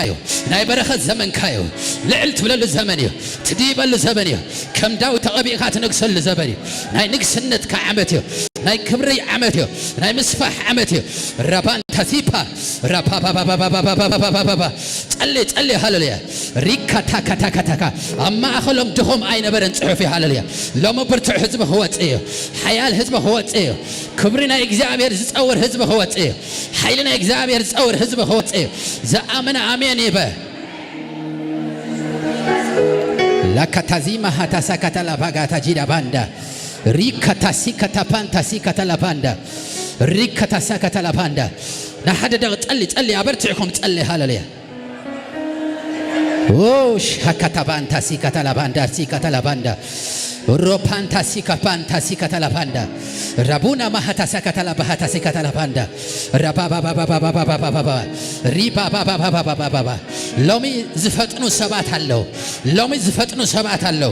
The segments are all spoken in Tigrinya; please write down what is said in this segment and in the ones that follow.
እዩ። ናይ በረኸት ዘመንካ እዩ። ልዕል ትብለሉ ዘመን እዩ። ትድይበሉ ዘመን እዩ። ከም ዳዊት ተቐቢእካ ትነግሰሉ ዘመን እዩ። ናይ ንግስነትካ ዓመት እዩ። ናይ ክብሪ ዓመት እዩ። ናይ ምስፋሕ ዓመት እዩ። ራባንታ ሲፓ ራፓፓፓፓፓፓፓፓፓፓ ጸሊ ጸሊ ሃለሉያ ሪካ ታካ ታካ ታካ ኣብ ማእኸሎም ድኹም ኣይነበረን ጽሑፍ እዩ። ሃለሉያ ሎሚ ብርቱዕ ህዝቢ ክወጽእ እዩ። ሓያል ህዝቢ ክወጽእ እዩ። ክብሪ ናይ እግዚኣብሔር ዝጸውር ህዝቢ ክወጽእ እዩ። ሓይሊ ናይ እግዚኣብሔር ዝጸውር ህዝቢ ክወጽእ እዩ። ዝኣመነ ኣሜን ይበ ላካታዚማ ሃታሳካታ ላባጋታ ጂዳ ባንዳ ሪካታሲካታ ፓንታሲካታ ላባንዳ ሪካታሳካታ ላባንዳ ንሓደ ደቂ ጸሊ ጸሊ ኣበርቲዕኩም ጸሊ ሃለሉያ ሻካታ ባንታ ሲካታ ላባንዳ ሲካታ ላባንዳ ሮፓንታ ሲካ ፓንታ ሲካታ ላባንዳ ራቡና ማሃታ ሳካታ ላባሃታ ሲካታ ላባንዳ ራባባባባባባባባባባ ሪባባባባባባባ ሎሚ ዝፈጥኑ ሰባት ኣለዉ። ሎሚ ዝፈጥኑ ሰባት ኣለዉ።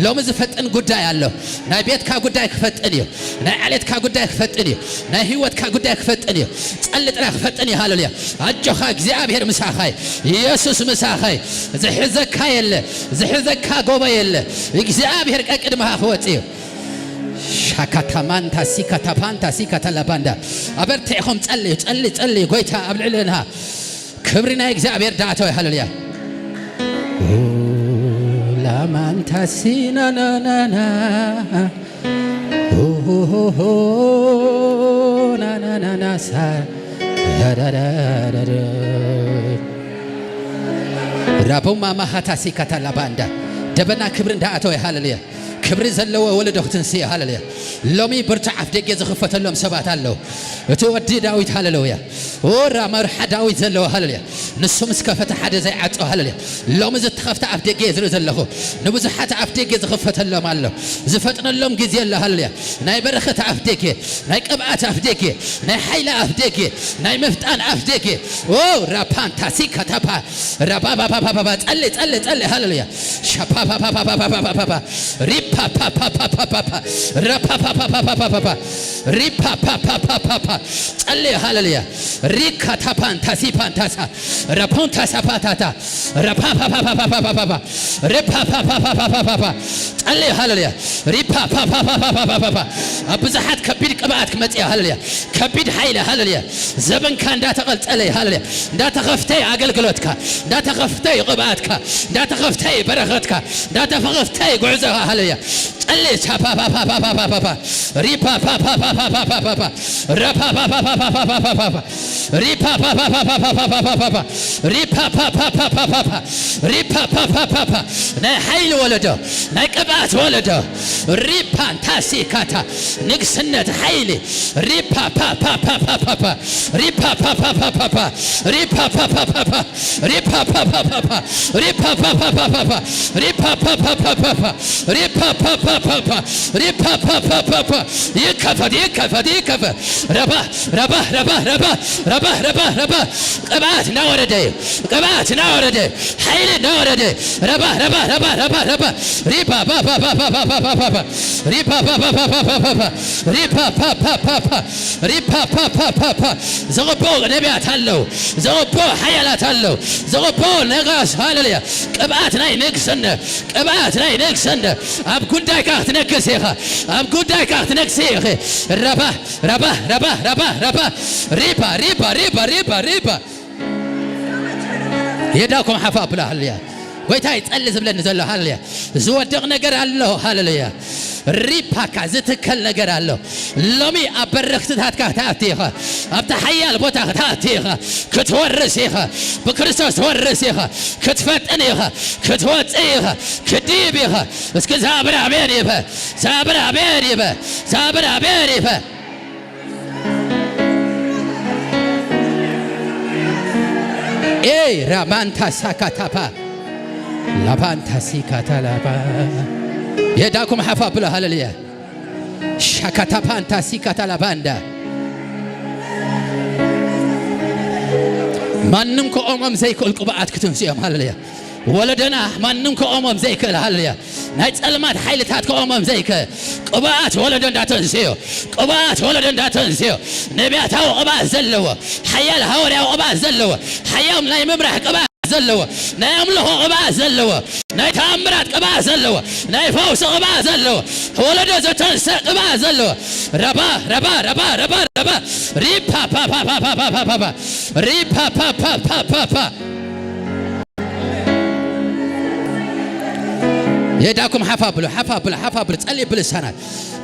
ሎሚ ዝፈጥን ጉዳይ ኣሎ። ናይ ቤትካ ጉዳይ ክፈጥን እዩ። ናይ ዓሌትካ ጉዳይ ክፈጥን እዩ። ናይ ህይወትካ ጉዳይ ክፈጥን እዩ። ጸሊ ጥራ ክፈጥን እዩ። ሃለሉያ ኣጆኻ እግዚኣብሔር ምሳኻ እዩ። ኢየሱስ ምሳኻ እዩ። ዝሕዘካ የለ። ዝሕዘካ ጎቦ የለ። እግዚኣብሔር ቀቅድምኻ ክወጽእ እዩ። ሻካታማንታ ሲካታፓንታ ሲካታላባንዳ ኣበርቲዕኹም ጸልዩ ጸሊ ጸሊ ጎይታ ኣብ ልዕልና ክብሪ ናይ እግዚኣብሔር ዳእተወ ሃለሉያ ላማንታ ሲናናናና ሆሆሆሆ ናናናናሳ ራቡማ ማሃታሲ ካታላባንዳ ደበና ክብሪ እንዳኣተወ ሃለሉያ ክብሪ ዘለዎ ወለዶ ክትንስእ ሃለሉያ። ሎሚ ብርቱዕ ኣፍ ደገ ዝኽፈተሎም ሰባት ኣለዉ። እቲ ወዲ ዳዊት ሃለሉያ። ኦራ መርሓ ዳዊት ዘለዎ ሃለሉያ። ንሱ ምስ ከፈተ ሓደ ዘይዓጾ ሃለሉያ። ሎሚ ዝተኸፍተ ኣፍ ደገ እየ ዝርኢ ዘለኹ። ንብዙሓት ኣፍ ደገ ዝኽፈተሎም ኣሎ። ዝፈጥነሎም ግዜ ኣሎ ሃለሉያ። ናይ በረኸት ኣፍ ደገ፣ ናይ ቅብኣት ኣፍ ደገ፣ ናይ ሓይሊ ኣፍ ደገ፣ ናይ ምፍጣን ኣፍ ደገ። ኦ ራፓንታሲ ካታፓ ራባባባባባ ጸሊ ጸሊ ጸሊ ሃለሉያ ሻፓፓፓፓፓፓፓፓ ሪፓፓፓፓፓፓ ራፓፓፓፓፓፓፓ ሪፓፓፓፓፓፓ ጸሊ ሃለሉያ ሪካታፓንታሲፓንታሳ ራፖንታሳፓታታ ራፓፓፓፓፓፓፓ ሪፓፓፓፓፓፓፓ ጸሊ ሃለሉያ ሪፓፓፓፓፓፓፓ ኣብ ብዙሓት ከቢድ ቅብኣት ክመጽእ ሃለሉያ ከቢድ ሓይሊ ሃለሉያ ዘበንካ እንዳተቐልጠለ ሃለሉያ እንዳተኸፍተ ኣገልግሎትካ እንዳተኸፍተ ቅብኣትካ እንዳተኸፍተ በረኸትካ እንዳተኸፍተ ጉዕዞኻ ሃለሉያ ጸሊ ቻፓፓፓፓፓፓፓ ሪፓፓፓፓፓፓፓ ራፓፓፓፓፓፓፓ ሪፓፓፓፓፓፓፓ ሪፓፓፓፓፓፓፓ ሪፓፓፓፓፓ ናይ ሓይሊ ወለዶ ናይ ቅብኣት ወለዶ ሪፓንታሲካታ ንግስነት ሓይሊ ሪፓፓፓፓፓፓ ሪፓፓፓፓፓፓ ሪፓፓፓፓፓ ሪፓፓፓፓፓ ሪፓፓፓፓፓ ሪፓፓፓፓፓ ሪፓፓፓፓፓ ሪፓፓፓፓፓ ይከፈት ይከፈት ይከፈት ረባ ረባ ረባ ረባ ረባ ረባ ረባ ቅብኣት እናወረደ እዩ። ቅብኣት እናወረደ ሓይሊ እናወረደ ረባ ረባ ረባ ረባ ረባ ሪባ ባባባባባባባ ሪባ ባባባባባባ ሪባ ፓፓፓፓ ሪባ ፓፓፓፓ ዘቕቦ ነቢያት ኣለዉ። ዘቕቦ ሓያላት ኣለዉ። ዘቕቦ ነጋስ ሃለሉያ ቅብኣት ናይ ንግስነ ቅብኣት ናይ ንግስነ ኣብ ጉዳይካ ክትነግስ ኢኻ። ኣብ ጉዳይካ ክትነግስ ኢኺ። ረባ ረባ ረባ ረባ ረባ ሪባ ሪባ ሪባ ሪባ ሪባ የዳኩም ሓፋ ብላ ሃለያ ጎይታ ይጸሊ ዝብለኒ ዘሎ ሃለያ ዝወድቕ ነገር ኣሎ ሃለያ ሪፓካ ዝትከል ነገር ኣሎ ሎሚ ኣብ በረኽትታትካ ክትኣቲ ኢኻ ኣብቲ ሓያል ቦታ ክትኣቲ ኢኻ ክትወርስ ኢኻ ብክርስቶስ ትወርስ ኢኻ ክትፈጥን ኢኻ ክትወፅእ ኢኻ ክድይብ ኢኻ እስኪ ዛብር ኣሜን ይበ ዛብር ኣሜን ይበ ዛብር ኣሜን ይበ ኤይ ራማንታ ሳካታፓ ላባንታ ሲካታ ላባ የዳኩም ሓፋ ብሎ ሃለልያ ሻካታፓንታ ሲካታ ላባንዳ ማንም ክቆሞም ዘይክእል ቅብኣት ክትንስኦም ሃለልያ ወለደና ማንም ክቆሞም ዘይክእል ሃለልያ ናይ ጸልማት ሓይልታት ክቆሞም ዘይክእል ቅብኣት ወለዶ እንዳተንስዮ ቅብኣት ወለዶ እንዳተንስዮ ነቢያታዊ ቅብኣት ዘለዎ ሓያል ሃዋርያዊ ቅብኣት ዘለዎ ሓያል ናይ ምምራሕ ቅብኣት ዘለዎ፣ ናይ ኣምልኾ ቅብኣት ዘለዎ፣ ናይ ተኣምራት ቅብኣት ዘለዎ፣ ናይ ፈውሲ ቅብኣት ዘለዎ፣ ወለዶ ዘተንስእ ቅብኣት ዘለዎ። ረባ፣ ረባ፣ ረባ፣ ረባ፣ ረባ። ሪፓ፣ ፓ፣ ፓ፣ ፓ፣ ፓ፣ ፓ፣ ፓ፣ ፓ፣ ፓ። ሪፓ፣ ፓ፣ ፓ፣ ፓ፣ ፓ፣ ፓ። የዳኩም ሓፍ ኣብሉ፣ ሓፍ ኣብሉ፣ ሓፍ ኣብሉ። ጸልይ ብልሳናት፣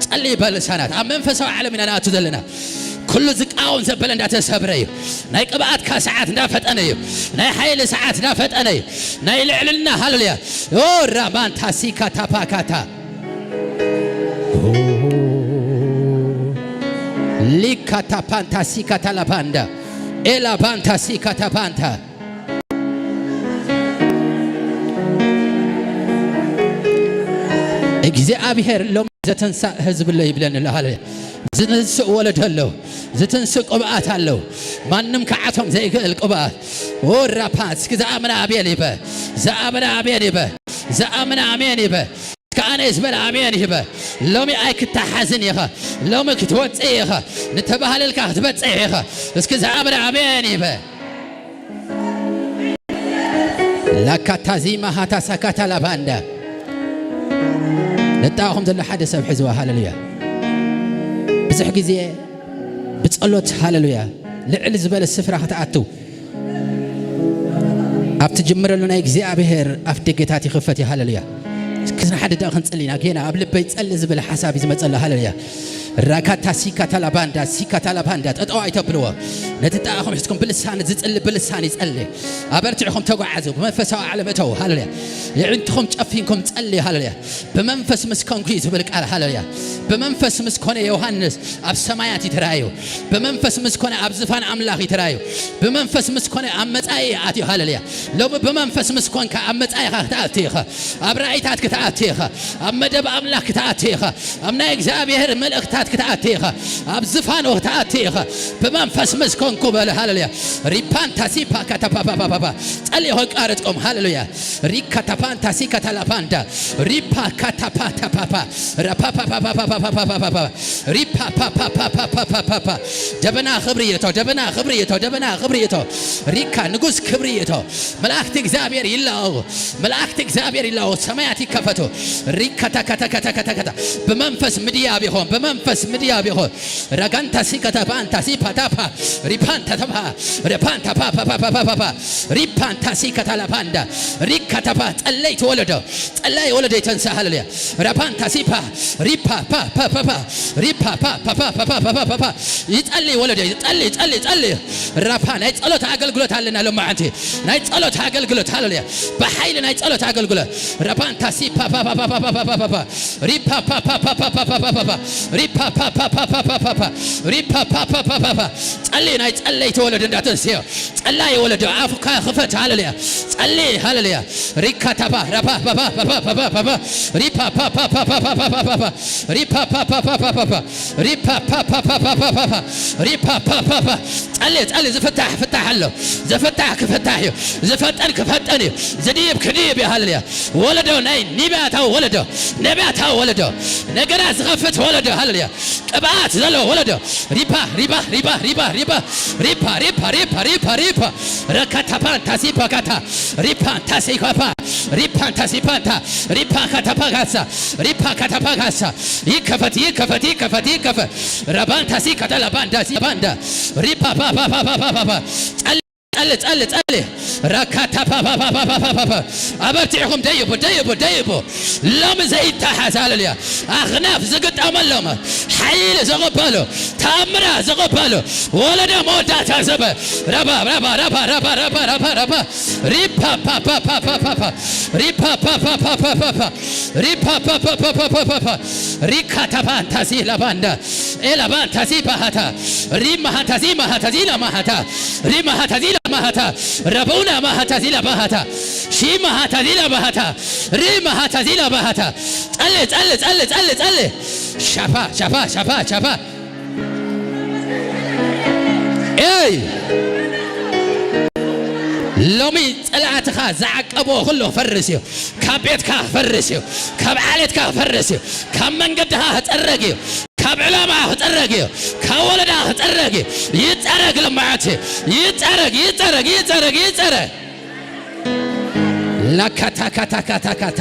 ጸልይ ብልሳናት። ኣብ መንፈሳዊ ዓለም ኢና ንኣቱ ዘለና። ኩሉ ዝቃወም ዘበለ እንዳተሰብረ እዩ። ናይ ቅብኣትካ ሰዓት እንዳፈጠነ እዩ። ናይ ሓይሊ ሰዓት እንዳፈጠነ እዩ። ናይ ልዕልና፣ ሃሌሉያ። ኦ ራማንታ ሲካ ታፓካታ። ሊካ ታፓንታ ሲካ ታላፓንዳ። ኤላ ባንታ ሲካ ታፓንታ። እግዚኣብሔር ሎም ዘተንሳእ ህዝቢ ኣሎ ይብለኒ ኣሎ። ሃሌሉያ። ዝትንስእ ወለዶ ኣሎ። ዝትንስእ ቅብኣት ኣሎ። ማንም ክዓቶም ዘይክእል ቅብኣት። ወራፓ፣ እስኪ ዝኣመነ ኣሜን ይበ። ዝኣመነ ኣሜን ይበ። ዝኣመነ ኣሜን ይበ። እስከ ኣነ ዝበለ ኣሜን ይበ። ሎሚ ኣይክተሓዝን ኢኻ። ሎሚ ክትወፅእ ኢኻ። ንተባህለልካ ክትበፅሕ ኢኻ። እስኪ ዝኣመነ ኣሜን ይበ። ላካታዚ ማሃታ ሳካታ ላባንዳ። ነጣኹም ዘሎ ሓደ ሰብ ሕዝዋ። ሃሌሉያ። ብዙሕ ግዜ ብጸሎት፣ ሃሌሉያ፣ ልዕል ዝበለ ስፍራ ክትኣትው፣ ኣብ ትጅምረሉ ናይ እግዚኣብሔር ኣፍ ደገታት ይኽፈት እዩ። ሃሌሉያ። እስኪ ንሓደ ደቂቕ ክንጽሊ ኢና። ጌና ኣብ ልበይ ጸሊ ዝብል ሓሳብ እዩ ዝመጸሉ። ሃሌሉያ። ራካታ ሲካታ ላባንዳ፣ ሲካታ ላባንዳ። ጠጠው ኣይተብልዎ። ነቲ ጣእኹም ሒዝኩም ብልሳን ዝጽሊ ብልሳን ይጸሊ። ኣበርቲዕኹም ተጓዓዙ። ብመንፈሳዊ ዓለም እተው። ሃሌሉያ። የዒንትኹም ጨፊንኩም ጸሊ። ሃሌሉያ። ብመንፈስ ምስ ኮንኩ እዩ ዝብል ቃል። ሃሌሉያ። ብመንፈስ ምስ ኮነ ዮሃንስ ኣብ ሰማያት ይተራእዩ። ብመንፈስ ምስ ኮነ ኣብ ዝፋን ኣምላኽ ይተራእዩ። ብመንፈስ ምስ ኮነ ኣብ መጻኢ ኣትዩ። ሃሌሉያ። ሎሚ ብመንፈስ ምስ ኮንካ ኣብ መጻኢኻ ክትኣቱ ኢኻ። ኣብ ራእይታት ክትኣቱ ኢኻ። ኣብ መደብ ኣምላኽ ክትኣቱ ኢኻ። ኣብ ናይ እግዚኣብሔር መልእኽታት ክትኣቱ ኢኻ። ኣብ ዝፋኑ ክትኣቱ ኢኻ። ብመንፈስ ምስ ኮንኩ በለ። ሃሌሉያ። ሪፓንታ ሲፓ ካታፓፓፓፓ። ጸልዩ ከቃርጽኩም። ሃሌሉያ። ሪካ ታፓንታ ሲካ ታላፓንዳ። ሪፓ ካታፓታፓፓ። ራፓፓፓፓፓፓፓፓፓ። ሪፓ ፓፓፓፓፓፓፓ። ደበና ክብሪ ይእቶ፣ ደበና ክብሪ ይእቶ፣ ደበና ክብሪ ይእቶ። ሪካ ንጉስ ክብሪ ይእቶ። መላእክቲ እግዚኣብሔር ይላቐቑ። መላእክቲ እግዚኣብሔር ይላቐቑ። ሰማያት ይከፈቱ። ሪካ ታካታካታካታካታ። ብመንፈስ ምድያብ ይኹን፣ ብመንፈስ ምድያብ ይኹን። ራጋንታ ሲካታ ፓንታ ሲፓታፓ። ሪፓንታ ተፓ። ሪፓንታ ፓፓፓፓፓፓ። ሪፓንታ ሲካታ ላፓንዳ። ሪካ ተፓ። ጸለይቲ ወለዶ። ጸላይ ወለዶ ይተንሳ። ሃሌሉያ። ራፓንታ ሲፓ። ሪፓ ፓ ፓ ፓ ፓ። ሪፓ ፓ ፓ ፓ ፓ ፓ ፓ ፓ። ይጸልይ ወለዶ። ይጸልይ፣ ጸልይ፣ ጸልይ። ራፓ ናይ ጸሎት ኣገልግሎት ኣለና ሎማዓንቲ። ናይ ጸሎት ኣገልግሎት። ሃሌሉያ። ብሓይሊ ናይ ጸሎት ኣገልግሎት። ራፓንታ ሲፓ ፓ ፓ ፓ ፓ ፓ ፓ ፓ። ሪፓ ፓ ፓ ፓ ፓ ፓ ፓ ፓ ፓ። ሪፓ ፓ ፓ ፓ ፓ ፓ ፓ ፓ ፓ። ሪፓ ፓ ፓ ፓ ፓ ፓ ፓ። ጸሊ ናይ ጸለይቲ ወለዶ እንዳተንስዮ። ጸላይ ወለዶ ኣፍካ ክፈት። ሃሌሉያ። ጸሊ። ሃሌሉያ። ሪካ ታፓ ራፓ ፓ ፓ ፓ ፓ ፓ ፓ ፓ። ሪፓ ፓ ፓ ፓ ፓ ፓ ፓ ፓ ፓ። ሪፓ ፓ ፓ ፓ ፓ ፓ ፓ። ሪፓ ፓ ፓ ፓ ፓ ፓ ፓ ፓ። ሪፓ ፓ ፓ ፓ ፓ። ጸሊ፣ ጸሊ፣ ዝፍታሕ ፍታሕ ኣሎ። ዝፍታሕ ክፍታሕ እዩ። ዝፈጠን ክፈጠን እዩ። ዝድይብ ክድይብ እዩ። ሃሌሉያ። ወለዶ ናይ ነቢያታዊ ወለዶ፣ ነቢያታዊ ወለዶ፣ ነገራት ዝኸፍት ወለዶ። ሃሌሉያ። ቅብኣት ዘሎ ወለዶ። ሪፓ፣ ሪፓ፣ ሪፓ፣ ሪፓ፣ ሪፓ፣ ሪፓ፣ ሪፓ፣ ሪፓ፣ ሪፓ፣ ሪፓ። ረካታ ፓንታ ሲፓ ካታ። ሪፓንታ ሲካፓ። ሪፓንታ ሲፓንታ። ሪፓ ካታ ፓ ካሳ። ሪፓ ካታ ፓ ካሳ። ይከፈት፣ ይከፈት፣ ይከፈት፣ ይከፈት። ረባንታ ሲካታ ላባንዳ ሲባንዳ። ሪፓ ፓ ፓ ፓ ፓ ፓ ፓ ፓ። ጸል፣ ጸል፣ ጸል፣ ጸል። ረካታ ፓ ፓ ፓ ፓ ፓ ፓ ፓ። ኣበርቲዕኹም ደይቡ፣ ደይቡ፣ ደይቡ። ሎም ዘይተሓዝ። ሃሌሉያ። ኣኽናፍ ዝግጠመሎም፣ ሓይሊ ዝቕበሉ፣ ተኣምራት ዝቕበሉ፣ ወለዶ መወዳእታ ዘበ። ረባ፣ ረባ፣ ረባ፣ ረባ፣ ረባ፣ ረባ፣ ረባ። ሪፓ ፓ ፓ ፓ ፓ ፓ ፓ። ሪፓ ፓ ፓ ፓ ፓ ፓ ፓ። ሪፓ ፓ ፓ ፓ ፓ ፓ ፓ ፓ። ሪካ ታፓ ታሲ ላባንዳ። ኤ ላባን ታሲ ባሃታ። ሪ ማሃታ ዚ ማሃታ ዚ ላ ማሃታ። ሪ ማሃታ ዚ ላ ማሃታ። ረቡና ማሃታ ዚ ላ ባሃታ። ሺ ማሃታ ዚ ላ ባሃታ። ሪ ማሃታ ዚ ላ ባሃታ። ጸሊ፣ ጸሊ፣ ጸሊ፣ ጸሊ፣ ጸሊ። ሻፋ፣ ሻፋ፣ ሻፋ፣ ሻፋ። ኤይ! ሎሚ ጸላእትኻ ዝዓቀቦ ኩሉ ክፈርስ እዩ። ካብ ቤትካ ክፈርስ እዩ። ካብ ዓሌትካ ክፈርስ እዩ። ካብ መንገድኻ ክጸረግ እዩ። ካብ ዕላማ ክጸረግ እዩ። ካብ ወለዳ ክጸረግ እዩ። ይጸረግ፣ ልምዓት ይጸረግ፣ ይጸረግ፣ ይጸረግ፣ ይጸረግ። ላካታካታካታካታ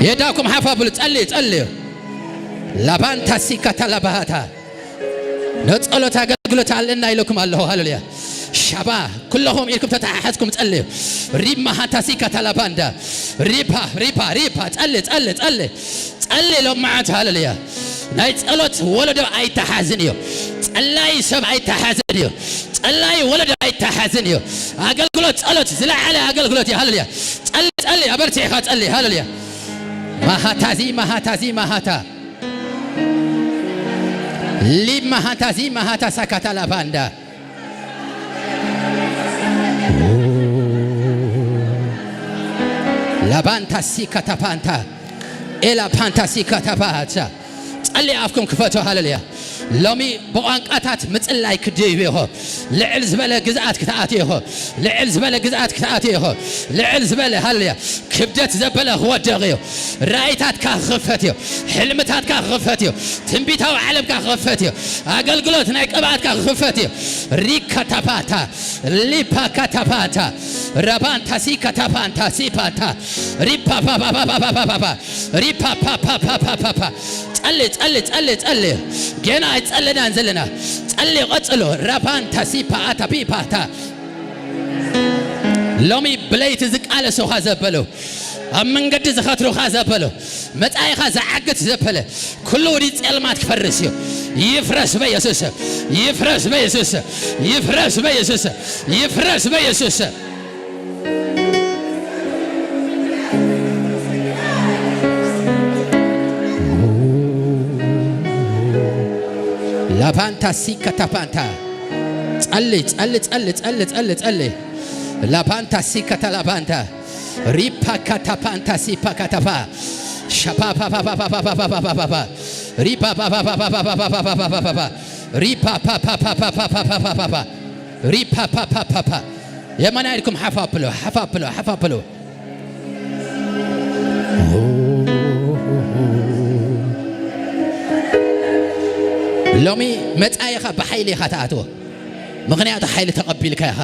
የዳኩም ሓፋ ብሉ ጸልዩ ጸልዩ ላባንታ ሲካታ ላባሃታ ነጸሎት ኣገልግሎት ኣለና ኢለኩም ኣለኹ። ሃሌሉያ። ሻባ ኩለኹም ኢልኩም ተተሓሓዝኩም ጸልዩ። ሪማ ሃንታ ሲካታ ላባንዳ ሪፓ ሪፓ ሪፓ ጸሊ ጸሊ ጸሊ ጸሊ ኢሎም መዓት። ሃሌሉያ። ናይ ጸሎት ወለዶ ኣይተሓዝን እዩ። ጸላይ ሰብ ኣይተሓዝን እዩ። ጸላይ ወለዶ ኣይተሓዝን እዩ። ኣገልግሎት ጸሎት ዝለዓለ ኣገልግሎት እዩ። ሃሌሉያ። ጸሊ ጸሊ ኣበርቲዕኻ ጸሊ። ሃሌሉያ። ማሃታዚ ማሃታዚ ማሃታ ሊብ ማሃታዚ ማሃታ ሳካታ ላባንዳ ላባንታ ሲካታ ፓንታ ኤላ ፓንታ ሲካታ ፓንታ ጸሊ ኣፍኩም ክፈቱ። ሃሌሉያ። ሎሚ ብቋንቋታት ምጽላይ ክድይብ ኢኹ። ልዕል ዝበለ ግዝኣት ክትኣትዩ ኢኹ። ልዕል ዝበለ ግዝኣት ክትኣትዩ ኢኹ። ልዕል ዝበለ ሃሌሉያ ክብደት ዘበለ ክወድቕ እዩ። ራእይታትካ ክኽፈት እዩ። ሕልምታትካ ክኽፈት እዩ። ትንቢታዊ ዓለምካ ክኽፈት እዩ። ኣገልግሎት ናይ ቅብኣትካ ክኽፈት እዩ። ሪካታፓታ ሊፓካታፓታ ረባንታ ሲካታፓንታ ሲፓንታ ሪፓፓፓፓፓፓፓፓ ሪፓፓፓፓፓፓፓ ጸሊ ጸሊ ጸሊ ጸሊ ገና ኣይጸለናን ዘለና ጸሊ ቀጽሎ ረባንታ ሲፓ ኣታ ፒፓታ ሎሚ ብለይቲ ዝቃለሱኻ ዘበሉ ኣብ መንገዲ ዝኸትሩኻ ዘበሉ መጻኢኻ ዝዓግት ዘበለ ኩሉ ውዲ ጸልማት ክፈርስ እዩ። ይፍረስ በኢየሱስ ይፍረስ በኢየሱስ ይፍረስ በኢየሱስ ይፍረስ በኢየሱስ ላፓንታ ሲካታፓንታ ጸሊ ጸሊ ጸሊ ጸሊ ጸሊ ጸሊ ላፓንታ ሲካታ ላፓንታ ሪፓካታፓንታ ሲፓካታፓ ሻፓፓፓፓፓፓፓፓፓፓ ሪፓፓፓፓፓፓፓፓ ሪፓፓፓፓፓፓፓፓፓ ሪፓፓፓፓፓ የማና ኢድኩም ሓፋ ብሎ ሓፋ ብሎ ሓፋ ብሎ ሎሚ መጻኢኻ ብሓይሊ ኢኻ ትኣትዎ። ምኽንያቱ ሓይሊ ተቐቢልካ ኢኻ።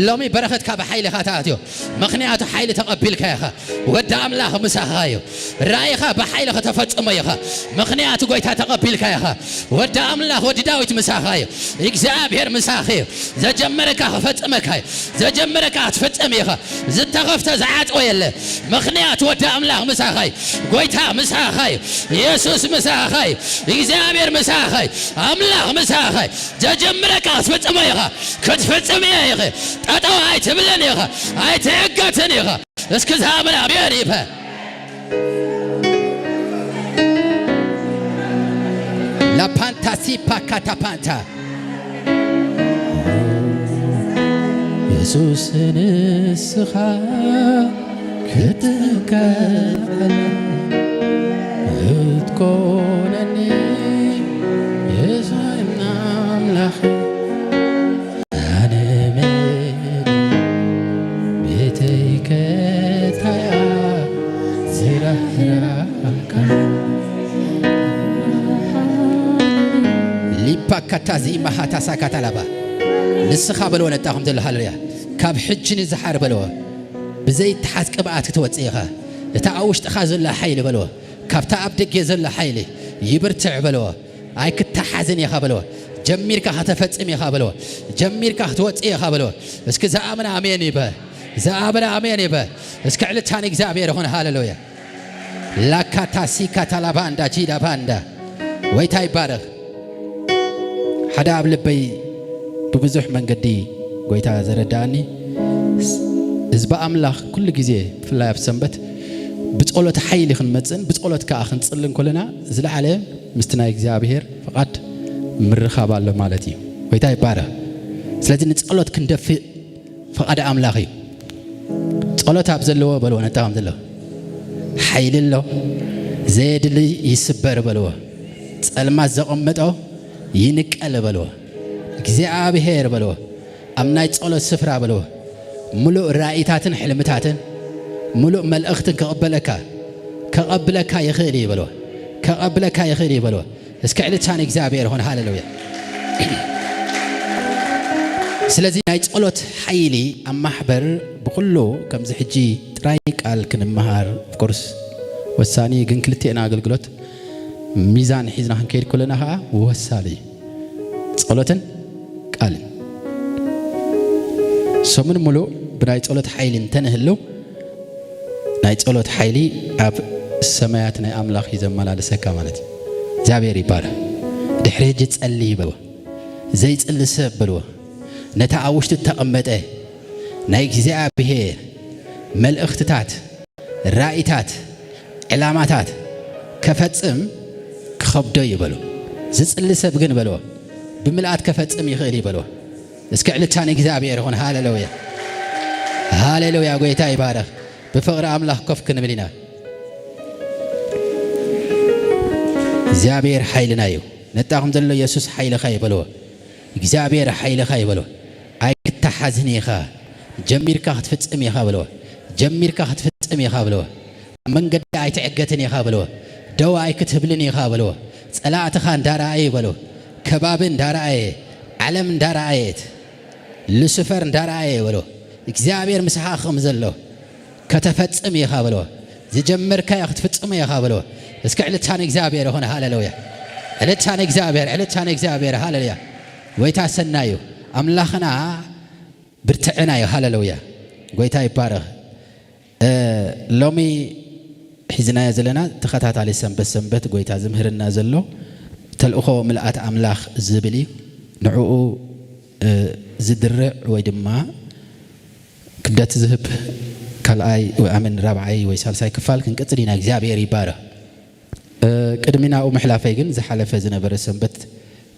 ሎሚ በረኸትካ ብሓይሊ ኢኻ ትኣትዮ። ምኽንያቱ ሓይሊ ተቐቢልካ ኢኻ። ወዲ ኣምላኽ ምሳኻ እዩ። ራእይኻ ብሓይሊ ከተፈጽሞ ኢኻ። ምኽንያቱ ጎይታ ተቐቢልካ ኢኻ። ወዲ ኣምላኽ ወዲ ዳዊት ምሳኻ እዩ። እግዚኣብሔር ምሳኺ እዩ። ዘጀመረካ ክፈጽመካ እዩ። ዘጀመረካ ክትፍጽም ኢኻ። ዝተኸፍተ ዝዓጽወ የለ። ምኽንያቱ ወዲ ኣምላኽ ምሳኻ እዩ። ጎይታ ምሳኻ እዩ። የሱስ ምሳኻ እዩ። እግዚኣብሔር ምሳኻ እዩ። ኣምላኽ ምሳኻ እዩ። ዘጀመረካ ክትፍጽሞ ኢኻ። ክትፍጽም እየ ኢኺ። ጠጠው ኣይትብልን ኢኻ። ኣይትዕገትን ኢኻ። እስኪ ዝኣምን ኣሜን ይበል። ላፓንታ ሲፓካታፓንታ የሱስ ንስኻ ክትቀበል ክትኮነኒ የዛይምና ኣምላኽ ኣነ መን ቤተይ ከታያ ዝራህራካ ሊፓካታ ዚማሃታ ሳካታ ላባ ንስኻ በልዎ ነጣኹም ዘሎ ሃለሉያ ካብ ሕጂ ንዝሓር በልዎ ብዘይተሓዝ ቅብኣት ክትወፅእ ኢኻ እታ ኣብ ውሽጥኻ ዘሎ ሓይሊ በልዎ ካብታ ኣብ ደገ ዘሎ ሓይሊ ይብርትዕ በልዎ ኣይክተሓዝን ኢኻ በልዎ ጀሚርካ ከተፈጽም ኢኻ በልዎ ጀሚርካ ክትወፅእ ኢኻ በልዎ እስኪ ዝኣምን ኣሜን ይበል ዝኣምን ኣሜን ይበል እስኪ ዕልታ ንእግዚኣብሔር ይኹን ሃለሉያ ላካታ ሲካታ ላባንዳ ጂዳ ባንዳ ወይታ ይባረኽ ሓደ ኣብ ልበይ ብብዙሕ መንገዲ ጎይታ ዘረዳእኒ ህዝቢ ኣምላኽ ኩሉ ግዜ ብፍላይ ኣብ ሰንበት ብጸሎት ሓይሊ ክንመጽእን ብጸሎት ከኣ ክንጽልን ከለና ዝለዓለ ምስቲ ናይ እግዚኣብሔር ፍቓድ ምርኻብ ኣሎ ማለት እዩ። ጎይታ ይባረኽ። ስለዚ ንጸሎት ክንደፍእ ፍቓድ ኣምላኽ እዩ። ጸሎት ኣብ ዘለዎ በልዎ ነታ ከም ዘለዎ ሓይሊ ኣሎ። ዘየድሊ ይስበር በልዎ። ጸልማት ዘቐመጦ ይንቀል በልዎ። እግዚኣብሔር በልዎ። ኣብ ናይ ጸሎት ስፍራ በልዎ። ምሉእ ራእይታትን ሕልምታትን ምሉእ መልእኽትን ከቐበለካ ከቐብለካ ይኽእል እዩ በልዎ። ከቐብለካ ይኽእል እዩ በልዎ። እስኪ ዕልልታ ንእግዚኣብሔር ይኹን። ሃሌሉያ። ስለዚ ናይ ጸሎት ሓይሊ ኣብ ማሕበር ብኹሉ ከምዚ ሕጂ ጥራይ ቃል ክንመሃር፣ ኦፍኮርስ ወሳኒ፣ ግን ክልቲኤና ኣገልግሎት ሚዛን ሒዝና ክንከይድ ከለና ኸዓ ወሳኒ እዩ። ጸሎትን ቃልን ሰሙን ሙሉእ ብናይ ጸሎት ሓይሊ እንተንህልው፣ ናይ ጸሎት ሓይሊ ኣብ ሰማያት ናይ ኣምላኽ እዩ ዘመላልሰካ ማለት እዩ። እግዚኣብሔር ይባረኽ። ድሕሪ ሕጂ ጸሊ ይበልዎ፣ ዘይጽሊ ሰብ በልዎ፣ ነታ ኣብ ውሽጡ እተቐመጠ ናይ እግዚኣብሔር መልእኽትታት፣ ራእይታት፣ ዕላማታት ከፈጽም ክኸብዶ እዩ በልዎ። ዝጽሊ ሰብ ግን በልዎ፣ ብምልኣት ከፈጽም ይኽእል እዩ በልዎ። እስኪ ዕልልታ ንእግዚኣብሔር ይኹን። ሃሌሉያ፣ ሃሌሉያ፣ ጎይታ ይባረኽ። ብፍቕሪ ኣምላኽ ኮፍ ክንብል ኢና። እግዚኣብሔር ሓይልና እዩ። ነጣኹም ዘሎ የሱስ ሓይልኻ እዩ በልዎ። እግዚኣብሔር ሓይልኻ እዩ በልዎ። ኣይክተሓዝን ኢኻ፣ ጀሚርካ ክትፍጽም ኢኻ በልዎ። ጀሚርካ ክትፍጽም ኢኻ በልዎ። ኣብ መንገዲ ኣይትዕገትን ኢኻ በልዎ። ደው ኣይክትብልን ኢኻ በልዎ። ጸላእትኻ እንዳረኣየ በልዎ። ከባቢ እንዳረኣየ፣ ዓለም እንዳረኣየት፣ ሉሲፈር እንዳረኣየ በልዎ። እግዚኣብሔር ምሳኻ ከም ዘሎ ከተፈጽም ኢኻ በልዎ። ዝጀመርካዮ ክትፍጽሞ ኢኻ በልዎ። እስኪ ዕልልታ ንእግዚኣብሔር ይኹን። ሃሌሉያ። ዕልልታ ንእግዚኣብሔር፣ ዕልልታ ንእግዚኣብሔር። ሃሌሉያ። ጎይታ ሰናይ እዩ። ኣምላኽና ብርትዕና እዩ። ሃሌሉያ። ጎይታ ይባረኽ። እ፣ ሎሚ ሒዝናዮ ዘለና ተኸታታሊ ሰንበት ሰንበት ጎይታ ዝምህርና ዘሎ ተልእኾ ምልኣት ኣምላኽ ዝብል እዩ። ንዕኡ፣ እ፣ ዝድርዕ ወይ ድማ ክብደት ዝህብ ካልኣይ ወይ ኣምን ራብዓይ ወይ ሳልሳይ ክፋል ክንቅጽል ኢና። እግዚኣብሔር ይባረኽ። እ፣ ቅድሚ ናብኡ ምሕላፈይ ግን ዝሓለፈ ዝነበረ ሰንበት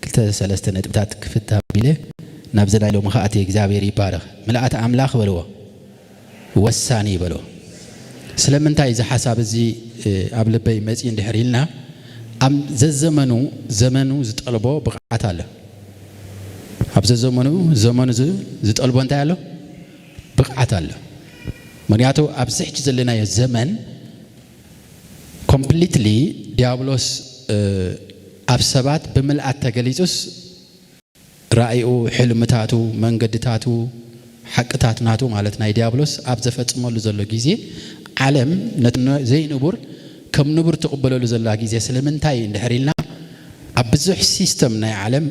ክልተ ሰለስተ ነጥብታት ክፍት ኣቢለ ናብዚ ናይ ሎሚ ከኣቲ እግዚኣብሔር ይባረኽ። ምልኣት ኣምላኽ በልዎ፣ ወሳኒ በልዎ። ስለምንታይ እዚ ሓሳብ እዚ፣ እ፣ ኣብ ልበይ መጺኡ እንድሕር ኢልና፣ ኣብ ዘዘመኑ ዘመኑ ዝጠልቦ ብቕዓት ኣሎ። ኣብ ዘዘመኑ ዘመኑ ዝ-፣ ዝጠልቦ እንታይ ኣሎ? ብቕዓት ኣሎ። ምክንያቱ ኣብዚ ሕጂ ዘለናዮ ዘመን ኮምፕሊትሊ ዲያብሎስ፣ እ፣ ኣብ ሰባት ብምልኣት ተገሊጹስ ራእይኡ፣ ሕልምታቱ፣ መንገድታቱ፣ ሓቅታት ናቱ ማለት ናይ ዲያብሎስ ኣብ ዘፈጽመሉ ዘሎ ግዜ ዓለም ነቲ ነ-፣ ዘይንቡር ከም ንቡር ትቕበለሉ ዘላ ግዜ ስለምንታይ እንድሕር ኢልና ኣብ ብዙሕ ሲስተም ናይ ዓለም፣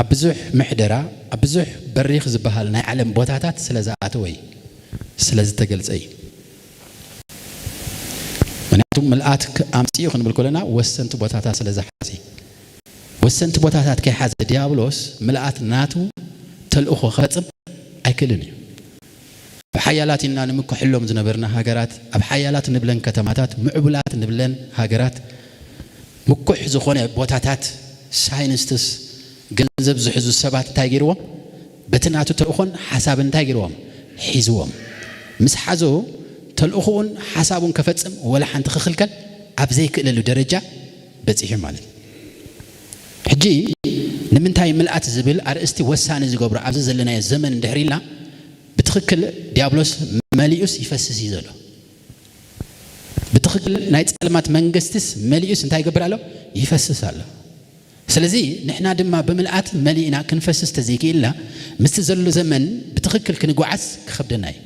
ኣብ ብዙሕ ምሕደራ፣ ኣብ ብዙሕ በሪኽ ዝበሃል ናይ ዓለም ቦታታት ስለ ዝኣተወ እዩ፣ ስለ ዝተገልጸ እዩ። ምክንያቱ ምልኣት ክ-፣ ኣምጺኡ ክንብል ከለና ወሰንቲ ቦታታት ስለ ዝሓዘ እዩ። ወሰንቲ ቦታታት ከይሓዘ ዲያብሎስ ምልኣት ናቱ ተልእኾ ክፈጽም ኣይክእልን እዩ። ኣብ ሓያላት ኢና ንምኩሕሎም ዝነበርና ሃገራት፣ ኣብ ሓያላት ንብለን ከተማታት፣ ምዕቡላት ንብለን ሃገራት፣ ምኩሕ ዝኾነ ቦታታት፣ ሳይንስትስ፣ ገንዘብ ዝሕዙ ሰባት እንታይ ገይርዎም? በቲ ናቱ ተልእኾን ሓሳብን እንታይ ገይርዎም? ሒዝዎም። ምስ ሓዞ ተልእኾኡን ሓሳቡን ከፈጽም ወላ ሓንቲ ክኽልከል ኣብ ዘይክእለሉ ደረጃ በጺሑ ማለት እዩ። ሕጂ ንምንታይ ምልኣት ዝብል ኣርእስቲ ወሳኒ ዝገብሮ ኣብዚ ዘለናዮ ዘመን እንድሕር ኢልና፣ ብትኽክል ዲያብሎስ መሊኡስ ይፈስስ እዩ ዘሎ። ብትኽክል ናይ ጸልማት መንግስትስ መሊኡስ እንታይ ይገብር ኣሎ? ይፈስስ ኣሎ። ስለዚ ንሕና ድማ ብምልኣት መሊእና ክንፈስስ ተዘይክኢልና ምስቲ ዘሎ ዘመን ብትኽክል ክንጓዓዝ ክኸብደና እዩ።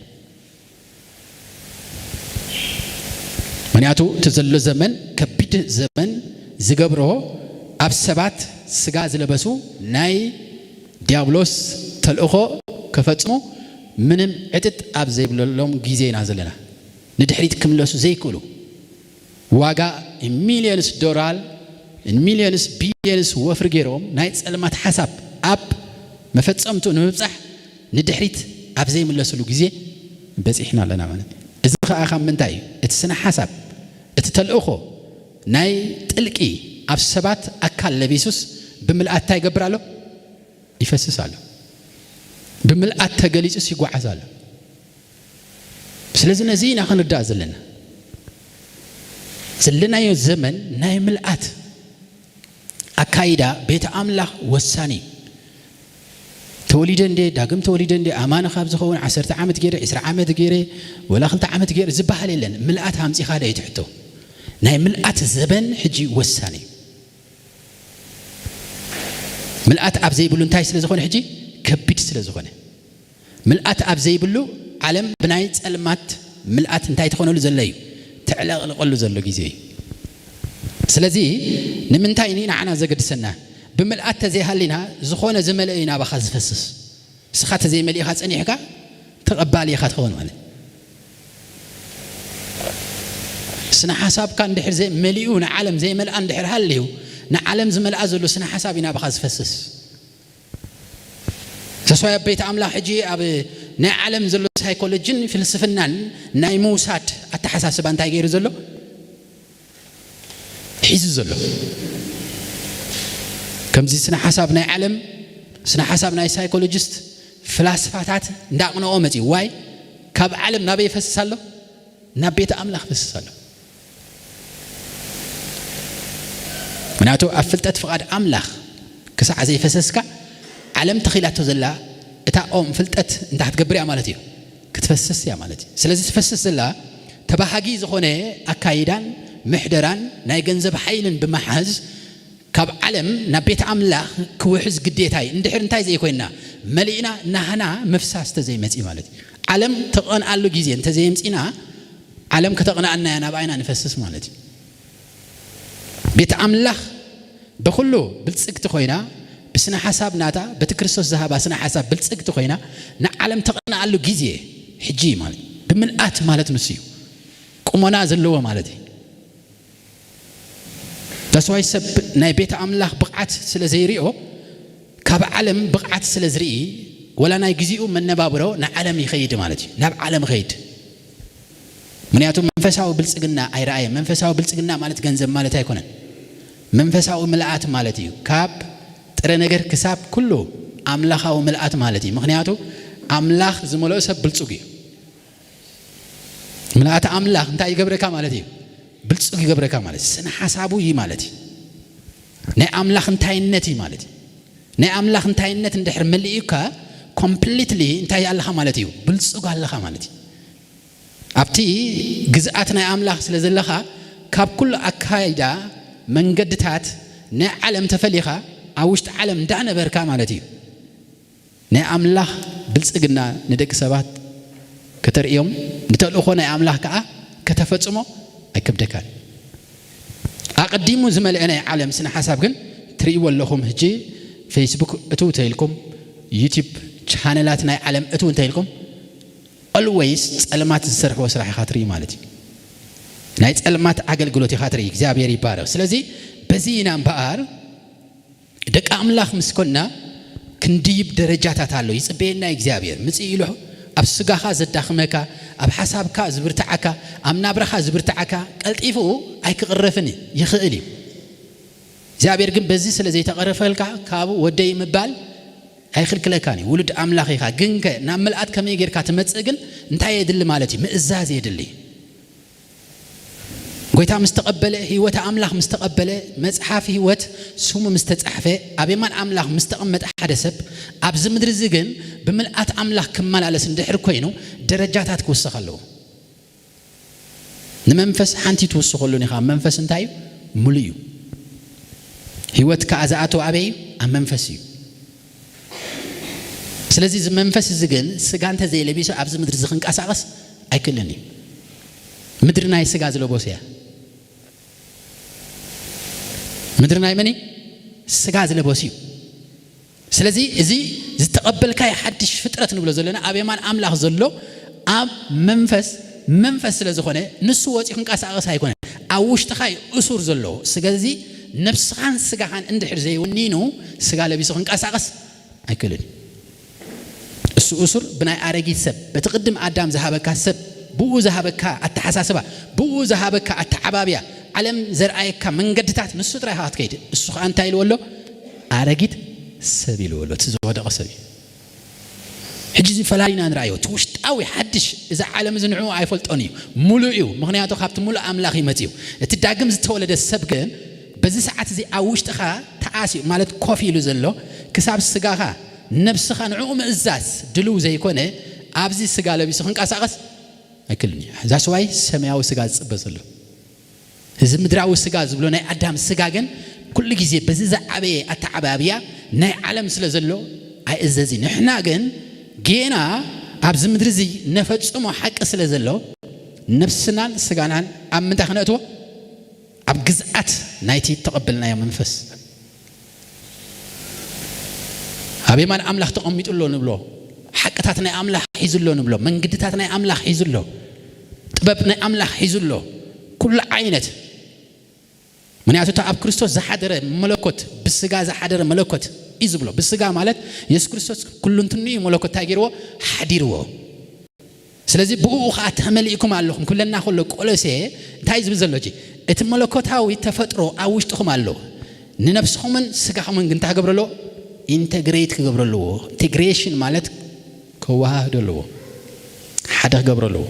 ምክንያቱ እቲ ዘሎ ዘመን ከቢድ ዘመን ዝገብሮ ኣብ ሰባት ስጋ ዝለበሱ ናይ ዲያብሎስ ተልእኾ ከፈጽሙ ምንም ዕጥጥ ኣብ ዘይብለሎም ግዜ ኢና ዘለና። ንድሕሪት ክምለሱ ዘይክእሉ ዋጋ ሚልዮንስ ዶላር፣ ሚልዮንስ ቢልዮንስ ወፍሪ ገይሮም ናይ ጸልማት ሓሳብ ኣብ መፈጸምቱ ንምብጻሕ ንድሕሪት ኣብ ዘይምለስሉ ግዜ በጺሕና ኣለና ማለት እዩ። እዚ ኸኣ ካብ ምንታይ እዩ? እቲ ስነ ሓሳብ፣ እቲ ተልእኾ ናይ ጥልቂ ኣብ ሰባት ኣካል ለቢሱስ ብምልኣት እንታይ ይገብር ኣሎ? ይፈስስ ኣሎ። ብምልኣት ተገሊጹስ ይጓዓዝ ኣሎ። ስለዚ ነዚ ኢና ክንርዳእ ዘለና። ዘለናዮ ዘመን ናይ ምልኣት ኣካይዳ ቤተ ኣምላኽ ወሳኒ እዩ። ተወሊደ እንዴ፣ ዳግም ተወሊደ እንዴ፣ ኣማኒ ካብ ዝኸውን ዓሰርተ ዓመት ገይረ፣ ዕስራ ዓመት ገይረ፣ ወላ ክልተ ዓመት ገይረ ዝበሃል የለን። ምልኣት ኣምጺኻ ዶ እዩ እቲ ሕቶ? ናይ ምልኣት ዘበን ሕጂ ወሳኒ እዩ። ምልኣት ኣብ ዘይብሉ እንታይ ስለ ዝኾነ ሕጂ? ከቢድ ስለ ዝኾነ። ምልኣት ኣብ ዘይብሉ ዓለም ብናይ ጸልማት ምልኣት እንታይ ትኾነሉ ዘሎ እዩ? ትዕለቕልቐሉ ዘሎ ግዜ እዩ። ስለዚ ንምንታይ ንዓና ዘገድሰና? ብምልኣት ተዘይሃሊና ዝኾነ ዝመልአ እዩ ናባኻ ዝፈስስ። ንስኻ ተዘይመሊእኻ ጸኒሕካ ተቐባሊ ኢኻ ትኸውን ማለት። ስነ ሓሳብካ እንድሕር ዘይ-፣ መሊኡ ንዓለም ዘይመልኣ እንድሕር ሃልዩ፣ ንዓለም ዝመልኣ ዘሎ ስነ ሓሳብ እዩ ናባኻ ዝፈስስ። ተስፋይ ኣብ ቤት ኣምላኽ ሕጂ ኣብ ናይ ዓለም ዘሎ ሳይኮሎጂን ፍልስፍናን ናይ ምውሳድ ኣተሓሳስባ እንታይ ገይሩ ዘሎ? ሒዙ ዘሎ። ከምዚ ስነ ሓሳብ ናይ ዓለም፣ ስነ ሓሳብ ናይ ሳይኮሎጂስት፣ ፍላስፋታት እንዳቕንኦ መጺኡ። ዋይ፣ ካብ ዓለም ናበይ ይፈስስ ኣሎ? ናብ ቤት ኣምላኽ ይፈስስ ኣሎ። ምክንያቱ ኣብ ፍልጠት ፍቓድ ኣምላኽ ክሳዕ ዘይፈሰስካ፣ ዓለም ተኺላቶ ዘላ እታ ኦም ፍልጠት እንታይ ክትገብር እያ ማለት እዩ? ክትፈስስ እያ ማለት እዩ። ስለዚ ትፈስስ ዘላ ተባሃጊ ዝኾነ ኣካይዳን ምሕደራን ናይ ገንዘብ ሓይልን ብምሓዝ ካብ ዓለም ናብ ቤት ኣምላኽ ክውሕዝ ግዴታ እዩ። እንድሕር እንታይ ዘይኮይንና፣ መሊእና ናህና ምፍሳስ ተዘይመጺእ ማለት እዩ። ዓለም ተቐንኣሉ ግዜ እንተዘየምጺና፣ ዓለም ከተቕንኣና እያ፣ ናብኣ ኢና ንፈስስ ማለት እዩ። ቤት ኣምላኽ ብኹሉ ብልጽግቲ ኮይና፣ ብስነ ሓሳብ ናታ፣ በቲ ክርስቶስ ዝሃባ ስነ ሓሳብ ብልጽግቲ ኮይና፣ ንዓለም ተቐንኣሉ ግዜ ሕጂ እዩ ማለት እዩ። ብምልኣት ማለት ንሱ እዩ። ቁመና ዘለዎ ማለት እዩ። ተስዋይ ሰብ ናይ ቤት ኣምላኽ ብቕዓት ስለ ዘይሪኦ፣ ካብ ዓለም ብቕዓት ስለ ዝርኢ፣ ወላ ናይ ግዜኡ መነባብሮ ንዓለም ይኸይድ ማለት እዩ። ናብ ዓለም ኸይድ። ምክንያቱ መንፈሳዊ ብልጽግና ኣይረኣየ። መንፈሳዊ ብልጽግና ማለት ገንዘብ ማለት ኣይኮነን። መንፈሳዊ ምልኣት ማለት እዩ። ካብ ጥረ ነገር ክሳብ ኩሉ ኣምላኻዊ ምልኣት ማለት እዩ። ምክንያቱ ኣምላኽ ዝመልኦ ሰብ ብልጹግ እዩ። ምልኣት ኣምላኽ እንታይ ይገብረካ ማለት እዩ? ብልጹግ ይገብረካ ማለት እዩ። ስነ ሓሳቡ እዩ ማለት እዩ። ናይ ኣምላኽ እንታይነት እዩ ማለት እዩ። ናይ ኣምላኽ እንታይነት እንድሕር መሊኡካ፣ ኮምፕሊትሊ እንታይ ኣለኻ ማለት እዩ? ብልጹግ ኣለኻ ማለት እዩ። ኣብቲ ግዝኣት ናይ ኣምላኽ ስለ ዘለኻ፣ ካብ ኩሉ ኣካይዳ መንገድታት ናይ ዓለም ተፈሊኻ፣ ኣብ ውሽጢ ዓለም እንዳነበርካ ማለት እዩ። ናይ ኣምላኽ ብልጽግና ንደቂ ሰባት ከተርእዮም፣ ንተልእኾ ናይ ኣምላኽ ከኣ ከተፈጽሞ ኣይከብደካን። ኣቐዲሙ ዝመልአ ናይ ዓለም ስነ ሓሳብ ግን ትርእይዎ ኣለኹም። ሕጂ ፌስቡክ እትው ተኢልኩም፣ ዩቲዩብ ቻነላት ናይ ዓለም እትው እንተኢልኩም፣ ኦልዌይስ ጸልማት ዝሰርሕዎ ስራሕ ኢኻ ትርኢ ማለት እዩ። ናይ ጸልማት ኣገልግሎት ኢኻ ትርኢ። እግዚኣብሔር ይባረኽ። ስለዚ በዚ ኢና እምበኣር ደቂ ኣምላኽ ምስ ኮንና ክንድይብ ደረጃታት ኣሎ። ይጽበየና እግዚኣብሔር። ምጽእ ኢሉ ኣብ ስጋኻ ዘዳኽመካ፣ ኣብ ሓሳብካ ዝብርትዓካ፣ ኣብ ናብራኻ ዝብርትዓካ ቀልጢፉ ኣይክቕረፍን እዩ፣ ይኽእል እዩ። እግዚኣብሔር ግን በዚ ስለ ዘይተቐረፈልካ ካብ ወደይ ምባል ኣይኽልክለካን እዩ። ውሉድ ኣምላኽ ኢኻ። ግንከ ናብ ምልኣት ከመይ ጌርካ ትመጽእ ግን እንታይ የድሊ ማለት እዩ? ምእዛዝ የድሊ። ጎይታ ምስ ተቐበለ፣ ህይወት ኣምላኽ ምስ ተቐበለ፣ መጽሓፍ ህይወት ስሙ ምስ ተጻሕፈ፣ ኣብ የማን ኣምላኽ ምስ ተቐመጠ ሓደ ሰብ፣ ኣብዚ ምድሪ እዚ ግን ብምልኣት ኣምላኽ ክመላለስ እንድሕር ኮይኑ፣ ደረጃታት ክውስኽ ኣለዎ። ንመንፈስ ሓንቲ ትውስኸሉን ኢኻ። መንፈስ እንታይ እዩ? ምሉእ እዩ። ህይወት ከኣ ዝኣትዎ ኣበይ እዩ? ኣብ መንፈስ እዩ። ስለዚ እዚ መንፈስ እዚ ግን ስጋ እንተዘይለቢሱ ኣብዚ ምድሪ እዚ ክንቀሳቐስ ኣይክእልን እዩ። ምድሪ ናይ ስጋ ዝለበሱ እያ። ምድሪ ናይ መን እዩ? ስጋ ዝለበሱ እዩ። ስለዚ እዚ ዝተቐበልካዮ ሓድሽ ፍጥረት ንብሎ ዘለና ኣብ የማን ኣምላኽ ዘሎ ኣብ መንፈስ፣ መንፈስ ስለ ዝኾነ ንሱ ወፂኡ ክንቀሳቐስ ኣይኮነን። ኣብ ውሽጥኻ እዩ እሱር ዘለዎ። ስለዚ ነብስኻን ስጋኻን እንድሕር ዘይወኒኑ ስጋ ለቢሱ ክንቀሳቐስ ኣይክእልን። እሱ እሱር ብናይ ኣረጊት ሰብ፣ በቲ ቅድም ኣዳም ዝሃበካ ሰብ፣ ብኡ ዝሃበካ ኣተሓሳስባ፣ ብኡ ዝሃበካ ኣተዓባብያ፣ ዓለም ዘርኣየካ መንገድታት ንሱ ጥራይ ኢኻ ክትከይድ። እሱ ኸኣ እንታይ ኢልዎ ኣሎ? ኣረጊት ሰብ ኢልዎ ኣሎ። እቲ ዝወደቐ ሰብ እዩ። ሕጂ እዚ ፈላሊና ንርኣዮ። እቲ ውሽጣዊ ሓድሽ፣ እዚ ዓለም እዚ ንዕኡ ኣይፈልጦን እዩ። ሙሉእ እዩ። ምኽንያቱ ካብቲ ሙሉእ ኣምላኽ እዩ መጺኡ። እቲ ዳግም ዝተወለደ ሰብ ግን በዚ ሰዓት እዚ ኣብ ውሽጥኻ ተኣስዩ፣ ማለት ኮፍ ኢሉ ዘሎ፣ ክሳብ ስጋኻ፣ ነብስኻ ንዕኡ ምእዛዝ ድልው ዘይኮነ፣ ኣብዚ ስጋ ለቢሱ ክንቀሳቐስ ኣይክልን እዩ። ዛስዋይ ሰማያዊ ስጋ ዝጽበ ዘሎ። እዚ ምድራዊ ስጋ ዝብሎ ናይ ኣዳም ስጋ ግን ኩሉ ግዜ በዚ ዝዓበየ ኣተዓባብያ ናይ ዓለም ስለ ዘሎ ኣይእዘዝን። ንሕና ግን ጌና ኣብዚ ምድሪ እዚ ነፈጽሞ ሓቂ ስለ ዘሎ፣ ነፍስናን ስጋናን ኣብ ምንታይ ክነእትዎ? ኣብ ግዝኣት ናይቲ እተቐበልናዮ መንፈስ። ኣብ የማን ኣምላኽ ተቐሚጡ ኣሎ ንብሎ፣ ሓቅታት ናይ ኣምላኽ ሒዙ ኣሎ ንብሎ፣ መንገድታት ናይ ኣምላኽ ሒዙ ኣሎ፣ ጥበብ ናይ ኣምላኽ ሒዙ ኣሎ፣ ኩሉ ዓይነት። ምክንያቱ እታ ኣብ ክርስቶስ ዝሓደረ መለኮት፣ ብስጋ ዝሓደረ መለኮት እዩ ዝብሎ። ብስጋ ማለት የሱስ ክርስቶስ ኩሉንትንኡ መለኮት እንታይ ገይርዎ? ሓዲርዎ። ስለዚ ብእኡ ኸዓ ተመሊእኩም ኣለኹም ክብለና ከሎ ቆሎሴ እንታይ ዝብል ዘሎ? እቲ መለኮታዊ ተፈጥሮ ኣብ ውሽጥኹም ኣሎ። ንነብስኹምን ስጋኹምን ግን እንታይ ክገብሮ ኣለዎ? ኢንተግሬት ክገብሮ ኣለዎ። ኢንቴግሬሽን ማለት ከወሃህዶ ኣለዎ። ሓደ ክገብሮ ኣለዎ።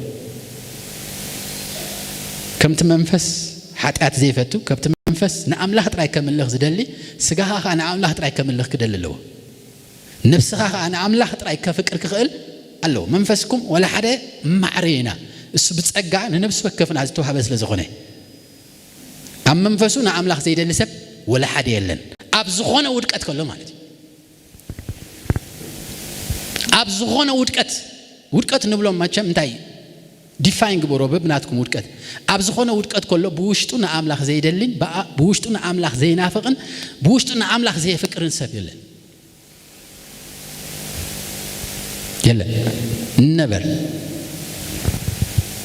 ከምቲ መንፈስ ሓጢኣት ዘይፈቱ፣ ከምቲ መንፈስ ንኣምላኽ ጥራይ ከምልኽ ዝደሊ፣ ስጋኻ ኸዓ ንኣምላኽ ጥራይ ከምልኽ ክደሊ ኣለዎ። ነብስኻ ኸዓ ንኣምላኽ ጥራይ ከፍቅር ክኽእል ኣለዎ። መንፈስኩም ወላ ሓደ ማዕረ ኢና። እሱ ብጸጋ ንነብሲ ወከፍና ዝተዋህበ ስለ ዝኾነ፣ ኣብ መንፈሱ ንኣምላኽ ዘይደሊ ሰብ ወላ ሓደ የለን። ኣብ ዝኾነ ውድቀት ከሎ ማለት እዩ። ኣብ ዝኾነ ውድቀት፣ ውድቀት ንብሎም መቸም እንታይ ዲፋይን ግበሮ፣ በብናትኩም ውድቀት። ኣብ ዝኾነ ውድቀት ከሎ ብውሽጡ ንኣምላኽ ዘይደልን፣ ብኣ-፣ ብውሽጡ ንኣምላኽ ዘይናፍቕን፣ ብውሽጡ ንኣምላኽ ዘየፍቅርን ሰብ የለን። የለን። ነበር።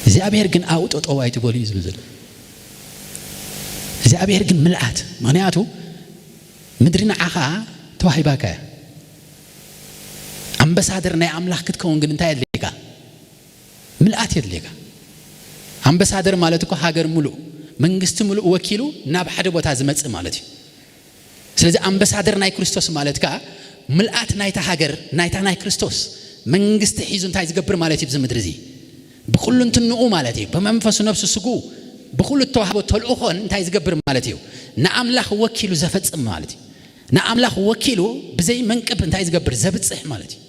እግዚኣብሔር ግን ኣብኡ ጠጠው ኣይትበሉ እዩ ዝብል ዘሎ። እግዚኣብሔር ግን ምልኣት። ምክንያቱ ምድሪ ንዓኻ ተዋሂባካ እያ። ኣምባሳደር ናይ ኣምላኽ ክትከውን ግን እንታይ የድልየካ? ምልኣት የድልየካ። ኣምባሳደር ማለት እኮ ሃገር ሙሉእ፣ መንግስቲ ሙሉእ ወኪሉ ናብ ሓደ ቦታ ዝመጽእ ማለት እዩ። ስለዚ ኣምባሳደር ናይ ክርስቶስ ማለት ከኣ ምልኣት ናይታ ሃገር፣ ናይታ ናይ ክርስቶስ መንግስቲ ሒዙ እንታይ ዝገብር ማለት እዩ? ኣብዚ ምድሪ እዚ ብኩሉንትንኡ ማለት እዩ፣ ብመንፈሱ፣ ነብሱ፣ ስግኡ፣ ብኩሉ እተዋህቦ ተልእኾን እንታይ ዝገብር ማለት እዩ? ንኣምላኽ ወኪሉ ዘፈጽም ማለት እዩ። ንኣምላኽ ወኪሉ ብዘይ መንቅብ እንታይ ዝገብር? ዘብጽሕ ማለት እዩ።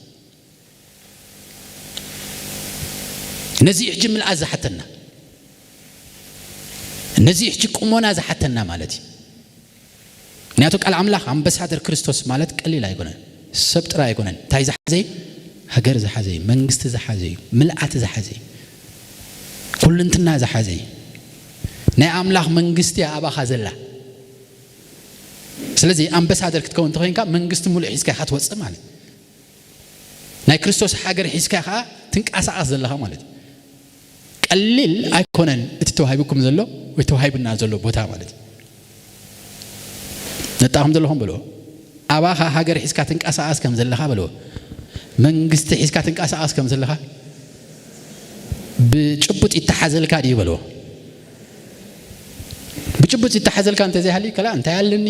ነዚ እዩ ሕጂ ምልኣት ዝሓተና፣ ነዚ እዩ ሕጂ ቁሞና ዝሓተና ማለት እዩ። ምክንያቱ ቃል ኣምላኽ ኣምባሳደር ክርስቶስ ማለት ቀሊል ኣይኮነን፣ ሰብ ጥራይ ኣይኮነን። እንታይ ዝሓዘ እዩ? ሃገር ዝሓዘ እዩ፣ መንግስቲ ዝሓዘ እዩ፣ ምልኣት ዝሓዘ እዩ፣ ኩልንትና ዝሓዘ እዩ። ናይ ኣምላኽ መንግስቲ እያ ኣባኻ ዘላ። ስለዚ ኣምባሳደር ክትከውን እንተኾይንካ መንግስቲ ሙሉእ ሒዝካ ኢኻ ትወፅእ ማለት እዩ። ናይ ክርስቶስ ሃገር ሒዝካ ኢኻ ትንቀሳቐስ ዘለኻ ማለት እዩ። ቀሊል ኣይኮነን እቲ ተዋሂቡኩም ዘሎ ወይ ተዋሂቡና ዘሎ ቦታ ማለት እዩ። ነጣኹም ዘለኹም በልዎ። ኣባኻ ሃገር ሒዝካ ትንቀሳቐስ ከም ዘለኻ በልዎ። መንግስቲ ሒዝካ ትንቀሳቐስ ከም ዘለኻ ብጭቡጥ ይተሓዘልካ ድዩ በልዎ። ብጭቡጥ ይተሓዘልካ እንተዘይሃልዩ ከላ እንታይ ኣለኒ፣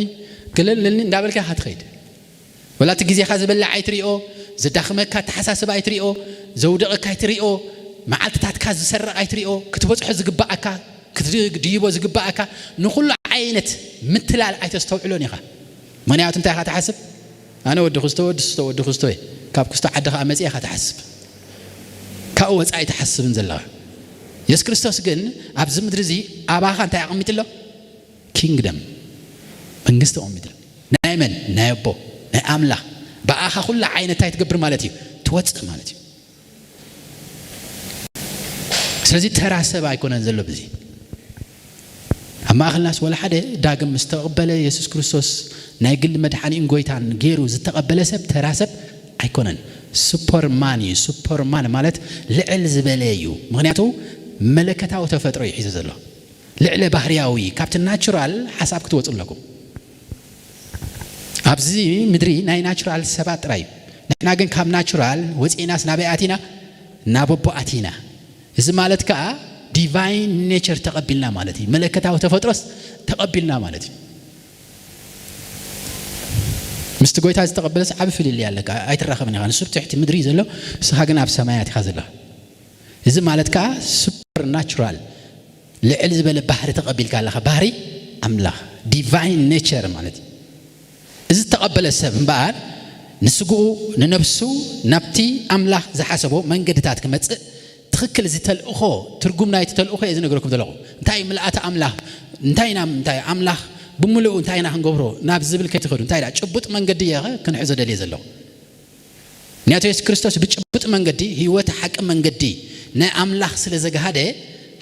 ገለ ኣለኒ እንዳበልካ ኢኻ ትኸይድ። ወላ እቲ ግዜኻ ዝበልዕ ኣይትሪኦ፣ ዘዳኽመካ ኣተሓሳስባ ኣይትሪኦ፣ ዘውድቐካ ኣይትሪኦ፣ መዓልትታትካ ዝሰርቕ ኣይትሪኦ፣ ክትበጽሖ ዝግባኣካ፣ ክትድይቦ ዝግባኣካ፣ ንኹሉ ዓይነት ምትላል ኣይተስተውዕሎን ኢኻ። ምኽንያቱ እንታይ ኢኻ ትሓስብ? ኣነ ወዲ ክስቶ፣ ወዲ ክስቶ፣ ወዲ ክስቶ እየ። ካብ ክስቶ ዓዲ ኸኣ መጺአ ኢኻ ትሓስብ። ካብኡ ወጻኢ ኣይትሓስብን ዘለኻ። የሱስ ክርስቶስ ግን ኣብዚ ምድሪ እዚ ኣባኻ እንታይ ኣቐሚጡ ኣሎ? ኪንግደም፣ መንግስቲ ኣቐሚጡ ኣሎ። ናይ መን? ናይ ኣቦ፣ ናይ ኣምላኽ። ብኣኻ ኩሉ ዓይነት እንታይ ትገብር ማለት እዩ? ትወጽእ ማለት እዩ። ስለዚ ተራ ሰብ ኣይኮነን ዘሎ ብዚ። ኣብ ማእኸልናስ ወላ ሓደ ዳግም ምስ ተቐበለ የሱስ ክርስቶስ ናይ ግሊ መድሓኒኡን ጎይታን ገይሩ ዝተቐበለ ሰብ ተራ ሰብ ኣይኮነን። ሱፐርማን እዩ። ሱፐርማን ማለት ልዕል ዝበለ እዩ። ምኽንያቱ መለከታዊ ተፈጥሮ እዩ ሒዙ ዘሎ። ልዕለ ባህርያዊ፣ ካብቲ ናቹራል ሓሳብ ክትወጹ ኣለኩም። ኣብዚ ምድሪ ናይ ናቹራል ሰባት ጥራይ እዩ። ንሕና ግን ካብ ናቹራል ወጺእናስ ናበይ ኣቲና? ናብ ኣቦ ኣቲና። እዚ ማለት ከኣ ዲቫይን ኔቸር ተቐቢልና ማለት እዩ። መለከታዊ ተፈጥሮስ ተቐቢልና ማለት እዩ። ምስቲ ጎይታ ዝተቐበለስ ዓቢ ፍልልይ ኣለካ፣ ኣይትራኸብን ኢኻ። ንሱ ኣብ ትሕቲ ምድሪ እዩ ዘሎ፣ ንስኻ ግን ኣብ ሰማያት ኢኻ ዘለኻ። እዚ ማለት ከኣ ሱፐር ናቹራል፣ ልዕል ዝበለ ባህሪ ተቐቢልካ ኣለኻ። ባህሪ ኣምላኽ፣ ዲቫይን ኔቸር ማለት እዩ። እዚ ዝተቐበለ ሰብ እምበኣር ንስግኡ፣ ንነብሱ ናብቲ ኣምላኽ ዝሓሰቦ መንገድታት ክመጽእ ትኽክል፣ እዚ ተልእኾ፣ ትርጉም ናይቲ ተልእኾ እየ ዝነግረኩም ዘለኹ። እንታይ እዩ ምልኣተ ኣምላኽ? እንታይ ኢና፣ እንታይ ኣምላኽ ብምልኡ እንታይ ኢና ክንገብሮ ናብ ዝብል ከይትኸዱ፣ እንታይ ኢላ ጭቡጥ መንገዲ እየ ክንሕዞ ደልየ ዘለኹ። ምክንያቱ የሱስ ክርስቶስ ብጭቡጥ መንገዲ፣ ህይወት ሓቂ መንገዲ ናይ ኣምላኽ ስለ ዘግሃደ፣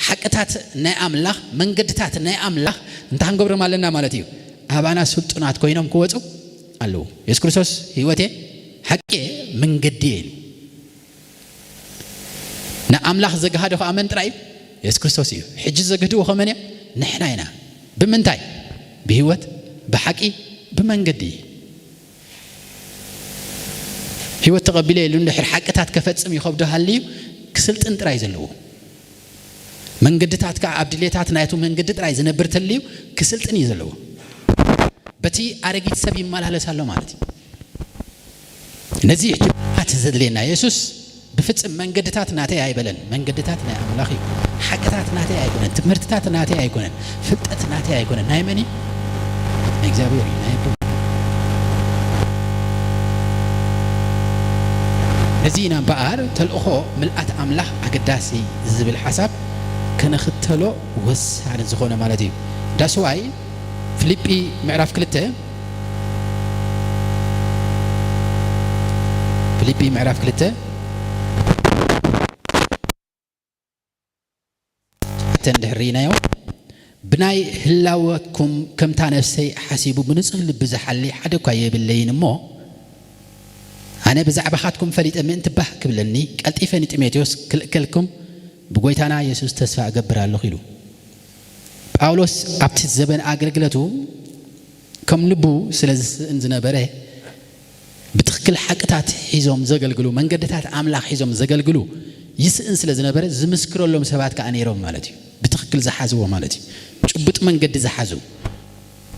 ሓቅታት ናይ ኣምላኽ፣ መንገድታት ናይ ኣምላኽ እንታይ ክንገብሮም ኣለና ማለት እዩ? ኣባና ስልጡናት ኮይኖም ክወፁ ኣለዉ። የሱስ ክርስቶስ ህይወቴ ሓቂ መንገዲ እየ ኢሉ። ንኣምላኽ ዘግሃደ ኸኣ መን ጥራይ እዩ? የሱስ ክርስቶስ እዩ። ሕጂ ዘግህድዎ ኸመን እዮም? ንሕና ኢና። ብምንታይ? ብህይወት፣ ብሓቂ፣ ብመንገዲ። ህይወት ተቐቢለ ኢሉ እንድሕር ሓቅታት ከፈጽም ይኸብዶ ሃልዩ ክስልጥን ጥራይ ዘለዎ። መንገድታት ከኣ ኣብ ድሌታት ናይቱ መንገዲ ጥራይ ዝነብር ተልዩ ክስልጥን እዩ ዘለዎ። በቲ ኣረጊት ሰብ ይመላለስ ኣሎ ማለት እዩ። ነዚ ሕጂ ምልኣት ዘድልየና የሱስ ብፍጽም መንገድታት ናተይ ኣይበለን። መንገድታት ናይ ኣምላኽ እዩ። ሓቅታት ናተይ ኣይኮነን። ትምህርትታት ናተይ ኣይኮነን። ፍልጠት ናተይ ኣይኮነን። ናይ መን እዩ? ናይ እግዚኣብሔር እዩ። ናይ ኣቦ። ነዚ ኢና እምበኣር ተልእኾ ምልኣት ኣምላኽ ኣገዳሲ ዝብል ሓሳብ ከነኽተሎ ወሳኒ ዝኾነ ማለት እዩ። ዳስዋይ ፊልጲ ምዕራፍ ክልተ፣ ፊልጲ ምዕራፍ ክልተ፣ እንድሕር ርኢናዮ፣ ብናይ ህላወኩም ከምታ ነፍሰይ ሓሲቡ ብንጹህ ልቢ ዝሓሊ ሓደ እኳ የብለይን እሞ፣ ኣነ ብዛዕባኻትኩም ፈሊጠ ምእንቲ ባህ ክብለኒ፣ ቀልጢፈ ንጢሞቴዎስ ክልእከልኩም ብጎይታና የሱስ ተስፋ እገብር ኣለኹ ኢሉ። ጳውሎስ ኣብቲ ዘበን ኣገልግለቱ ከም ልቡ ስለ ዝስእን ዝነበረ፣ ብትኽክል ሓቅታት ሒዞም ዘገልግሉ፣ መንገድታት ኣምላኽ ሒዞም ዘገልግሉ ይስእን ስለ ዝነበረ፣ ዝምስክረሎም ሰባት ከኣ ነይሮም ማለት እዩ። ብትኽክል ዝሓዝዎ ማለት እዩ። ጭቡጥ መንገዲ ዝሓዙ፣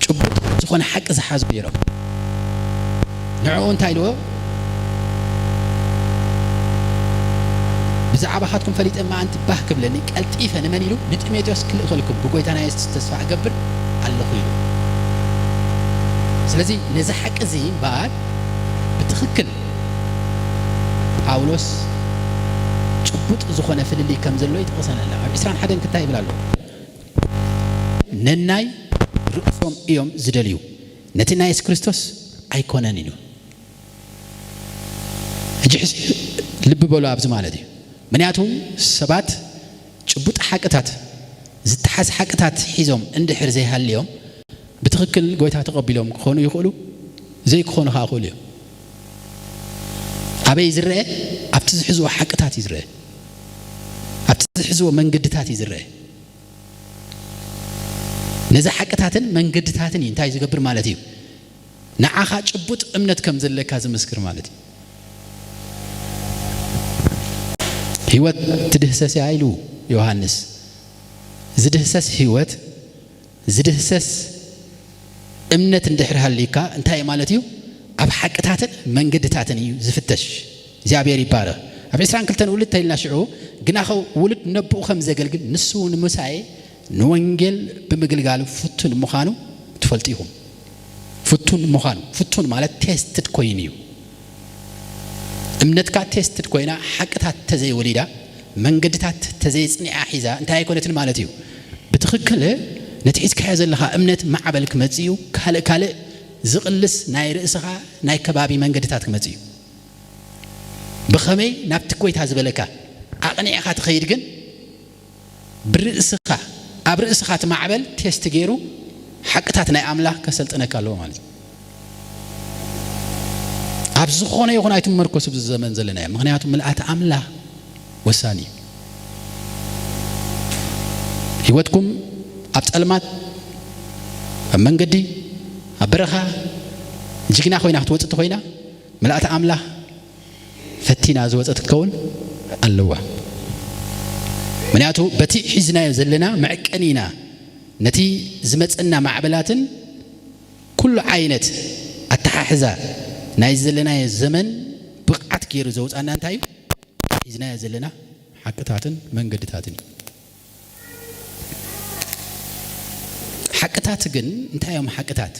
ጭቡጥ ዝኾነ ሓቂ ዝሓዙ ነይሮም። ንዕኡ እንታይ ኢልዎ? ብዛዕባኻትኩም ፈሊጠ ምእንቲ ባህ ክብለኒ ቀልጢፈ ንመን ኢሉ? ንጢሞቴዎስ ክልእኸልኩም ብጎይታና የሱስ ተስፋ እገብር ኣለኹ ኢሉ። ስለዚ ነዚ ሓቂ እዚ እምበኣር ብትኽክል ጳውሎስ ጭቡጥ ዝኾነ ፍልልይ ከም ዘሎ ይጠቕሰና ኣሎ። ኣብ ዕስራን ሓደን ክታይ ይብል ኣሎ? ነናይ ርእሶም እዮም ዝደልዩ፣ ነቲ ናይ የሱስ ክርስቶስ ኣይኮነን ኢሉ። ሕጂ ሕስ-፣ ልቢ በሉ ኣብዚ ማለት እዩ። ምክንያቱ ሰባት ጭቡጥ ሓቅታት፣ ዝተሓዝ ሓቅታት ሒዞም እንድሕር ዘይሃልዮም ብትኽክል ጎይታ ተቐቢሎም ክኾኑ ይኽእሉ፣ ዘይክኾኑ ከኣ ይኽእሉ እዮም። ኣበይ ዝረአ? ኣብቲ ዝሕዝዎ ሓቅታት እዩ ዝረአ። ኣብቲ ዝሕዝዎ መንገድታት እዩ ዝረአ። ነዚ ሓቅታትን መንገድታትን እዩ እንታይ ዝገብር ማለት እዩ? ንዓኻ ጭቡጥ እምነት ከም ዘለካ ዝምስክር ማለት እዩ። ህይወት ትድህሰስ እያ ኢሉ ዮሃንስ። ዝድህሰስ ህይወት፣ ዝድህሰስ እምነት እንድሕር ሃልዩካ እንታይ ማለት እዩ? ኣብ ሓቅታትን መንገድታትን እዩ ዝፍተሽ። እግዚኣብሔር ይባረኽ። ኣብ ዕስራን ክልተን ውልድ ተይልና ሽዑ፣ ግናኸ ውሉድ ነቦኡ ከም ዘገልግል ንሱ ንሙሳኤ ንወንጌል ብምግልጋሉ ፍቱን ምዃኑ ትፈልጡ ኢኹም። ፍቱን ምዃኑ፣ ፍቱን ማለት ቴስትድ ኮይኑ እዩ። እምነትካ ቴስትድ ኮይና፣ ሓቅታት ተዘይወሊዳ፣ መንገድታት ተዘይጽኒዓ ሒዛ እንታይ ኣይኮነትን ማለት እዩ። ብትኽክል ነቲ ሒዝካዮ ዘለኻ እምነት ማዕበል ክመጽእ እዩ። ካልእ ካልእ ዝቕልስ ናይ ርእስኻ ናይ ከባቢ መንገድታት ክመጽእ እዩ። ብኸመይ ናብቲ ጎይታ ዝበለካ ኣቕኒዕኻ ትኸይድ ግን ብርእስኻ፣ ኣብ ርእስኻ እቲ ማዕበል ቴስት ገይሩ ሓቅታት ናይ ኣምላኽ ከሰልጥነካ ኣለዎ ማለት እዩ። ኣብ ዝኾነ ይኹን ኣይትመርኮስ ኣብዚ ዘመን ዘለናዮ። ምኽንያቱ ምልኣት ኣምላኽ ወሳኒ እዩ። ህይወትኩም ኣብ ጸልማት፣ ኣብ መንገዲ፣ ኣብ በረኻ ጅግና ኮይና ክትወጽእ እንተኾይና፣ ምልኣት ኣምላኽ ፈቲና ዝወጸት ክትከውን ኣለዋ። ምክንያቱ በቲ ሒዝናዮ ዘለና መዕቀኒ ኢና ነቲ ዝመጸና ማዕበላትን ኩሉ ዓይነት ኣተሓሕዛ ናይ ዘለናዮ ዘመን ብቕዓት ገይሩ ዘውጻና እንታይ እዩ? ሒዝናዮ ዘለና ሓቅታትን መንገድታትን እዩ። ሓቅታት ግን እንታይ እዮም ሓቅታት?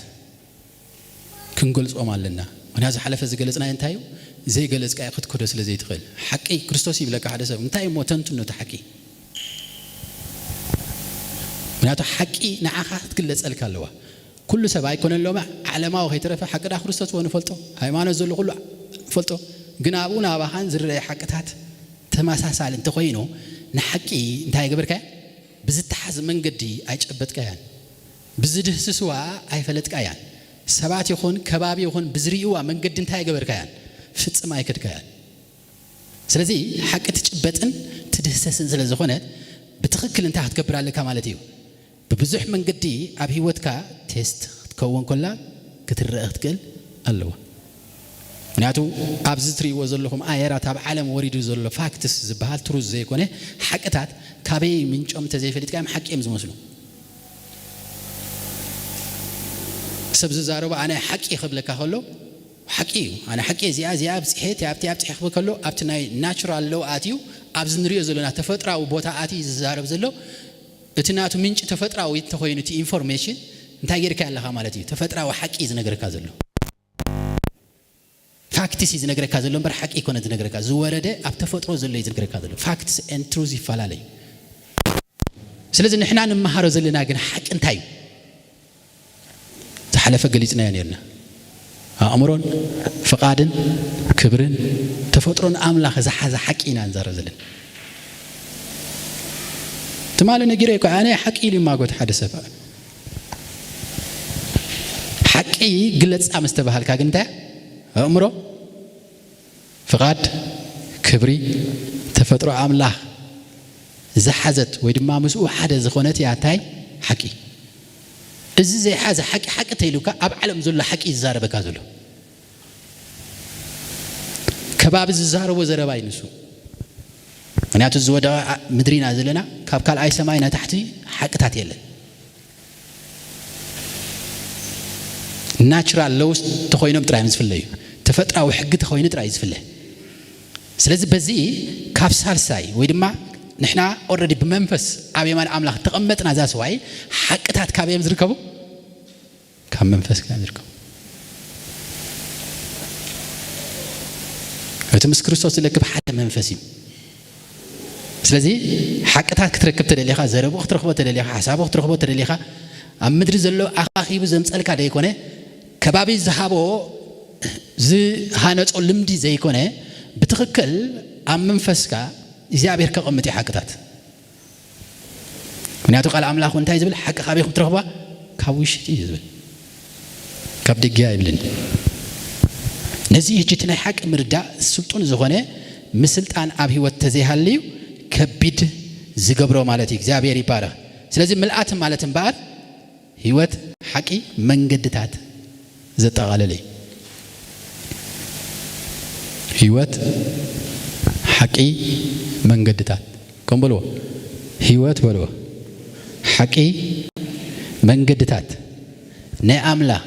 ክንገልጾም ኣለና። ምክንያቱ ዝሓለፈ ዝገለጽናዮ እንታይ እዩ? ዘይገለጽካዮ ክትክዶ ስለ ዘይትኽእል። ሓቂ ክርስቶስ ይብለካ ሓደ ሰብ፣ እንታይ እሞ ተንትኖ እቲ ሓቂ? ምክንያቱ ሓቂ ንዓኻ ክትግለጸልካ ኣለዋ። ኩሉ ሰብ ኣይኮነን ሎማ ዓለማዊ ከይተረፈ ሓቂ ዳ ክርስቶስ እኮ ንፈልጦ፣ ሃይማኖት ዘሎ ኩሉ ንፈልጦ። ግን ኣብኡ ናባኻን ዝረአ ሓቅታት ተመሳሳሊ እንተኾይኑ፣ ንሓቂ እንታይ ገበርካያ? ብዝተሓዝ መንገዲ ኣይጨበጥካያን፣ ብዝድህስስዋ ኣይፈለጥካያን። ሰባት ይኹን ከባቢ ይኹን ብዝርእይዋ መንገዲ እንታይ ገበርካያን? ፍጽም ኣይከድካያን። ስለዚ ሓቂ ትጭበጥን ትድህሰስን ስለ ዝኾነ፣ ብትኽክል እንታይ ክትገብር ኣለካ ማለት እዩ? ብብዙሕ መንገዲ ኣብ ህይወትካ ቴስት ክትከውን ከላ ክትረአ ክትክእል ኣለዋ። ምክንያቱ ኣብዚ ትርእይዎ ዘለኹም ኣየራት ኣብ ዓለም ወሪዱ ዘሎ ፋክትስ ዝበሃል ትሩዝ ዘይኮነ ሓቅታት ካበይ ምንጮም እንተዘይፈሊጥካ እዮም ሓቂ እዮም ዝመስሉ። ሰብ ዝዛረቡ ኣነ ሓቂ ክብለካ ከሎ ሓቂ እዩ። ኣነ ሓቂ እዚኣ እዚኣ ኣብፅሐ እቲ ኣብቲ ኣብፅሐ ክብል ከሎ ኣብቲ ናይ ናቹራል ለው ኣትዩ ኣብዚ ንሪኦ ዘለና ተፈጥራዊ ቦታ ኣትዩ ዝዛረብ ዘሎ እቲ ናቱ ምንጪ ተፈጥራዊ እንተኾይኑ እቲ ኢንፎርሜሽን እንታይ ጌርካ ኣለኻ ማለት እዩ። ተፈጥራዊ ሓቂ እዩ ዝነግረካ ዘሎ። ፋክትስ እዩ ዝነግረካ ዘሎ እምበር ሓቂ ይኮነ ዝነግረካ። ዝወረደ ኣብ ተፈጥሮ ዘሎ እዩ ዝነግረካ ዘሎ። ፋክትስ ኤንድ ትሩዝ ይፈላለዩ። ስለዚ ንሕና ንመሃሮ ዘለና ግን ሓቂ እንታይ እዩ? ዝሓለፈ ገሊጽናዮ ነርና። ኣእምሮን ፍቓድን ክብርን ተፈጥሮን ኣምላኽ ዝሓዘ ሓቂ ኢና ንዛረብ ዘለና። ትማሊ ነጊረ እኮ ኣነ ሓቂ ኢሉ ይማጎት ሓደ ሰብ። ሓቂ ግለጻ ምስ ተባሃልካ ግን እንታይ? ኣእምሮ፣ ፍቓድ፣ ክብሪ፣ ተፈጥሮ ኣምላኽ ዝሓዘት ወይ ድማ ምስኡ ሓደ ዝኾነት እያ እንታይ? ሓቂ። እዚ ዘይሓዘ ሓቂ ሓቂ ተይሉካ ኣብ ዓለም ዘሎ ሓቂ እዩ ዝዛረበካ ዘሎ። ከባቢ ዝዛረቦ ዘረባ እዩ ንሱ። ምክንያቱ ዝወደቐ ምድሪ ኢና ዘለና፣ ካብ ካልኣይ ሰማይ ናታሕቲ ሓቅታት የለን። ናቹራል ሎውስ ተኾይኖም ጥራይ እዮም ዝፍለዩ። ተፈጥራዊ ሕጊ ተኾይኑ ጥራይ እዩ ዝፍለ። ስለዚ በዚ ካብ ሳልሳይ ወይ ድማ ንሕና ኦረዲ ብመንፈስ ኣብ የማን ኣምላኽ ተቐመጥና እዛ ሰዋይ ሓቅታት ካበይ እዮም ዝርከቡ? ካብ መንፈስካ እዮም ዝርከቡ። እቲ ምስ ክርስቶስ ዝለክብ ሓደ መንፈስ እዩ። ስለዚ ሓቅታት ክትረክብ ተደሊኻ፣ ዘረብኡ ክትረኽቦ ተደሊኻ፣ ሓሳቡ ክትረኽቦ ተደሊኻ፣ ኣብ ምድሪ ዘሎ ኣኻኺቡ ዘምጸልካ ዘይኮነ፣ ከባቢ ዝሃቦ ዝሃነጾ ልምዲ ዘይኮነ፣ ብትኽክል ኣብ መንፈስካ እግዚኣብሔር ከቐምጥ እዩ ሓቅታት። ምክንያቱ ቃል ኣምላኽ እንታይ ዝብል ሓቂ ካበይ ክትረኽባ? ካብ ውሽጢ እዩ ዝብል፣ ካብ ደጊ ኣይብልን። ነዚ ሕጂ እቲ ናይ ሓቂ ምርዳእ ስልጡን ዝኾነ ምስልጣን ኣብ ህይወት ተዘይሃልዩ ከቢድ ዝገብሮ ማለት እዩ። እግዚኣብሔር ይባረኽ። ስለዚ ምልኣት ማለት እምበኣር ህይወት ሓቂ መንገድታት ዘጠቓለለ እዩ። ህይወት ሓቂ መንገድታት ከም በልዎ፣ ህይወት በልዎ፣ ሓቂ መንገድታት ናይ ኣምላኽ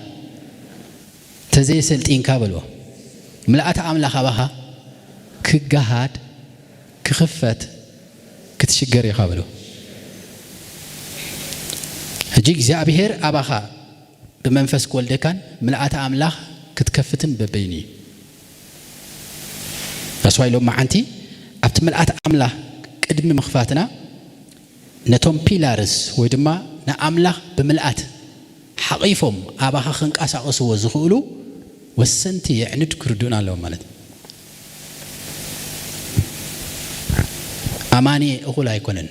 ተዘይሰልጢንካ በልዎ፣ ምልኣት ኣምላኽ ኣባኻ ክገሃድ ክኽፈት ክትሽገር ኢኻ በልዎ። ሕጂ እግዚኣብሔር ኣባኻ ብመንፈስ ክወልደካን ምልኣተ ኣምላኽ ክትከፍትን በበይኑ እዩ። ዳስዋይ ሎም መዓንቲ ኣብቲ ምልኣተ ኣምላኽ ቅድሚ ምኽፋትና ነቶም ፒላርስ ወይ ድማ ንኣምላኽ ብምልኣት ሓቒፎም ኣባኻ ክንቀሳቐስዎ ዝኽእሉ ወሰንቲ የዕንድ ክርድኡና ኣለዎም ማለት እዩ። ኣማኒ እኹል ኣይኮነን።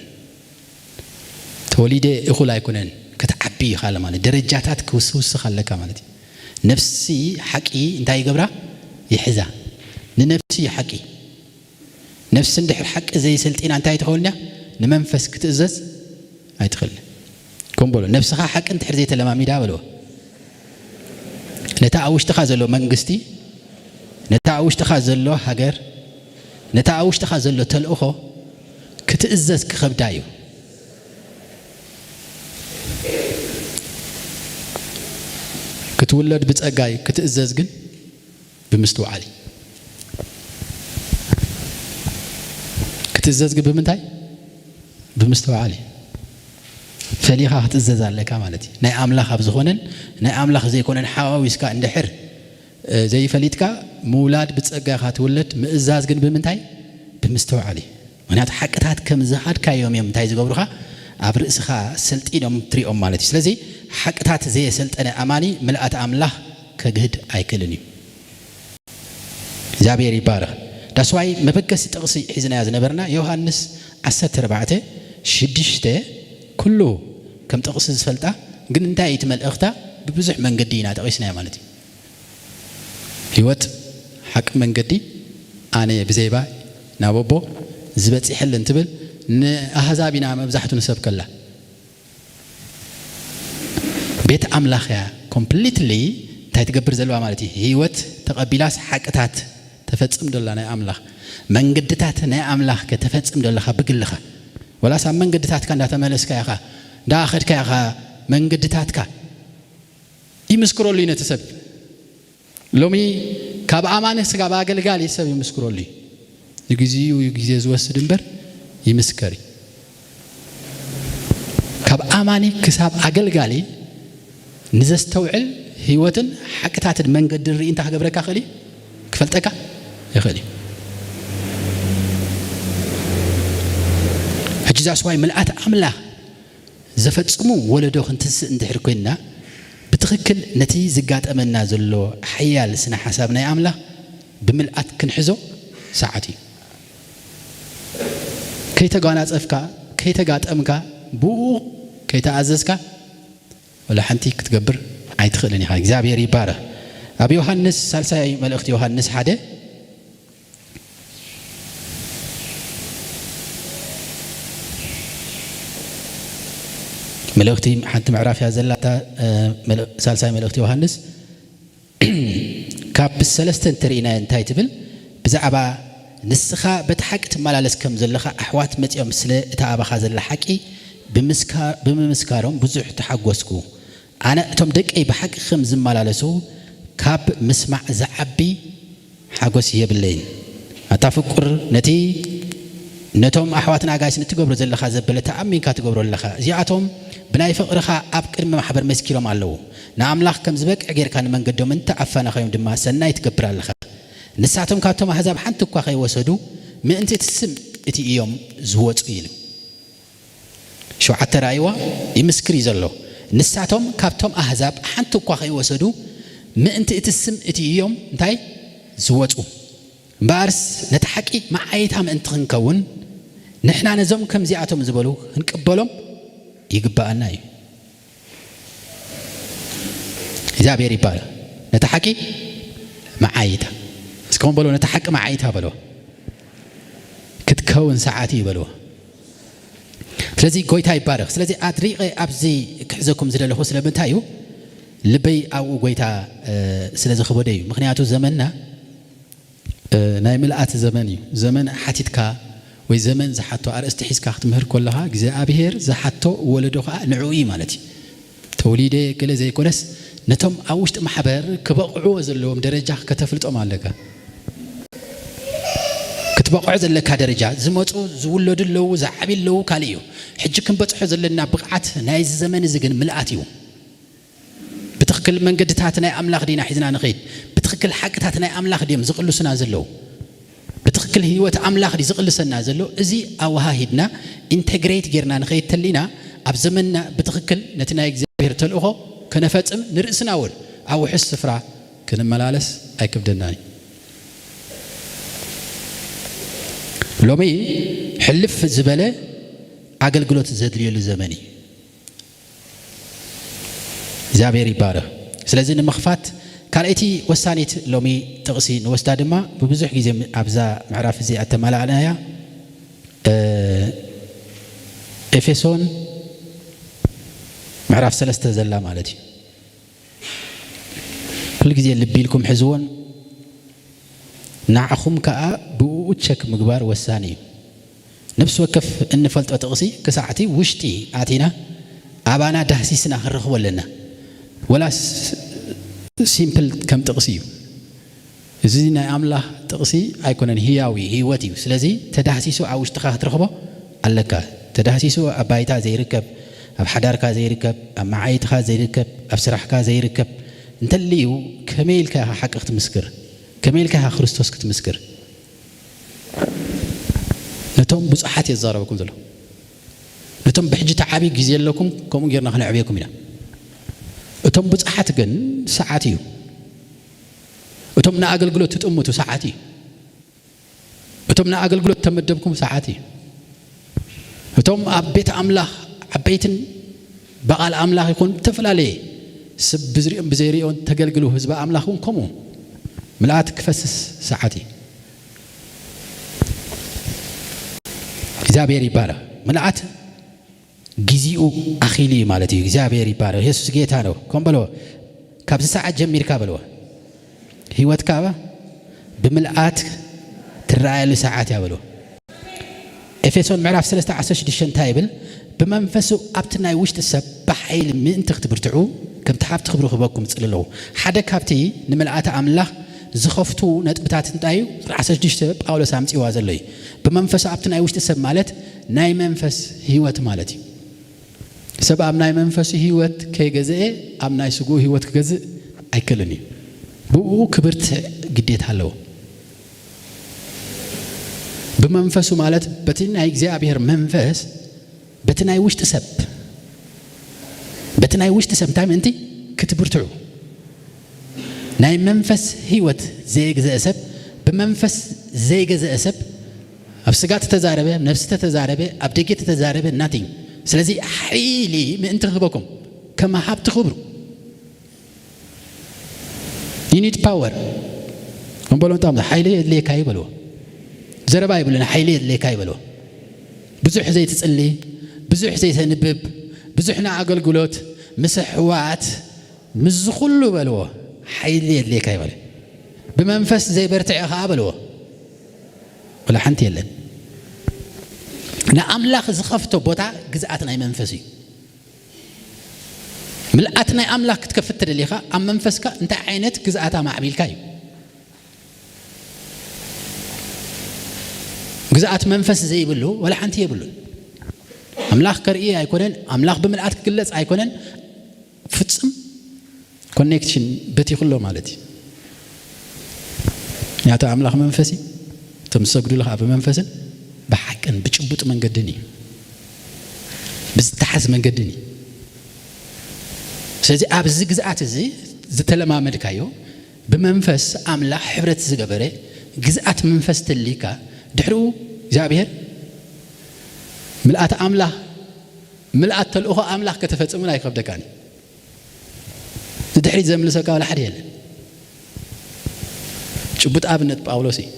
ተወሊደ እኹል ኣይኮነን። ክትዓቢ ኢኻ ማለት ደረጃታት ክውስውስኽ ኣለካ ማለት እዩ። ነፍሲ ሓቂ እንታይ ይገብራ? ይሕዛ። ንነፍሲ ሓቂ ነፍሲ እንድሕር ሓቂ ዘይሰልጢና እንታይ ትኸውን እያ? ንመንፈስ ክትእዘዝ ኣይትኽእልን። ከም በሎ ነፍስኻ ሓቂ እንድሕር ዘይተለማሚዳ በልዎ። ነታ ኣብ ውሽጥኻ ዘሎ መንግስቲ፣ ነታ ኣብ ውሽጥኻ ዘሎ ሃገር፣ ነታ ኣብ ውሽጥኻ ዘሎ ተልእኾ ክትእዘዝ ክኸብዳ እዩ። ክትውለድ ብጸጋይ ክትእዘዝ ግን ብምስትውዓል እዩ። ክትእዘዝ ግን ብምንታይ? ብምስትውዓል እዩ። ፈሊኻ ክትእዘዝ ኣለካ ማለት እዩ። ናይ ኣምላኽ ኣብ ዝኾነን ናይ ኣምላኽ ዘይኮነን ሓዋዊስካ እንድሕር ዘይፈሊጥካ ምውላድ ብጸጋ ኢኻ ትውለድ። ምእዛዝ ግን ብምንታይ? ብምስትውዓል እዩ። ምክንያቱ ሓቅታት ከም ዝሃድካዮም እዮም እንታይ ዝገብሩኻ? ኣብ ርእስኻ ሰልጢኖም ትሪኦም ማለት እዩ። ስለዚ ሓቅታት ዘየሰልጠነ ኣማኒ ምልኣት ኣምላኽ ከግህድ ኣይክእልን እዩ። እግዚኣብሔር ይባረኽ። ዳስዋይ መበገሲ ጥቕሲ ሒዝናያ ዝነበርና ዮሃንስ ዓሰርተ ኣርባዕተ ሽዱሽተ ኩሉ ከም ጥቕሲ ዝፈልጣ፣ ግን እንታይ እቲ መልእኽታ? ብብዙሕ መንገዲ ኢና ጠቒስናያ ማለት እዩ። ህይወት ሓቂ መንገዲ ኣነ ብዘይባ ናብ ኣቦ ዝበፂሐል እንትብል ንኣህዛብ ኢና መብዛሕቱ ንሰብከላ። ቤት ኣምላኽ እያ። ኮምፕሊትሊ እንታይ ትገብር ዘለዋ ማለት እዩ? ህይወት ተቐቢላስ ሓቅታት ተፈጽም ዶላ ናይ ኣምላኽ መንገድታት ናይ ኣምላኽ ከተፈጽም ዶለኻ ብግልኻ፣ ወላስ ኣብ መንገድታትካ እንዳተመለስካ ኢኻ፣ እንዳኸድካ ኢኻ መንገድታትካ ይምስክረሉ እዩ ነቲ ሰብ። ሎሚ ካብ ኣማኒ ስጋብ ኣገልጋሊ ሰብ ይምስክረሉ እዩ። ንግዚኡ እዩ ግዜ ዝወስድ እምበር ይምስከር እዩ። ካብ ኣማኒ ክሳብ ኣገልጋሊ ንዘስተውዕል ህይወትን ሓቅታትን መንገድን ርኢ እንታይ ክገብረካ ይኽእል እዩ? ክፈልጠካ ይኽእል እዩ። ሕጂ ዛስዋይ ምልኣት ኣምላኽ ዘፈጽሙ ወለዶ ክንትስእ እንድሕር ኮይንና፣ ብትኽክል ነቲ ዝጋጠመና ዘሎ ሓያል ስነ ሓሳብ ናይ ኣምላኽ ብምልኣት ክንሕዞ ሰዓት እዩ። ከይተጓናጸፍካ፣ ከይተጋጠምካ፣ ብኡ ከይተኣዘዝካ፣ ወላ ሓንቲ ክትገብር ኣይትኽእልን ኢኻ። እግዚኣብሔር ይባረኽ። ኣብ ዮሃንስ፣ ሳልሳይ መልእኽቲ ዮሃንስ ሓደ፣ መልእኽቲ ሓንቲ ምዕራፍ እያ ዘላታ፣ እ፣ መልእ-፣ ሳልሳይ መልእኽቲ ዮሃንስ ካብ ሰለስተ እንተርኢናዮ እንታይ ትብል? ብዛዕባ ንስኻ በቲ ሓቂ ትመላለስ ከም ዘለኻ ኣሕዋት መጺኦም ስለ እታ ኣባኻ ዘላ ሓቂ ብምስካ-፣ ብምምስካሮም ብዙሕ ተሓጎስኩ። ኣነ እቶም ደቀይ ብሓቂ ከም ዝመላለሱ ካብ ምስማዕ ዝዓቢ ሓጎስ የብለይን። ኣታ ፍቁር፣ ነቲ ነቶም ኣሕዋትን ኣጋይሽን እትገብሮ ዘለኻ ዘበለ ተኣሚንካ ትገብሮ ኣለኻ። እዚኣቶም ብናይ ፍቕርኻ ኣብ ቅድሚ ማሕበር መስኪሮም ኣለዉ። ንኣምላኽ ከም ዝበቅዕ ጌርካ ንመንገዶም እንተ ኣፋነኻዮም ድማ ሰናይ ትገብር ኣለኻ። ንሳቶም ካብቶም ኣህዛብ ሓንቲ እኳ ከይወሰዱ ምእንቲ እቲ ስም እቲ እዮም ዝወጹ ኢሉ። ሸውዓተ ራእይዋ ይምስክር እዩ ዘሎ። ንሳቶም ካብቶም ኣህዛብ ሓንቲ እኳ ከይወሰዱ ምእንቲ እቲ ስም እቲ እዮም እንታይ ዝወጹ። እምበኣርስ ነቲ ሓቂ መዓይታ ምእንቲ ክንከውን ንሕና ነዞም ከምዚኣቶም ዝበሉ ክንቅበሎም ይግብኣና እዩ። እግዚኣብሔር ይባረኽ። ነቲ ሓቂ መዓይታ። እስከ በሎ፣ ነቲ ሓቂ መዓይታ በሎ። ክትከውን ሰዓት እዩ በልዎ። ስለዚ ጎይታ ይባረኽ። ስለዚ ኣድሪቐ ኣብዚ ክሕዘኩም ዝደለኹ ስለምንታይ እዩ? ልበይ ኣብኡ ጎይታ፣ እ፣ ስለ ዝኸበደ እዩ። ምኽንያቱ ዘመንና፣ እ፣ ናይ ምልኣት ዘመን እዩ። ዘመን ሓቲትካ ወይ ዘመን ዝሓቶ ኣርእስቲ ሒዝካ ክትምህር ከለኻ እግዚኣብሔር ዝሓቶ ወለዶ ኸዓ ንዕኡ እዩ ማለት እዩ። ተወሊደ ገለ ዘይኮነስ ነቶም ኣብ ውሽጢ ማሕበር ክበቕዕዎ ዘለዎም ደረጃ ከተፍልጦም ኣለካ። ክትበቕዖ ዘለካ ደረጃ ዝመፁ ዝውለዱ ኣለዉ፣ ዝዓብዩ ኣለዉ፣ ካልእ እዩ። ሕጂ ክንበፅሖ ዘለና ብቕዓት ናይዚ ዘመን እዚ ግን ምልኣት እዩ። ብትኽክል መንገድታት ናይ ኣምላኽ ዲና ሒዝና ንኸይድ? ብትኽክል ሓቅታት ናይ ኣምላኽ ድዮም ዝቕልሱና ዘለዉ? ብትኽክል ህይወት ኣምላኽ ድዩ ዝቕልሰና ዘሎ? እዚ ኣወሃሂድና ኢንተግሬት ጌርና ንኸይድ ተሊና ኣብ ዘመንና ብትኽክል ነቲ ናይ እግዚኣብሔር ተልእኾ ከነፈጽም ንርእስና እውን ኣብ ውሑስ ስፍራ ክንመላለስ ኣይክብደናን እዩ። ሎሚ ሕልፍ ዝበለ ኣገልግሎት ዘድልየሉ ዘመን እዩ። እግዚኣብሔር ይባረኽ። ስለዚ ንምኽፋት ካልኣይቲ ወሳኒት ሎሚ ጥቕሲ ንወስዳ ድማ ብብዙሕ ግዜ ኣብዛ ምዕራፍ እዚ ኣተማላእናያ፣ እ፣ ኤፌሶን ምዕራፍ ሰለስተ ዘላ ማለት እዩ። ኩሉ ግዜ ልቢ ኢልኩም ሕዝዎን ንዓኹም ከኣ ብእኡ ቸክ ምግባር ወሳኒ እዩ። ነፍሲ ወከፍ እንፈልጦ ጥቕሲ ክሳዕቲ ውሽጢ ኣቲና ኣባና ዳህሲስና ክንረኽቦ ኣለና። ወላስ ሲምፕል ከም ጥቕሲ እዩ። እዚ ናይ ኣምላኽ ጥቕሲ ኣይኮነን፣ ህያው እዩ፣ ህይወት እዩ። ስለዚ ተዳህሲሱ ኣብ ውሽጥኻ ክትረኽቦ ኣለካ። ተዳህሲሱ ኣብ ባይታ ዘይርከብ፣ ኣብ ሓዳርካ ዘይርከብ፣ ኣብ መዓይትኻ ዘይርከብ፣ ኣብ ስራሕካ ዘይርከብ እንተልዩ ከመይ ኢልካ ኢኻ ሓቂ ክትምስክር? ከመይ ኢልካ ኢኻ ክርስቶስ ክትምስክር? ነቶም ብዙሓት እየ ዝዛረበኩም ዘለኹ። ነቶም ብሕጂ ተዓብዩ ግዜ ኣለኩም፣ ከምኡ ጌርና ክነዕብየኩም ኢና። እቶም ብዙሓት ግን ሰዓት እዩ። እቶም ንኣገልግሎት ትጥምቱ ሰዓት እዩ። እቶም ንኣገልግሎት ተመደብኩም ሰዓት እዩ። እቶም ኣብ ቤት ኣምላኽ ዓበይትን ብቓል ኣምላኽ ይኹን ዝተፈላለየ ሰብ ብዝሪኦም ብዘይሪኦን ተገልግሉ ህዝቢ ኣምላኽ እውን ከምኡ ምልኣት ክፈስስ ሰዓት እዩ። እግዚኣብሔር ይባረኽ። ምልኣት ጊዜኡ ኣኺሉ እዩ ማለት እዩ። እግዚኣብሔር ይባረኽ። የሱስ ጌታ ነው። ከም በልዎ፣ ካብዚ ሰዓት ጀሚርካ በልዎ፣ ህይወትካ ባ ብምልኣት ትረኣየሉ ሰዓት እያ በልዎ። ኤፌሶን ምዕራፍ ሰለስተ ዓሰርተ ሽዱሽተ እንታይ ይብል? ብመንፈሱ ኣብቲ ናይ ውሽጢ ሰብ ብሓይሊ ምእንቲ ክትብርትዑ፣ ከምቲ ሃብቲ ክብሩ ክህበኩም እጽሊ ኣለኹ። ሓደ ካብቲ ንምልኣተ ኣምላኽ ዝኸፍቱ ነጥብታት እንታይ እዩ? ዓሰርተ ሽዱሽተ ጳውሎስ ኣምጺዋ ዘሎ እዩ። ብመንፈሱ ኣብቲ ናይ ውሽጢ ሰብ ማለት ናይ መንፈስ ህይወት ማለት እዩ። ሰብ ኣብ ናይ መንፈሱ ህይወት ከይገዝኤ ኣብ ናይ ስግኡ ህይወት ክገዝእ ኣይክእልን እዩ። ብኡ ክብርትዕ ግዴታ ኣለዎ። ብመንፈሱ ማለት በቲ ናይ እግዚኣብሔር መንፈስ፣ በቲ ናይ ውሽጢ ሰብ፣ በቲ ናይ ውሽጢ ሰብ እንታይ ምእንቲ ክትብርትዑ። ናይ መንፈስ ህይወት ዘይገዝአ ሰብ፣ ብመንፈስ ዘይገዝአ ሰብ፣ ኣብ ስጋ ተተዛረበ፣ ኣብ ነፍሲ ተተዛረበ፣ ኣብ ደገ ተተዛረበ፣ ናቲንግ። ስለዚ ሓይሊ ምእንቲ ክህበኩም፣ ከም ሃብቲ ክብሩ። You need power። እምበሎ እንታ ሓይሊ የድልየካ እዩ በልዎ። ዘረባ ይብሉን ሓይሊ የድልየካ እዩ በልዎ። ብዙሕ ዘይትጽሊ፣ ብዙሕ ዘይተንብብ፣ ብዙሕ ንኣገልግሎት፣ ምስ ኣሕዋት፣ ምስዚ ኩሉ በልዎ፣ ሓይሊ የድልየካ እዩ በለ። ብመንፈስ ዘይበርትዐ ኸዓ በልዎ፣ ወላ ሓንቲ የለን። ንኣምላኽ ዝኸፍቶ ቦታ ግዝኣት ናይ መንፈስ እዩ። ምልኣት ናይ ኣምላኽ ክትከፍት ተደሊኻ፣ ኣብ መንፈስካ እንታይ ዓይነት ግዝኣት ኣማዕቢልካ እዩ? ግዝኣት መንፈስ ዘይብሉ ወላ ሓንቲ የብሉን። ኣምላኽ ከርኢ ኣይኮነን፣ ኣምላኽ ብምልኣት ክግለጽ ኣይኮነን። ፍጹም ኮኔክሽን በቲኹ ኣሎ ማለት እዩ። ምክንያቱ ኣምላኽ መንፈስ እዩ። እቶም ዝሰግዱሉ ኸዓ ብመንፈስን ብሓቅን ብጭቡጥ መንገድን እዩ፣ ብዝተሓዝ መንገድን እዩ። ስለዚ ኣብዚ ግዝኣት እዚ ዝተለማመድካዮ፣ ብመንፈስ ኣምላኽ ሕብረት ዝገበረ ግዝኣት መንፈስ ተሊካ፣ ድሕሪኡ እግዚኣብሔር ምልኣት ኣምላኽ፣ ምልኣት ተልእኾ ኣምላኽ ከተፈጽምን ኣይከብደካን እዩ። ንድሕሪት ዘምልሰካ ዋላ ሓደ የለን። ጭቡጥ ኣብነት ጳውሎስ እዩ።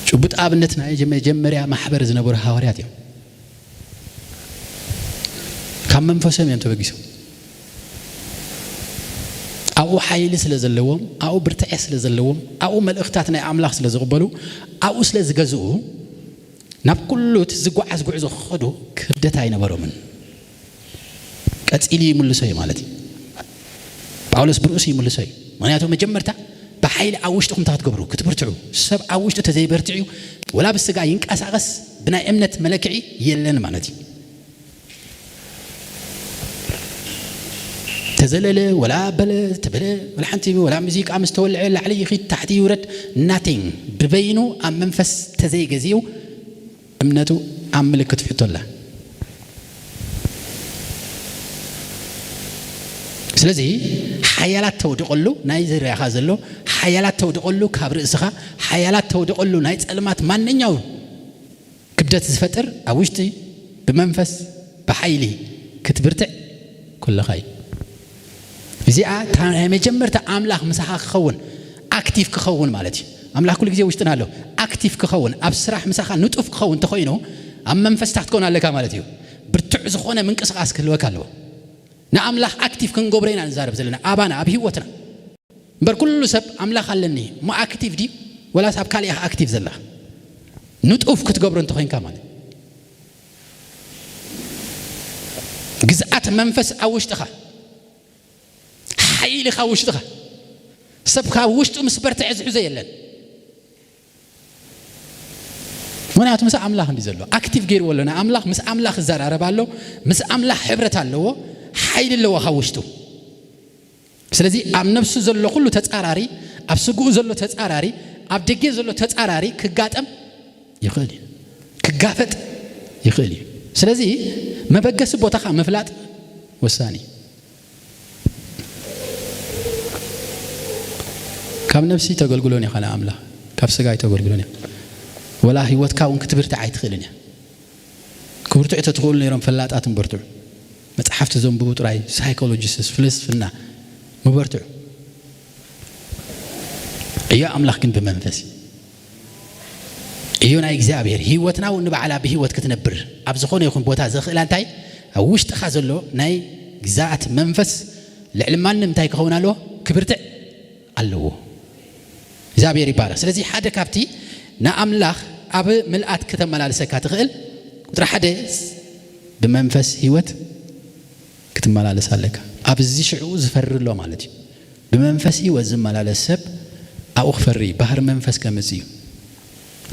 ጭቡጥ ኣብነት ናይ መጀመርያ ማሕበር ዝነበሩ ሃዋርያት እዮም። ካብ መንፈሶም እዮም ተበጊሶም። ኣብኡ ሓይሊ ስለ ዘለዎም፣ ኣብኡ ብርትዐ ስለ ዘለዎም፣ ኣብኡ መልእኽታት ናይ ኣምላኽ ስለ ዝቕበሉ፣ ኣብኡ ስለ ዝገዝኡ፣ ናብ ኩሉ እቲ ዝጓዓዝ ጉዕዞ ክኸዱ ክብደት ኣይነበሮምን። ቀጺሉ ይምልሶ እዩ ማለት እዩ። ጳውሎስ ብርእሱ ይምልሶ እዩ። ምክንያቱ መጀመርታ ብሓይሊ ኣብ ውሽጥኹም እንታይ ክትገብሩ? ክትብርትዑ። ሰብ ኣብ ውሽጡ ተዘይበርትዕ እዩ፣ ወላ ብስጋ ይንቀሳቐስ፣ ብናይ እምነት መለክዒ የለን ማለት እዩ። ተዘለለ፣ ወላ በለ፣ ተበለ፣ ወላ ሓንቲ፣ ወላ ሙዚቃ ምስ ተወልዐ፣ ላዕሊ ይኺድ፣ ታሕቲ ይውረድ፣ ናቲንግ። ብበይኑ ኣብ መንፈስ ተዘይገዚኡ፣ እምነቱ ኣብ ምልክት ሕቶ ኣላ። ስለዚ ሓያላት ተውድቐሉ፣ ናይ ዝርያኻ ዘሎ ሓያላት ተውድቐሉ፣ ካብ ርእስኻ ሓያላት ተውድቐሉ፣ ናይ ጸልማት ማንኛው ክብደት ዝፈጥር ኣብ ውሽጢ ብመንፈስ ብሓይሊ ክትብርትዕ ኩለኻ እዩ። እዚኣ እታ ናይ መጀመርታ ኣምላኽ ምሳኻ ክኸውን፣ ኣክቲቭ ክኸውን ማለት እዩ። ኣምላኽ ኩሉ ግዜ ውሽጥና ኣሎ። ኣክቲቭ ክኸውን፣ ኣብ ስራሕ ምሳኻ ንጡፍ ክኸውን እንተኾይኑ፣ ኣብ መንፈስታ ክትከውን ኣለካ ማለት እዩ። ብርቱዕ ዝኾነ ምንቅስቓስ ክህልወካ ኣለዎ። ንኣምላኽ ኣክቲቭ ክንገብሮ ኢና ንዛረብ ዘለና፣ ኣባና፣ ኣብ ህይወትና። እምበር ኩሉ ሰብ ኣምላኽ ኣለኒ እሞ ኣክቲቭ ድዩ? ወላስ ኣብ ካልእ ኢኻ ኣክቲቭ ዘለኻ? ንጡፍ ክትገብሮ እንተኾይንካ ማለት፣ ግዝኣት መንፈስ ኣብ ውሽጥኻ፣ ሓይሊ ካብ ውሽጥኻ፣ ሰብ ካብ ውሽጡ ምስ በርትዐ ዝሕዞ የለን። ምኽንያቱ ምስ ኣምላኽ እንዲ ዘሎ ኣክቲቭ ገይርዎ ኣሎ። ንኣምላኽ፣ ምስ ኣምላኽ ይዘራረብ ኣሎ፣ ምስ ኣምላኽ ሕብረት ኣለዎ፣ ሓይሊ ኣለዎ ካብ ውሽጡ። ስለዚ ኣብ ነፍሱ ዘሎ ኩሉ ተጻራሪ፣ ኣብ ስግኡ ዘሎ ተጻራሪ፣ ኣብ ደገ ዘሎ ተጻራሪ ክጋጠም ይኽእል እዩ፣ ክጋፈጥ ይኽእል እዩ። ስለዚ መበገሲ ቦታኻ ምፍላጥ ወሳኒ እዩ። ካብ ነፍሲ ተገልግሎን ኢኻ ንኣምላኽ፣ ካብ ስጋ ኣይተገልግሎን ኢኻ። ወላ ህይወትካ እውን ክትብርትዕ ኣይትኽእልን እያ። ክብርትዑ ተትኽእሉ ነይሮም ፈላጣት ምበርትዑ። መጽሓፍቲ ዘንብቡ ጥራይ፣ ሳይኮሎጂስት፣ ፍልስፍና ምበርትዑ። ዕዮ ኣምላኽ ግን ብመንፈስ እዩ። ዕዮ ናይ እግዚኣብሔር ህይወትና እውን ንባዕላ ብህይወት ክትነብር ኣብ ዝኾነ ይኹን ቦታ ዘኽእላ እንታይ? ኣብ ውሽጥኻ ዘሎ ናይ ግዛኣት መንፈስ ልዕሊ ማንም እንታይ ክኸውን ኣለዎ? ክብርትዕ ኣለዎ። እግዚኣብሔር ይባረክ። ስለዚ ሓደ ካብቲ ንኣምላኽ ኣብ ምልኣት ከተመላልሰካ ትኽእል ቁጥሪ ሓደ ብመንፈስ ህይወት ክትመላለስ ኣለካ። ኣብዚ ሽዑ ዝፈሪ ኣሎ ማለት እዩ። ብመንፈስ ህይወት ዝመላለስ ሰብ ኣብኡ ክፈሪ ባህሪ መንፈስ ከምጽእ እዩ።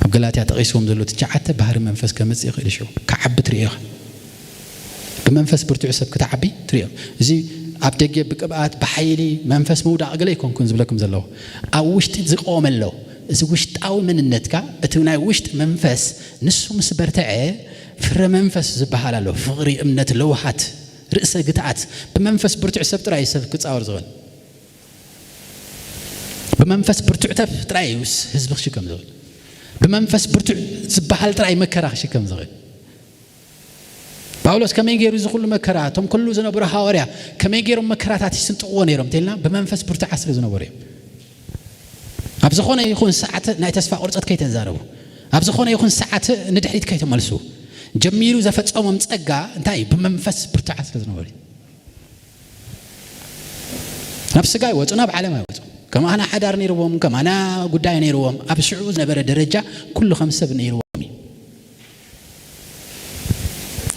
ኣብ ገላትያ ጠቒስዎም ዘሎ ትሽዓተ ባህሪ መንፈስ ከምጽእ ይኽእል እዩ። ሽዑ ክዓቢ ትርእዮ ኢኻ። ብመንፈስ ብርቱዕ ሰብ ክትዓቢ ትርእዮ። እዚ ኣብ ደገ ብቅብኣት ብሓይሊ መንፈስ ምውዳቕ ገለ ኣይኮንኩን ዝብለኩም ዘለኹ። ኣብ ውሽጢ ዝቆመ ኣሎ። እዚ ውሽጣዊ መንነትካ፣ እቲ ናይ ውሽጢ መንፈስ ንሱ ምስ በርትዐ ፍረ መንፈስ ዝበሃል ኣሎ። ፍቕሪ፣ እምነት፣ ለውሃት፣ ርእሰ ግትኣት። ብመንፈስ ብርቱዕ ሰብ ጥራይ እዩ ሰብ ክጻወር ዝኽእል። ብመንፈስ ብርቱዕ ሰብ ጥራይ እዩ ህዝቢ ክሽከም ዝኽእል። ብመንፈስ ብርቱዕ ዝበሃል ጥራይ መከራ ክሽከም ዝኽእል። ጳውሎስ ከመይ ገይሩ እዚ ኩሉ መከራ፣ እቶም ኩሉ ዝነበሩ ሃዋርያ ከመይ ገይሮም መከራታት ይስንጥቕዎ ነይሮም እንተልና፣ ብመንፈስ ብርቱዓት ስለ ዝነበሩ እዮም። ኣብ ዝኾነ ይኹን ሰዓት ናይ ተስፋ ቁርጸት ከይተዛረቡ፣ ኣብ ዝኾነ ይኹን ሰዓት ንድሕሪት ከይተመልሱ፣ ጀሚሩ ዘፈጸሞም ጸጋ እንታይ እዩ? ብመንፈስ ብርቱዓት ስለ ዝነበሩ እዩ። ናብ ስጋ ይወጹ፣ ናብ ዓለም ኣይወጹ። ከማና ሓዳር ነይርዎም፣ ከማና ጉዳይ ነይርዎም፣ ኣብ ሽዑ ዝነበረ ደረጃ ኩሉ ከም ሰብ ነይርዎም እዩ።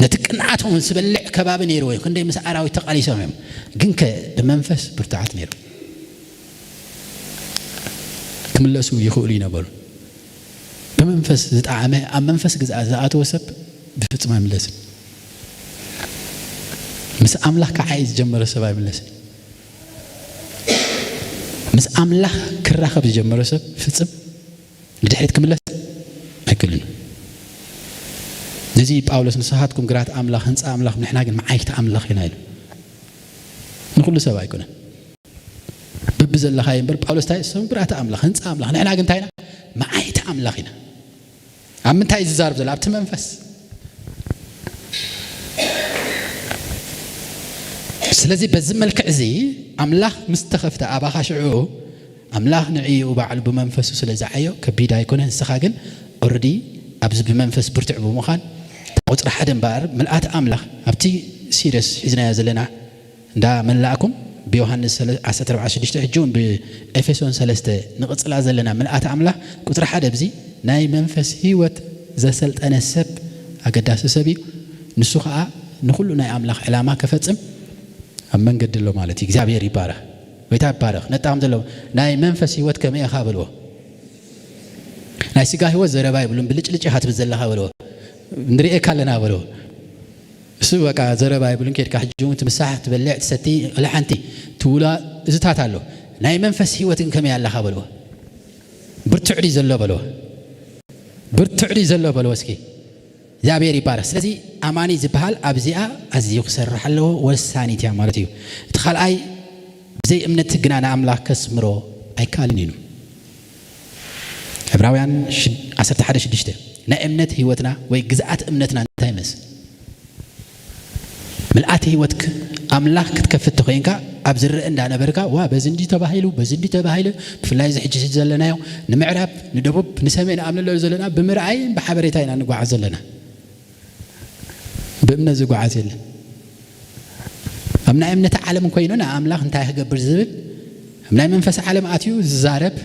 ነቲ ቅንዓቶም ዝበልዕ ከባቢ ነይርዎ እዩ። ክንደይ ምስ ኣራዊት ተቓሊሶም እዮም። ግን ከ ብመንፈስ ብርቱዓት ነይሮም። ክምለሱ ይኽእሉ ይነበሩ። ብመንፈስ ዝጠዓመ፣ ኣብ መንፈስ ግዝኣት ዝኣተወ ሰብ ብፍጹም ኣይምለስን። ምስ ኣምላኽ ከዓይ ዝጀመረ ሰብ ኣይምለስን። ምስ ኣምላኽ ክራኸብ ዝጀመረ ሰብ ፍጽም ንድሕሪት ክምለስ ኣይክእልን። ነዚ ጳውሎስ ንስኻትኩም ግራት ኣምላኽ፣ ህንጻ ኣምላኽ፣ ንሕና ግን መዓይቲ ኣምላኽ ኢና ኢሉ። ንኹሉ ሰብ ኣይኮነን። በቢ ዘለኻዮ እምበር ጳውሎስ እንታይ እሶም ግራት ኣምላኽ፣ ህንጻ ኣምላኽ፣ ንሕና ግን እንታይ ኢና? መዓይቲ ኣምላኽ ኢና። ኣብ ምንታይ እዩ ዝዛረብ ዘሎ? ኣብቲ መንፈስ። ስለዚ በዚ መልክዕ እዚ ኣምላኽ ምስ ተኸፍተ ኣባኻ ሽዑ ኣምላኽ ንዕኡ ባዕሉ ብመንፈሱ ስለ ዝዓዮ ከቢድ ኣይኮነን። ንስኻ ግን ኦረዲ ኣብዚ ብመንፈስ ብርቱዕ ብምዃን ቁጽሪ ሓደ እምበኣር ምልኣት ኣምላኽ ኣብቲ ሲሪየስ ሒዝናዮ ዘለና እንዳ መላእኩም ብዮሃንስ ሰለ-፣ ዓሰርተ ኣርባዕተ ሽዱሽተ ሕጂ እውን ብኤፌሶን ሰለስተ ንቕጽላ ዘለና ምልኣት ኣምላኽ ቁጽሪ ሓደ ኣብዚ ናይ መንፈስ ህይወት ዘሰልጠነ ሰብ ኣገዳሲ ሰብ እዩ። ንሱ ኸኣ ንኹሉ ናይ ኣምላኽ ዕላማ ከፈጽም ኣብ መንገዲ ኣሎ ማለት እዩ። እግዚኣብሔር ይባረኽ። ጎይታ ይባረኽ። ነጣም ዘሎ ናይ መንፈስ ህይወት ከመይ ኢኻ በልዎ። ናይ ስጋ ህይወት ዘረባ ይብሉን ብልጭልጭ ኢኻ ትብል ዘለኻ በልዎ። ንርእየካ ኣለና በልዎ። እሱ በቃ ዘረባ ይብሉን ከድካ ሕጂ እውን ትምሳሕ ትበልዕ ትሰቲ ኢለ ሓንቲ ትውላ እዝታት ኣሎ። ናይ መንፈስ ህይወት ግን ከመይ ኣለኻ በልዎ። ብርቱዕ ድዩ ዘሎ በልዎ። ብርቱዕ ድዩ ዘሎ በልዎ እስኪ። እግዚኣብሔር ይባረኽ። ስለዚ ኣማኒ ዝበሃል ኣብዚኣ ኣዝዩ ክሰርሕ ኣለዎ፣ ወሳኒት እያ ማለት እዩ። እቲ ካልኣይ ብዘይ እምነት ግና ንኣምላኽ ከስምሮ ኣይከኣልን እዩ። ዕብራውያን ሽድ-፣ ዓሰርተ ሓደ ሽዱሽተ ናይ እምነት ህይወትና ወይ ግዝኣት እምነትና እንታይ ይመስል? ምልኣት ህይወትክ ኣምላኽ ክትከፍት ተኾይንካ ኣብ ዝረአ እንዳነበርካ ዋ በዚ እንዲ ተባሂሉ በዚ እንዲ ተባሂሉ ብፍላይ እዚ ሕጂ ዘለናዮ ንምዕራብ ንደቡብ ንሰሜን ኣብ ንለሉ ዘለና ብምርኣይን ብሓበሬታ ኢና ንጓዓዝ ዘለና። ብእምነት ዝጓዓዝ የለን። ኣብ ናይ እምነት ዓለም ኮይኑ ንኣምላኽ እንታይ ክገብር ዝብል ኣብ ናይ መንፈስ ዓለም ኣትዩ ዝዛረብ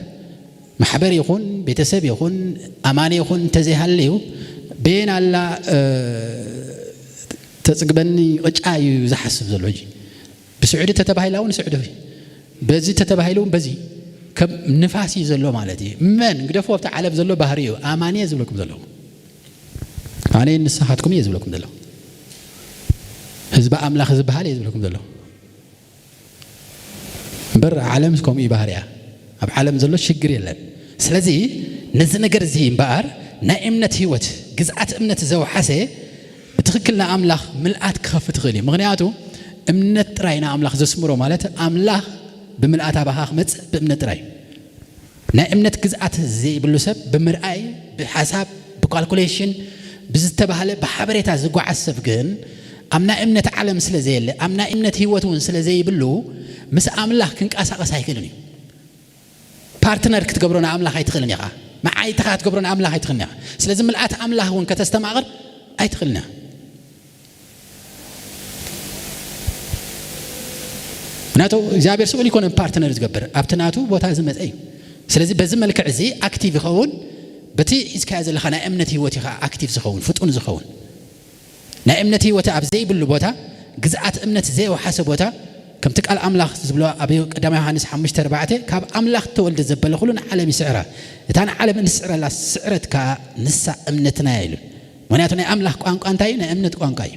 ማሕበር ይኹን ቤተሰብ ይኹን ኣማኒ ይኹን እንተዘይሃለዩ በየን ኣላ፣ እ፣ ተጽግበኒ ቅጫ እዩ ዝሓስብ ዘሎ። ሕጂ ብስዑዲ ተተባሂላ እውን ስዑዲ፣ በዚ ተተባሂሉ እውን በዚ ከም ንፋስ እዩ ዘሎ ማለት እዩ። መን ግደፎ ኣብቲ ዓለም ዘሎ ባህሪ እዩ። ኣማኒ እየ ዝብለኩም ዘለኹ። ኣነ ንስኻትኩም እየ ዝብለኩም ዘለኹ። ህዝቢ ኣምላኽ ዝበሃል እየ ዝብለኩም ዘለኹ። እምበር ዓለምስ ከምኡ እዩ ባህሪያ። ኣብ ዓለም ዘሎ ሽግር የለን። ስለዚ ነዚ ነገር እዚ እምበኣር ናይ እምነት ህይወት፣ ግዝኣት እምነት ዘውሓሰ ብትኽክል ንኣምላኽ ምልኣት ክኸፍት ይኽእል እዩ። ምኽንያቱ እምነት ጥራይ ንኣምላኽ ዘስምሮ ማለት ኣምላኽ ብምልኣት ኣባኻ ክመጽእ ብእምነት ጥራይ። ናይ እምነት ግዝኣት ዘይብሉ ሰብ ብምርኣይ፣ ብሓሳብ፣ ካልኩሌሽን ብዝተባህለ ብሓበሬታ ዝጓዓዝ ሰብ ግን ኣብ ናይ እምነት ዓለም ስለ ዘየለ፣ ኣብ ናይ እምነት ህይወት እውን ስለ ዘይብሉ፣ ምስ ኣምላኽ ክንቀሳቐስ ኣይክእልን እዩ። ፓርትነር ክትገብሮ ንኣምላኽ ኣይትኽእልን ኢኻ። መዓይትኻ ክትገብሮ ንኣምላኽ ኣይትኽእልን ኢኻ። ስለዚ ምልኣት ኣምላኽ እውን ከተስተማቕር ኣይትኽእልን ኢኻ። ምክንያቱ እግዚኣብሔር ስቕ ኢሉ ኣይኮነን ፓርትነር ዝገብር፣ ኣብቲ ናቱ ቦታ ዝመፀ እዩ። ስለዚ በዚ መልክዕ እዚ ኣክቲቭ ይኸውን፣ በቲ ሒዝካዮ ዘለኻ ናይ እምነት ህይወት እዩ ከዓ ኣክቲቭ ዝኸውን፣ ፍጡን ዝኸውን። ናይ እምነት ህይወት ኣብ ዘይብሉ ቦታ፣ ግዝኣት እምነት ዘይወሓሰ ቦታ፣ ከምቲ ቃል ኣምላኽ ዝብሎ ኣብ ቀዳማይ ዮሃንስ ሓሙሽተ ኣርባዕተ፣ ካብ ኣምላኽ እተወልደ ዘበለ ኩሉ ንዓለም ይስዕራ፣ እታ ንዓለም እንስዕረላ ስዕረት ከዓ ንሳ እምነትና እያ ኢሉ። ምክንያቱ ናይ ኣምላኽ ቋንቋ እንታይ እዩ? ናይ እምነት ቋንቋ እዩ።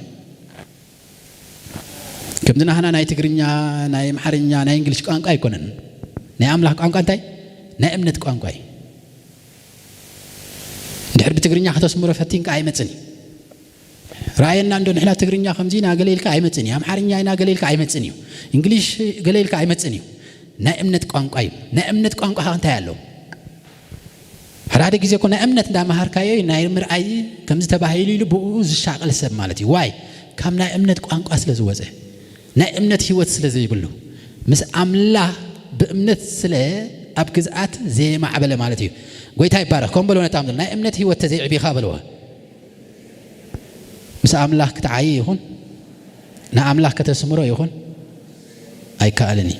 ከምዚ ናህና ናይ ትግርኛ፣ ናይ ኣምሓርኛ፣ ናይ እንግሊሽ ቋንቋ ኣይኮነን። ናይ ኣምላኽ ቋንቋ እንታይ? ናይ እምነት ቋንቋ እዩ። ድሕር ብትግርኛ ከተስምሮ ፈቲንካ ኣይመፅን እዩ። ረኣየና እንዶ ንሕና ትግርኛ ከምዚ ኢና ገለ ኢልካ ኣይመፅን እዩ። ኣምሓርኛ ኢና ገለ ኢልካ ኣይመፅን እዩ። እንግሊሽ ገለ ኢልካ ኣይመፅን እዩ። ናይ እምነት ቋንቋ እዩ። ናይ እምነት ቋንቋ ከ እንታይ ኣለዎ? ሓደ ሓደ ግዜ እኮ ናይ እምነት እንዳመሃርካዮ እዩ ናይ ምርኣይ ከምዚ ተባሂሉ ኢሉ ብኡ ዝሻቐል ሰብ ማለት እዩ። ዋይ? ካብ ናይ እምነት ቋንቋ ስለ ዝወፀ፣ ናይ እምነት ህይወት ስለ ዘይብሉ፣ ምስ ኣምላኽ ብእምነት ስለ ኣብ ግዝኣት ዘየማዕበለ ማለት እዩ። ጎይታ ይባረኽ። ከም በሎ ነጣም ናይ እምነት ህይወት ተዘይዕቢኻ በልዋ። ምስ ኣምላኽ ክትዓይ ይኹን ንኣምላኽ ከተስምሮ ይኹን ኣይከኣልን እዩ።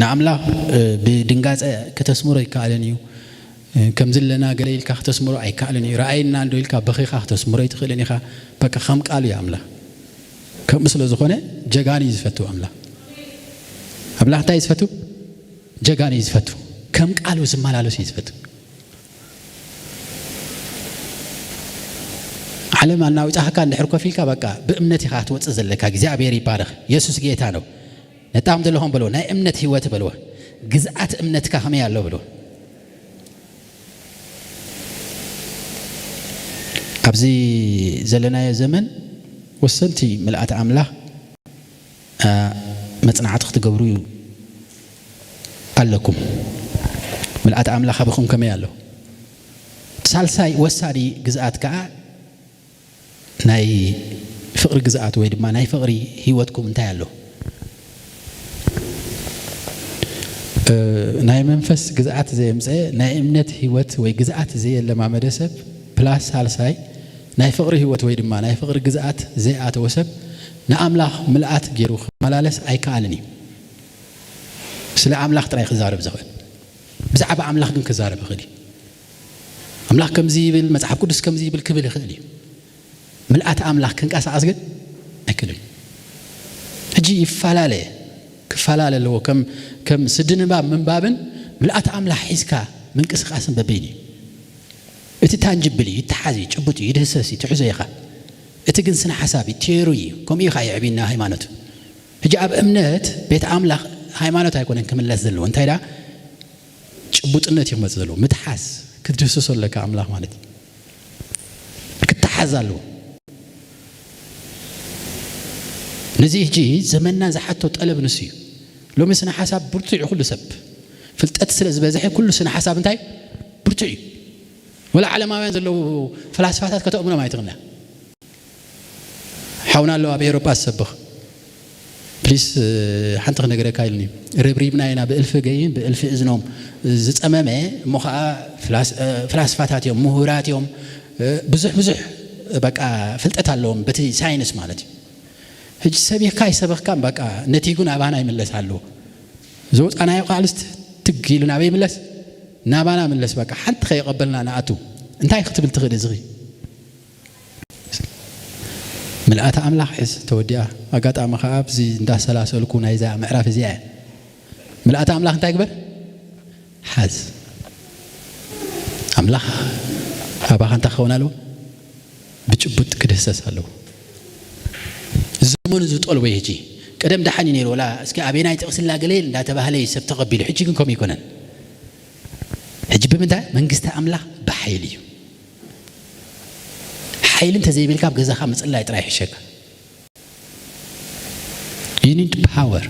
ንኣምላኽ ብድንጋፀ ከተስምሮ ኣይከኣልን እዩ። ከም ዘለና ገለ ኢልካ ከተስምሮ ኣይከኣልን እዩ። ረኣየና እንዶ ኢልካ በኺኻ ከተስምሮ ኣይትኽእልን ኢኻ። በቃ ከም ቃሉ እዩ ኣምላኽ። ከምኡ ስለ ዝኾነ ጀጋኑ እዩ ዝፈቱ ኣምላኽ። ኣምላኽ እንታይ እዩ ዝፈቱ? ጀጋኑ እዩ ዝፈቱ። ከም ቃሉ ዝመላለሱ እዩ ዝፈቱ። ዓለም ኣናዊጻኻ እንድሕር ኮፍ ኢልካ በቃ ብእምነት ኢኻ ክትወፅእ ዘለካ። እግዚኣብሔር ይባረኽ። የሱስ ጌታ ነው። ነጣም ዘለኹም በልዎ ናይ እምነት ህይወት በልዎ። ግዝኣት እምነትካ ከመይ ኣሎ በልዎ። ኣብዚ ዘለናዮ ዘመን ወሰንቲ ምልኣት ኣምላኽ መፅናዕቲ ክትገብሩ ኣለኩም። ምልኣት ኣምላኽ ኣበኹም ከመይ ኣሎ? ሳልሳይ ወሳኒ ግዝኣት ከዓ ናይ ፍቕሪ ግዝኣት ወይ ድማ ናይ ፍቕሪ ህይወትኩም እንታይ ኣሎ? ናይ መንፈስ ግዝኣት ዘየምፀ ናይ እምነት ህይወት ወይ ግዝኣት ዘየለማመደ ሰብ ፕላስ ሳልሳይ ናይ ፍቕሪ ህይወት ወይ ድማ ናይ ፍቕሪ ግዝኣት ዘይኣተወ ሰብ ንኣምላኽ ምልኣት ገይሩ ክመላለስ ኣይከኣልን እዩ። ስለ ኣምላኽ ጥራይ ክዛረብ ዝኽእል፣ ብዛዕባ ኣምላኽ ግን ክዛረብ ይኽእል እዩ። ኣምላኽ ከምዚ ይብል፣ መጽሓፍ ቅዱስ ከምዚ ይብል ክብል ይኽእል እዩ። ምልኣት ኣምላኽ ክንቀሳቐስ ግን ኣይክእልን። ሕጂ ይፈላለ፣ ክፈላለ ኣለዎ። ከም ከም ስዲ ንባብ ምንባብን ምልኣት ኣምላኽ ሒዝካ ምንቅስቃስን በበይኑ እዩ። እቲ ታንጅብል እዩ፣ ይተሓዝ እዩ፣ ጭቡጥ እዩ፣ ይድህሰስ እዩ፣ ትሕዞ ኢኻ። እቲ ግን ስነ ሓሳብ እዩ፣ ቴዮሪ እዩ። ከምኡ እዩ ከዓ የዕብና ሃይማኖት። ሕጂ ኣብ እምነት ቤት ኣምላኽ ሃይማኖት ኣይኮነን ክምለስ ዘለዎ። እንታይ ደኣ ጭቡጥነት እዩ ክመጽእ ዘለዎ። ምትሓዝ፣ ክትድህስሶ ኣለካ ኣምላኽ ማለት እዩ። ክትሓዝ ኣለዎ። ነዚ ሕጂ ዘመንና ዝሓቶ ጠለብ ንሱ እዩ። ሎሚ ስነ ሓሳብ ብርቱዕ እዩ ኩሉ ሰብ። ፍልጠት ስለ ዝበዝሐ ኩሉ ስነ ሓሳብ እንታይ? ብርቱዕ እዩ። ወላ ዓለማውያን ዘለዉ ፈላስፋታት ከተእምኖም ኣይትኽእልና። ሓውና ኣለዉ ኣብ ኤውሮጳ ዝሰብኽ። ፕሊስ ሓንቲ ክነግረካ ኢሉኒ። ረብሪብና ኢና ብእልፊ ገይን ብእልፊ እዝኖም ዝጸመመ እሞ ኸዓ ፍላስ- ፍላስፋታት እዮም፣ ምሁራት እዮም፣ ብዙሕ ብዙሕ በቃ ፍልጠት ኣለዎም በቲ ሳይንስ ማለት እዩ። ሕጂ ሰቢኽካ ኣይሰበኽካን በቃ ነቲጉ ናባና ይምለስ ኣለዎ። ዘውፃናዮ ቃልስ ትግ ኢሉ ናበይ ይምለስ? ናባና ምለስ በቃ ሓንቲ ከይቐበልና ንኣቱ። እንታይ ክትብል ትኽእል እዚ? ምልኣተ ኣምላኽ ሕዝ ተወዲኣ። ኣጋጣሚ ከዓ ኣብዚ እንዳሰላሰልኩ ናይዛ ምዕራፍ እዚኣ እያ። ምልኣተ ኣምላኽ እንታይ ግበር? ሓዝ። ኣምላኽ ኣባኻ እንታይ ክኸውን ኣለዎ? ብጭቡጥ ክድህሰስ ኣለዎ። ዘመኑ ዝጠልቦ እዩ። ሕጂ ቀደም ደሓን እዩ ነይሩ፣ ወላ እስኪ ኣበየናይ ጥቕሲ ላገለ እንዳተባህለ እዩ ሰብ ተቐቢሉ። ሕጂ ግን ከምኡ ኣይኮነን። ሕጂ ብምንታይ? መንግስቲ ኣምላኽ ብሓይሊ እዩ። ሓይሊ እንተዘይብልካ ኣብ ገዛኻ ምጽላይ ጥራይ ይሕሸካ። You need power።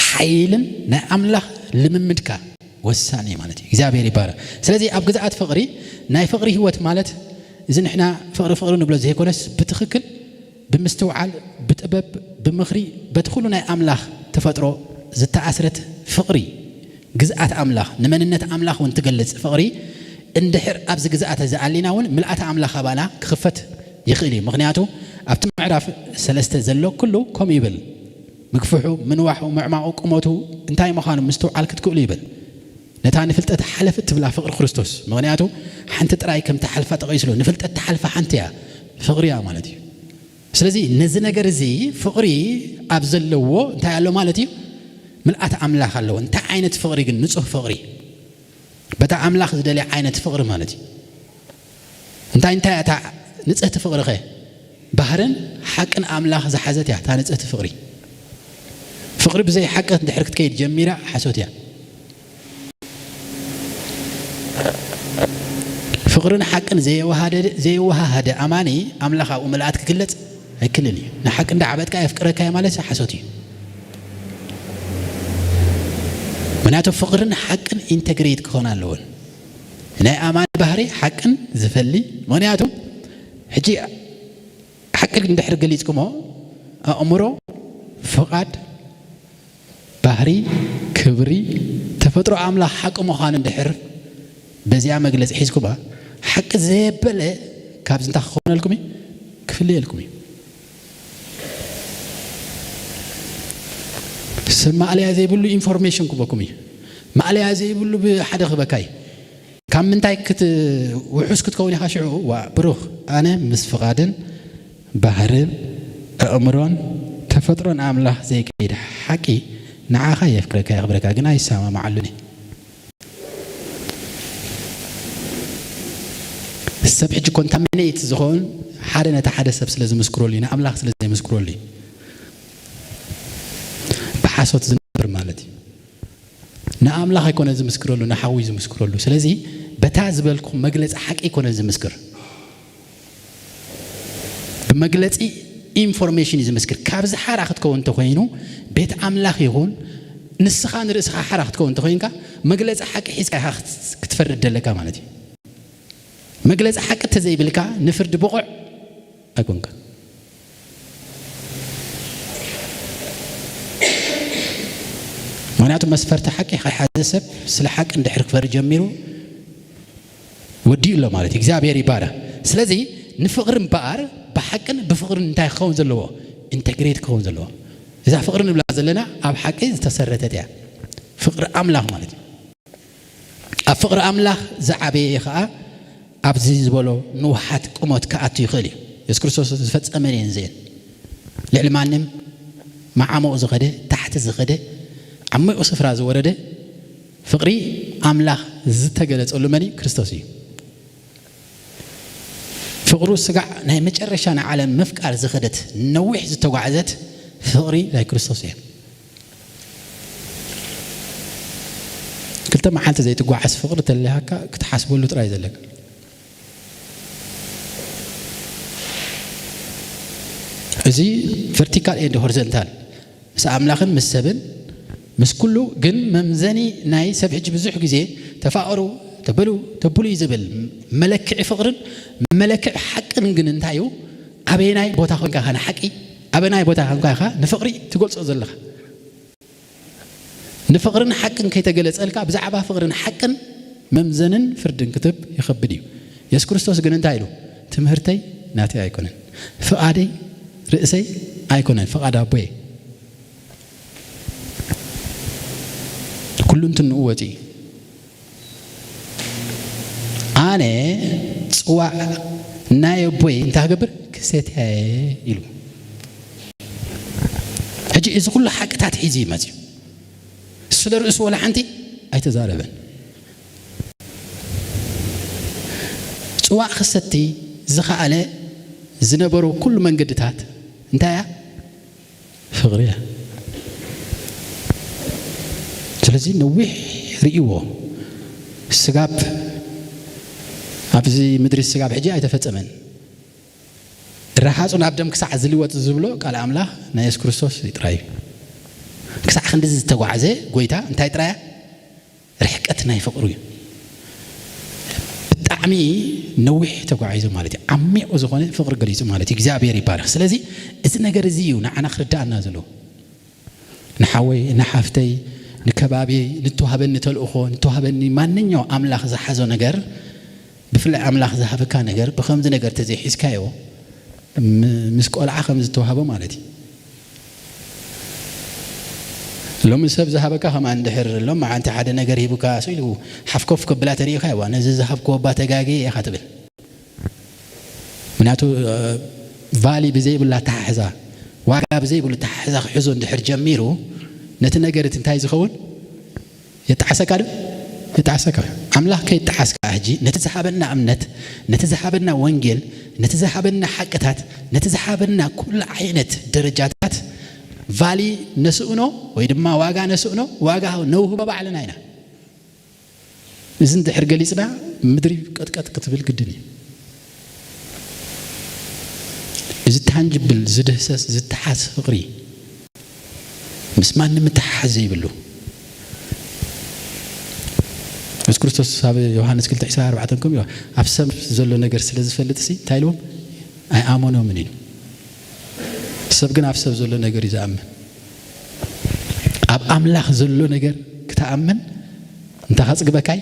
ሓይልን ናይ ኣምላኽ ልምምድካ ወሳኒ ማለት እዩ። እግዚኣብሔር ይባረክ። ስለዚ ኣብ ግዝኣት ፍቕሪ፣ ናይ ፍቕሪ ህይወት ማለት እዚ ንሕና ፍቕሪ ፍቕሪ ንብሎ ዘይኮነስ፣ ብትኽክል ብምስትውዓል፣ ብጥበብ፣ ብምኽሪ፣ በቲ ኩሉ ናይ ኣምላኽ ተፈጥሮ ዝተኣስረት ፍቕሪ፣ ግዝኣት ኣምላኽ፣ ንመንነት ኣምላኽ እውን ትገልጽ ፍቕሪ እንድሕር ኣብዚ ግዝኣት እዚ ኣሊና እውን፣ ምልኣተ ኣምላኽ ኣባና ክኽፈት ይኽእል እዩ። ምኽንያቱ ኣብቲ ምዕራፍ ሰለስተ ዘሎ ኩሉ ከምኡ ይብል። ምግፍሑ፣ ምንዋሑ፣ ምዕማቑ፣ ቁመቱ እንታይ ምዃኑ ምስትውዓል ክትክእሉ ይብል። ነታ ንፍልጠት ሓለፍ እትብላ ፍቕሪ ክርስቶስ። ምኽንያቱ ሓንቲ ጥራይ ከም ትሓልፋ ጠቒስሉ። ንፍልጠት ትሓልፋ ሓንቲ እያ፣ ፍቕሪ እያ ማለት እዩ። ስለዚ ነዚ ነገር እዚ፣ ፍቕሪ ኣብ ዘለዎ እንታይ ኣሎ ማለት እዩ? ምልኣት ኣምላኽ ኣለዎ። እንታይ ዓይነት ፍቕሪ ግን? ንጹህ ፍቕሪ። በታ ኣምላኽ ዝደልያ ዓይነት ፍቕሪ ማለት እዩ። እንታይ እንታይ እያ እታ ንጽህቲ ፍቕሪ ኸ? ባህርን ሓቅን ኣምላኽ ዝሓዘት እያ እታ ንጽህቲ ፍቕሪ። ፍቕሪ ብዘይ ሓቂ እንድሕር ክትከይድ ጀሚራ፣ ሓሶት እያ። ፍቕርን ሓቅን ዘየወሃደ-፣ ዘየወሃሃደ ኣማኒ፣ ኣምላኽ ኣብኡ ምልኣት ክግለጽ ኣይክልን እዩ። ንሓቂ እንዳ ዓበጥካ የፍቅረካ እየ ማለት ሓሶት እዩ። ምክንያቱ ፍቕርን ሓቅን ኢንተግሬት ክኾን ኣለዎን። ናይ ኣማኒ ባህሪ ሓቅን ዝፈሊ። ምክንያቱ ሕጂ ሓቂ እንድሕር ገሊጽኩሞ፣ ኣእምሮ፣ ፍቓድ፣ ባህሪ፣ ክብሪ፣ ተፈጥሮ ኣምላኽ ሓቂ ምዃኑ እንድሕር በዚኣ መግለጺ ሒዝኩማ፣ ሓቂ ዘየበለ ካብዚ እንታይ ክኾነልኩም እዩ? ክፍለየልኩም እዩ። ሰብ ማእለያ ዘይብሉ ኢንፎርሜሽን ክበኩም እዩ። ማእለያ ዘይብሉ ብሓደ ክበካ እዩ። ካብ ምንታይ ክት-፣ ውሑስ ክትከውን ኢኻ ሽዑ? ዋ፣ ብሩኽ፣ ኣነ ምስ ፍቓድን ባህርን ኣእምሮን ተፈጥሮን ኣምላኽ ዘይከይድ ሓቂ ንዓኻ የፍቅረካ፣ የኽብረካ፣ ግን ኣይሰማማዓሉን እየ። ሰብ ሕጂ ኮንታሚኔት ዝኸውን ሓደ ነቲ ሓደ ሰብ ስለ ዝምስክረሉ እዩ፣ ንኣምላኽ ስለ ዘይምስክረሉ እዩ። ብሓሶት ዝነብር ማለት እዩ። ንኣምላኽ ኣይኮነ ዝምስክረሉ፣ ንሓዊ ዝምስክረሉ። ስለዚ በታ ዝበልኩ መግለጺ ሓቂ ኣይኮነ ዝምስክር። ብመግለጺ ኢንፎርሜሽን እዩ ዝምስክር። ካብዚ ሓራ ክትከውን እንተኾይኑ፣ ቤት ኣምላኽ ይኹን ንስኻ ንርእስኻ ሓራ ክትከውን እንተኾይንካ፣ መግለጺ ሓቂ ሒዝካ ኢኻ ክት-፣ ክትፈርድ ደለካ ማለት እዩ። መግለጺ ሓቂ እንተዘይብልካ፣ ንፍርዲ ብቑዕ ኣይኮንካ። ምክንያቱ መስፈርቲ ሓቂ ከይሓዘ ሰብ ስለ ሓቂ እንድሕር ክፈሪ ጀሚሩ፣ ወዲኡ ኣሎ ማለት እዩ። እግዚኣብሔር ይባረክ። ስለዚ ንፍቕሪ እምበኣር ብሓቅን ብፍቕርን እንታይ ክኸውን ዘለዎ? ኢንተግሬት ክኸውን ዘለዎ። እዛ ፍቕሪ ንብላ ዘለና ኣብ ሓቂ ዝተሰረተት እያ። ፍቕሪ ኣምላኽ ማለት እዩ። ኣብ ፍቕሪ ኣምላኽ ዝዓበየ ኸኣ ኣብዚ ዝበሎ ንውሓት ቁመት ክኣቱ ይኽእል እዩ። የሱስ ክርስቶስ ዝፈጸመን እየን እዚአን። ልዕሊ ማንም መዓሙቕ ዝኸደ፣ ታሕቲ ዝኸደ፣ ዓሚቑ ስፍራ ዝወረደ ፍቕሪ ኣምላኽ ዝተገለጸሉ መን እዩ? ክርስቶስ እዩ። ፍቕሩ ስጋዕ ናይ መጨረሻ ንዓለም ምፍቃር ዝኸደት ነዊሕ ዝተጓዕዘት ፍቕሪ ናይ ክርስቶስ እያ። ክልተ መዓልቲ ዘይትጓዓዝ ፍቕሪ ተለሃካ ክትሓስበሉ ጥራይ ዘለካ። እዚ ቨርቲካል ኤንድ ሆሪዞንታል ምስ ኣምላኽን ምስ ሰብን ምስ ኩሉ ግን መምዘኒ ናይ ሰብ ሕጂ ብዙሕ ግዜ ተፋቐሩ፣ ተበሉ፣ ተብሉ እዩ ዝብል መለክዒ ፍቕርን መለክዒ ሓቅን ግን እንታይ እዩ? ኣበየናይ ቦታ ኮንካ ኢኻ ንሓቂ? ኣበናይ ቦታ ኮንካ ኢኻ ንፍቕሪ ትገልጾ ዘለኻ? ንፍቕርን ሓቅን ከይተገለጸልካ ብዛዕባ ፍቕርን ሓቅን መምዘንን ፍርድን ክትህብ ይኸብድ እዩ። የሱስ ክርስቶስ ግን እንታይ ኢሉ? ትምህርተይ ናተይ ኣይኮነን፣ ፍቓደይ ርእሰይ ኣይኮነን፣ ፍቓድ ኣቦየ። ኩሉ እንትንኡ ወፂኡ ኣነ ጽዋዕ ናይ ኣቦይ እንታይ ክገብር ክሰትያ እየ ኢሉ። ሕጂ እዚ ኩሉ ሓቅታት ሒዙ እዩ መጺኡ። ስለ ርእሱ ወላ ሓንቲ ኣይተዛረበን። ጽዋዕ ክሰቲ ዝኸኣለ ዝነበሮ ኩሉ መንገድታት እንታይ እያ? ፍቕሪ እያ። ስለዚ ነዊሕ ርእይዎ። ስጋብ ኣብዚ ምድሪ ስጋብ ሕጂ ኣይተፈጸመን። ረሃጹ ናብ ደም ክሳዕ ዝልወጥ ዝብሎ ቃል ኣምላኽ ናይ የሱስ ክርስቶስ እዩ ጥራይ እዩ። ክሳዕ ክንድዚ ዝተጓዕዘ ጎይታ እንታይ ጥራይ እያ? ርሕቀት ናይ ፍቕሩ እዩ። ብጣዕሚ ነዊሕ ተጓዒዙ ማለት እዩ። ዓሚቑ ዝኾነ ፍቕሪ ገሊጹ ማለት እዩ። እግዚኣብሔር ይባረኽ። ስለዚ እዚ ነገር እዚ እዩ ንዓና ክርዳኣና ዘለዎ። ንሓወይ፣ ንሓፍተይ፣ ንከባብየይ፣ ንተዋህበኒ ተልእኾ፣ ንተዋህበኒ ማንኛው ኣምላኽ ዝሓዞ ነገር፣ ብፍላይ ኣምላኽ ዝሃበካ ነገር ብኸምዚ ነገር ተዘይሒዝካዮ፣ ም-፣ ምስ ቆልዓ ከም ዝተዋህቦ ማለት እዩ። ሎሚ ሰብ ዝሃበካ ከማን እንድሕር ሎም መዓንቲ ሓደ ነገር ሂቡካ፣ ስኢሉ ሓፍኮፍ ከብላ ተሪኢኻ፣ "እዋ፣ ነዚ ዝሃብክዎ እባ ተጋግየ" ኢኻ ትብል። ምክንያቱ፣ እ፣ ቫሊ ብዘይብሉ ኣተሓሕዛ፣ ዋጋ ብዘይብሉ ኣተሓሕዛ ክሕዞ እንድሕር ጀሚሩ፣ ነቲ ነገር እቲ እንታይ ዝኸውን? የጣዕሰካ ዶ? የጣዕሰካ። ኣምላኽ ከይጣዓስካ ሕጂ፣ ነቲ ዝሃበና እምነት፣ ነቲ ዝሃበና ወንጌል፣ ነቲ ዝሃበና ሓቅታት፣ ነቲ ዝሃበና ኩሉ ዓይነት ደረጃታት ቫሊ ነስእኖ ወይ ድማ ዋጋ ነስእኖ፣ ዋጋ ነውህቦ ባዕልና ኢና። እዚ እንድሕር ገሊጽና፣ ምድሪ ቀጥቀጥ ክትብል ግድን እዩ። እዚ ታንጅብል፣ ዝድህሰስ፣ ዝተሓዝ ፍቕሪ፣ ምስ ማንም ምትሓሓዝ ዘይብሉ። የሱስ ክርስቶስ ኣብ ዮሃንስ ክልተ ዕስራን ኣርባዕተን ከምኡ ኢሉ፣ "ኣብ ሰብ ዘሎ ነገር ስለ ዝፈልጥሲ" እንታይ ኢልዎም? "ኣይኣመኖምን" ኢሉ። ሰብ ግን ኣብ ሰብ ዘሎ ነገር እዩ ዝኣምን። ኣብ ኣምላኽ ዘሎ ነገር ክትኣምን እንታይ ከጽግበካ እዩ?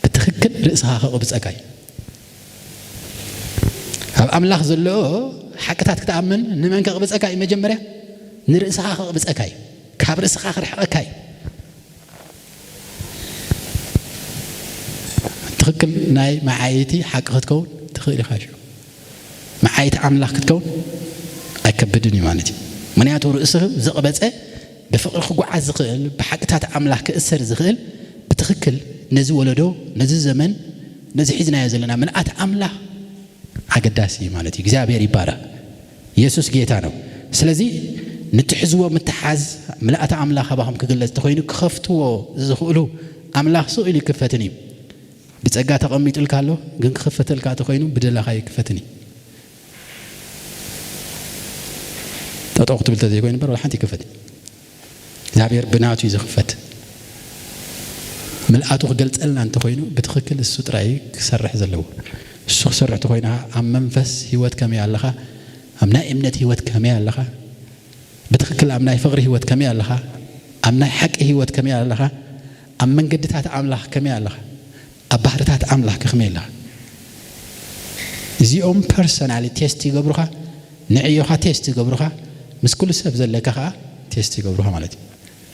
ብትኽክል ርእስኻ ከቕብጸካ እዩ። ኣብ ኣምላኽ ዘሎ ሓቅታት ክትኣምን ንመን ከቕብጸካ እዩ? መጀመርያ ንርእስኻ ከቕብጸካ እዩ። ካብ ርእስኻ ክርሕቐካ እዩ። ትኽክል ናይ መዓይቲ ሓቂ ክትከውን ትኽእል ኢኻ። ሽዑ መዓይቲ ኣምላኽ ክትከውን ኣይከብድን እዩ ማለት እዩ። ምኽንያቱ ርእሱ ዘቕበጸ፣ ብፍቕሪ ክጓዓዝ ዝኽእል፣ ብሓቅታት ኣምላኽ ክእሰር ዝኽእል፣ ብትኽክል ነዚ ወለዶ፣ ነዚ ዘመን፣ ነዚ ሒዝናዮ ዘለና ምልኣት ኣምላኽ ኣገዳሲ እዩ ማለት እዩ። እግዚኣብሔር ይባረኽ። የሱስ ጌታ ነው። ስለዚ ንትሕዝዎ ምትሓዝ ምልኣት ኣምላኽ ኣባኹም ክግለጽ እንተኾይኑ ክኸፍትዎ ዝኽእሉ ኣምላኽ ስቕ ኢሉ ይክፈትን እዩ። ብጸጋ ተቐሚጡልካ ኣሎ፣ ግን ክኽፈተልካ እንተኾይኑ ብደለኻ ይክፈትን እዩ። ጠጠው ክትብል ተዘይኮይኑ እምበር ወላ ሓንቲ ይክፈት። እግዚኣብሔር ብናቱ እዩ ዝኽፈት። ምልኣቱ ክገልጸልና እንተኾይኑ ብትኽክል እሱ ጥራይ ክሰርሕ ዘለዎ። እሱ ክሰርሕ እንተኾይኑ ኣብ መንፈስ ህይወት ከመይ ኣለኻ? ኣብ ናይ እምነት ህይወት ከመይ ኣለኻ? ብትኽክል ኣብ ናይ ፍቕሪ ህይወት ከመይ ኣለኻ? ኣብ ናይ ሓቂ ህይወት ከመይ ኣለኻ? ኣብ መንገድታት ኣምላኽ ከመይ ኣለኻ? ኣብ ባህርታት ኣምላኽ ከ ከመይ ኣለኻ? እዚኦም ፐርሰናሊ ቴስት ይገብሩኻ፣ ንዕዮኻ ቴስት ይገብሩኻ፣ ምስ ኩሉ ሰብ ዘለካ ኸዓ ቴስት ይገብሩኻ ማለት እዩ።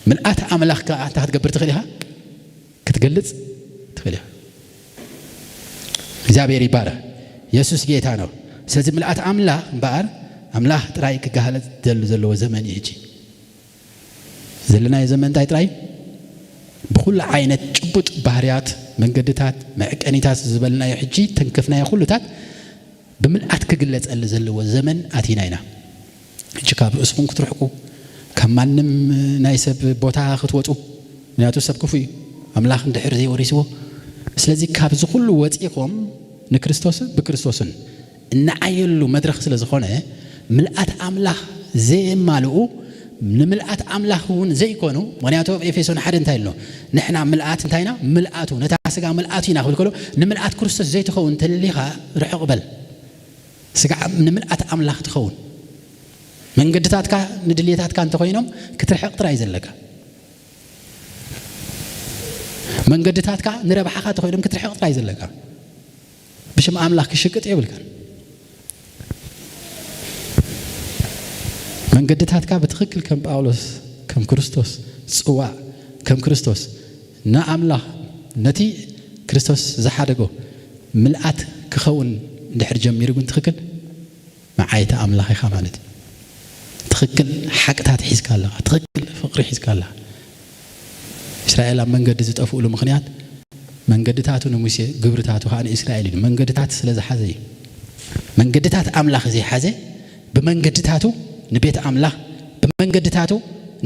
ምልኣት ኣምላኽ ከኣ እንታይ ክትገብር ትኽእል ኢኻ? ክትገልጽ ትኽእል ኢኻ። እግዚኣብሔር ይባረኽ። የሱስ ጌታ ነው። ስለዚ ምልኣት ኣምላኽ እምበኣር ኣምላኽ ጥራይ ክገሃለጽ ዘሉ ዘለዎ ዘመን እዩ ሕጂ። ዘለናዮ ዘመን እንታይ ጥራይ? ብኹሉ ዓይነት ጭቡጥ ባህርያት፣ መንገድታት፣ መዕቀኒታት ዝበልናዮ ሕጂ ተንከፍናዮ ኩሉታት ብምልኣት ክግለጸሉ ዘለዎ ዘመን ኣቲና ኢና። ሕጂ ካብ ርእስኹም ክትርሕቁ፣ ካብ ማንም ናይ ሰብ ቦታ ክትወጹ፣ ምክንያቱ ሰብ ክፉእ እዩ፣ ኣምላኽ እንድሕር ዘይወሪስዎ። ስለዚ ካብዚ ኩሉ ወጺኹም ንክርስቶስን ብክርስቶስን እንዓየሉ መድረኽ ስለ ዝኾነ፣ ምልኣት ኣምላኽ ዘየማልኡ ንምልኣት ኣምላኽ እውን ዘይኮኑ፣ ምኽንያቱ ኣብ ኤፌሶን ሓደ እንታይ ኣሎ? ንሕና ምልኣት እንታይ ኢና? ምልኣቱ፣ ነታ ስጋ ምልኣቱ ኢና ክብል ከሎ፣ ንምልኣት ክርስቶስ ዘይትኸውን እንተሊኻ ርሕቕ በል። ስጋ ንምልኣት ኣምላኽ ትኸውን። መንገድታትካ ንድልየታትካ እንተኾይኖም ክትርሕቕ ጥራይ ዘለካ። መንገድታትካ ንረብሓኻ እንተኾይኖም ክትርሕቕ ጥራይ ዘለካ። ብሽም ኣምላኽ ክሽቅጥ የብልካን። መንገድታትካ ብትኽክል ከም ጳውሎስ፣ ከም ክርስቶስ ጽዋእ፣ ከም ክርስቶስ ንኣምላኽ ነቲ ክርስቶስ ዝሓደጎ ምልኣት ክኸውን እንድሕር ጀሚሩ ግን ትኽክል መዓይቲ ኣምላኽ ኢኻ ማለት እዩ። ትኽክል ሓቅታት ሒዝካ ኣለኻ። ትኽክል ፍቕሪ ሒዝካ ኣለኻ። እስራኤል ኣብ መንገዲ ዝጠፍኡሉ ምኽንያት መንገድታቱ ንሙሴ ግብርታቱ ኸዓ ንእስራኤል እዩ። መንገድታት ስለ ዝሓዘ እዩ። መንገድታት ኣምላኽ ዘይሓዘ ብመንገድታቱ ንቤት ኣምላኽ ብመንገድታቱ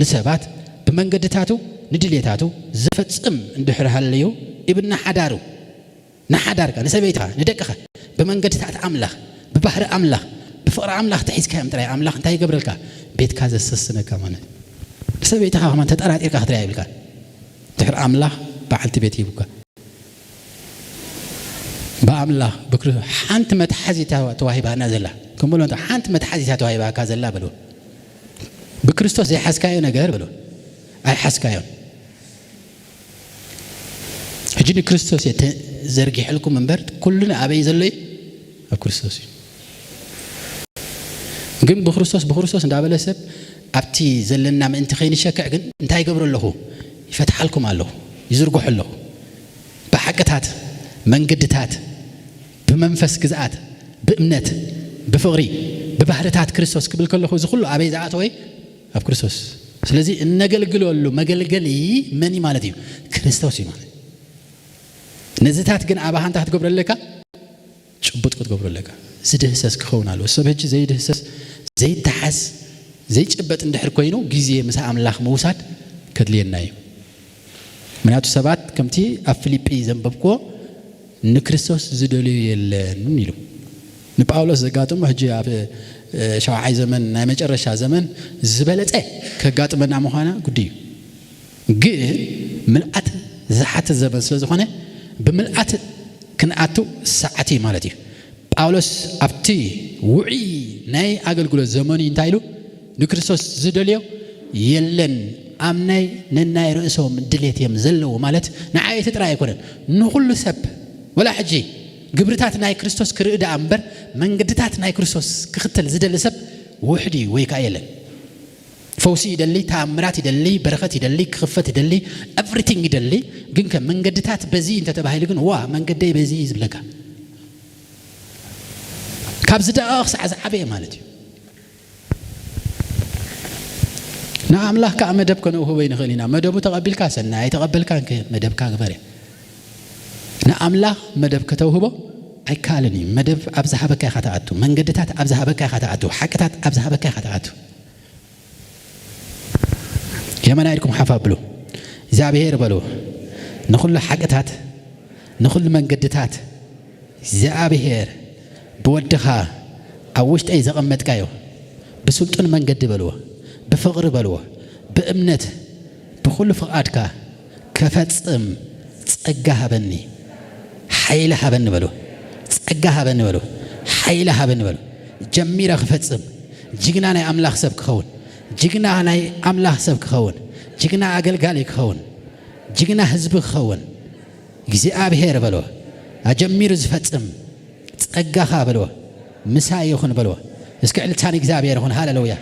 ንሰባት ብመንገድታቱ ንድሌታቱ ዝፈጽም እንድሕር ሃለዩ ኢብን ንሓዳሩ ንሓዳርካ ንሰበይትኻ ንደቅኻ ብመንገድታት ኣምላኽ ብባህሪ ኣምላኽ ብፍቕሪ ኣምላኽ ተሒዝካዮም ጥራይ ኣምላኽ እንታይ ይገብረልካ? ቤትካ ዘሰስነካ ማለት እዩ። ንሰበይትኻ ከማን ተጠራጢርካ ክትሪኣ የብልካን። ድሕሪ ኣምላኽ በዓልቲ ቤት ሂቡካ። ብኣምላኽ ብክር ሓንቲ መትሓዚታ ተዋሂባና ዘላ። ከም በሎ እንተ ሓንቲ መትሓዚታ ተዋሂባካ ዘላ በሎ። ብክርስቶስ ዘይሓዝካዮ ነገር በሎ። ኣይሓዝካዮን። ሕጂ ንክርስቶስ እየ ተዘርጊሐልኩም እምበር፣ ኩሉ ኣበይ ዘሎ እዩ? ኣብ ክርስቶስ እዩ። ግን ብክርስቶስ፣ ብክርስቶስ እንዳበለ ሰብ ኣብቲ ዘለና ምእንቲ ከይንሸክዕ ግን እንታይ ይገብሮ ኣለኹ? ይፈትሓልኩም ኣለኹ፣ ይዝርግሖ ኣለኹ። ብሓቅታት፣ መንገድታት፣ ብመንፈስ ግዝኣት፣ ብእምነት፣ ብፍቕሪ፣ ብባህርታት ክርስቶስ ክብል ከለኹ እዚ ኩሉ ኣበይ ዝኣተወ እዩ? ኣብ ክርስቶስ። ስለዚ እነገልግለሉ መገልገሊ መን እዩ ማለት እዩ? ክርስቶስ እዩ ማለት። ነዚታት ግን ኣባኻ እንታይ ክትገብሮ ኣለካ? ጭቡጥ ክትገብሮ ኣለካ። ዝድህሰስ ክኸውን ኣለዎ። ሰብ ሕጂ ዘይድህሰስ፣ ዘይተሓዝ፣ ዘይጭበጥ እንድሕር ኮይኑ ግዜ ምስ ኣምላኽ ምውሳድ ከድልየና እዩ። ምክንያቱ ሰባት ከምቲ ኣብ ፊልጲ ዘንበብክዎ ንክርስቶስ ዝደልዮ የለን ኢሉ። ንጳውሎስ ዘጋጥሞ ሕጂ ኣብ፣ እ፣ ሻውዓይ ዘመን ናይ መጨረሻ ዘመን ዝበለጸ ከጋጥመና ምዃና ግዲ እዩ። ግን ምልኣት ዝሓትት ዘመን ስለ ዝኾነ ብምልኣት ክንኣቱ ሰዓት እዩ ማለት እዩ። ጳውሎስ ኣብቲ ውዑይ ናይ ኣገልግሎት ዘመኑ እንታይ ኢሉ? ንክርስቶስ ዝደልዮ የለን፣ ኣብ ናይ ነናይ ርእሶም ድሌት እዮም ዘለዉ ማለት ንዓይ እቲ ጥራይ ኣይኮነን፣ ንኹሉ ሰብ። ወላ ሕጂ ግብርታት ናይ ክርስቶስ ክርኢ ደኣ እምበር መንገድታት ናይ ክርስቶስ ክኽተል ዝደሊ ሰብ ውሕድ እዩ ወይ ከኣ የለን። ፈውሲ ይደሊ፣ ተኣምራት ይደሊ፣ በረኸት ይደሊ፣ ክኽፈት ይደሊ፣ ኤቭሪቲንግ ይደሊ። ግን ከ መንገድታት በዚ እንተተባሂሉ ግን ዋ መንገደይ በዚ እዩ ዝብለካ። ካብ ዝደቐቐ ክሳዕ ዝዓበየ ማለት እዩ። ንኣምላኽ ከኣ መደብ ከነውህቦ ይንኽእል ኢና። መደቡ ተቐቢልካ ሰናይ፣ ኣይተቐበልካን ከ መደብካ ግበር እያ። ንኣምላኽ መደብ ከተውህቦ ኣይከኣልን እዩ። መደብ ኣብ ዝሃበካ ኢኻ ትኣቱ። መንገድታት ኣብ ዝሃበካ ኢኻ ትኣቱ። ሓቅታት ኣብ ዝሃበካ ኢኻ ትኣቱ። የመና ኢድኩም ሓፍ ኣብሉ። እግዚኣብሔር በሉ። ንኹሉ ሓቅታት፣ ንኹሉ መንገድታት እግዚኣብሔር ብወድኻ ኣብ ውሽጠይ ዘቐመጥካዮ ብስልጡን መንገዲ በልዎ፣ ብፍቕሪ በልዎ፣ ብእምነት፣ ብኹሉ ፍቓድካ ክፈጽም ጸጋ ሃበኒ፣ ሓይሊ ሃበኒ በልዎ። ጸጋ ሃበኒ በልዎ። ሓይሊ ሃበኒ በልዎ። ጀሚረ ክፈጽም ጅግና ናይ ኣምላኽ ሰብ ክኸውን፣ ጅግና ናይ ኣምላኽ ሰብ ክኸውን፣ ጅግና ኣገልጋሊ ክኸውን፣ ጅግና ህዝቢ ክኸውን እግዚኣብሔር በልዎ። ኣጀሚሩ ዝፈጽም ጸጋኻ በልዎ። ምሳይ ይኹን በልዎ። እስኪ ዕልልታ ንእግዚኣብሔር ይኹን። ሃሌሉያ።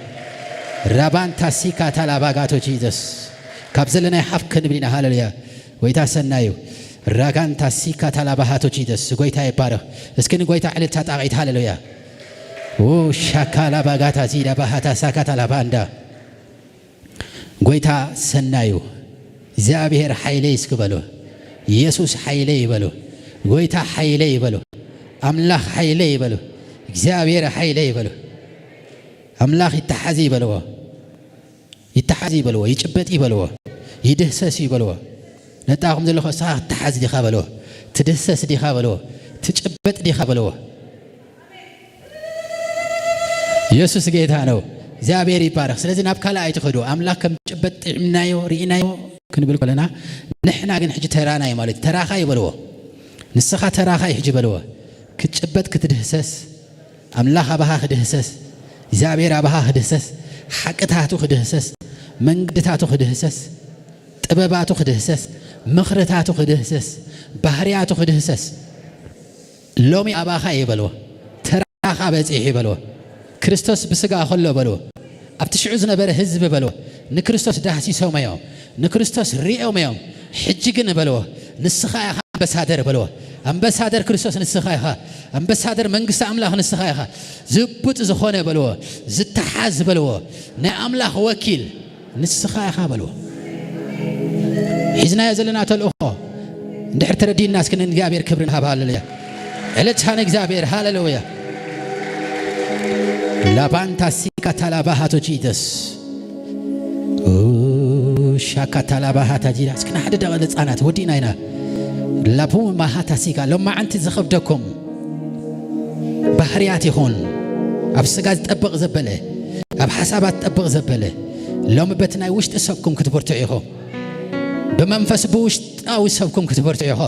ራባን ታሲካ ታላባጋቶ ጂዘስ። ካብ ዘለናይ ሓፍ ክንብል ኢና። ሃሌሉያ። ጎይታ ሰናዩ። ራጋን ታሲካ ታላባሃቶ ጂዘስ። ጎይታ ይባረኽ። እስኪ ንጎይታ ዕልልታ ጣቒት። ሃሌሉያ። ሻካ ላባጋታ ዚዳ ባህታ ሳካታ ላባንዳ። ጎይታ ሰናዩ። እግዚኣብሔር ሓይለይ እስኪ በሉ። ኢየሱስ ሓይለይ ይበሉ። ጎይታ ሓይለይ ይበሉ። ኣምላኽ ሓይለይ ይበሉ። እግዚኣብሔር ሓይለይ ይበሉ። ኣምላኽ ይተሓዝ ይበልዎ። ይተሓዝ ይበልዎ። ይጭበጥ ይበልዎ። ይድህሰስ ይበልዎ። ነጣኹም ዘለኹ እስኻ ትተሓዝ ዲኻ በልዎ። ትድህሰስ ዲኻ በልዎ። ትጭበጥ ዲኻ በልዎ። ኢየሱስ ጌታ ነው። እግዚኣብሔር ይባረኽ። ስለዚ ናብ ካልእ ኣይትኸዱ። ኣምላኽ ከም ጭበጥ ጥዕምናዮ፣ ርኢናዮ ክንብል ከለና፣ ንሕና ግን ሕጂ ተራና እዩ ማለት እዩ። ተራኻ ይበልዎ። ንስኻ ተራኻ እዩ ሕጂ በልዎ። ክትጭበጥ ክትድህሰስ፣ ኣምላኽ ኣባኻ ክድህሰስ፣ እግዚኣብሔር ኣባኻ ክድህሰስ፣ ሓቅታቱ ክድህሰስ፣ መንገድታቱ ክድህሰስ፣ ጥበባቱ ክድህሰስ፣ ምኽርታቱ ክድህሰስ፣ ባህርያቱ ክድህሰስ። ሎሚ ኣባኻ እየ በልዎ። ተራኻ በጺሑ በልዎ። ክርስቶስ ብስጋ ከሎ በልዎ። ኣብቲ ሽዑ ዝነበረ ህዝቢ በልዎ። ንክርስቶስ ዳህሲሶም እዮም። ንክርስቶስ ሪኦም እዮም። ሕጂ ግን በልዎ። ንስኻ ኢኻ ኣምባሳደር በልዎ። ኣምባሳደር ክርስቶስ ንስኻ ኢኻ። ኣምባሳደር መንግስቲ ኣምላኽ ንስኻ ኢኻ። ዝቡጥ ዝኾነ በልዎ። ዝተሓዝ በልዎ። ናይ ኣምላኽ ወኪል ንስኻ ኢኻ በልዎ። ሒዝናዮ ዘለና ተልእኾ እንድሕር ተረዲእና እስኪ ንእግዚኣብሔር ክብሪ ንሃብ። ሃሌሉያ። ዕልልታ ንእግዚኣብሔር። ሃሌሉያ። ላባንታ ሲካ ታላባሃቶ ጂዘስ። ኡ፣ ሻካ ታላባሃታ ጂዳ። እስኪ ንሓደ ደቐ ህጻናት ወዲእና ኢና። ላቡ ማሃታ ሲካ። ሎማዓንቲ ዝኸብደኩም ባህርያት ይኹን፣ ኣብ ስጋ ዝጠብቕ ዘበለ፣ ኣብ ሓሳባት ዝጠብቕ ዘበለ፣ ሎሚ በቲ ናይ ውሽጢ ሰብኩም ክትብርትዑ ኢኹም። ብመንፈስ ብውሽጣዊ ሰብኩም ክትበርትዑ ኢኹ።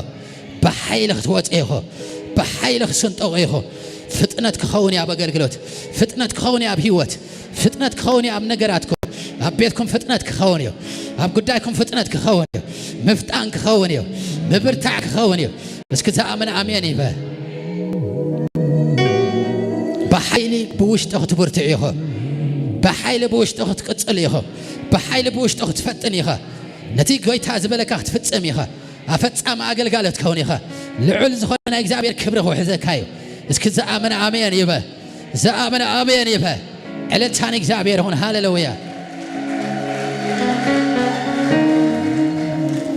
ብሓይሊ ክትወፁ ኢኹ። ብሓይሊ ክትስንጠቑ ኢኹ። ፍጥነት ክኸውን እዩ ኣብ ኣገልግሎት። ፍጥነት ክኸውን እዩ ኣብ ህይወት። ፍጥነት ክኸውን እዩ ኣብ ነገራትኩም። ኣብ ቤትኩም ፍጥነት ክኸውን እዩ። ኣብ ጉዳይኩም ፍጥነት ክኸውን እዩ። ምፍጣን ክኸውን እዩ። ምብርታዕ ክኸውን እዩ። እስኪ ዝኣመነ ኣሜን ይበል። ብሓይሊ ብውሽጢ ክትብርትዑ ኢኹ። ብሓይሊ ብውሽጢ ክትቅጽሉ ኢኹ። ብሓይሊ ብውሽጢ ክትፈጥን ኢኻ። ነቲ ጎይታ ዝበለካ ክትፍጽም ኢኻ። ኣፈጻሚ ኣገልጋሊ ክትከውን ኢኻ። ልዑል ዝኾነ ናይ እግዚኣብሔር ክብሪ ክውሕዘካ እዩ። እስኪ ዝኣመነ ኣሜን ይበል። ዝኣመነ ኣሜን ይበል። ዕልልታ ንእግዚኣብሔር ይኹን። ሃሌሉያ።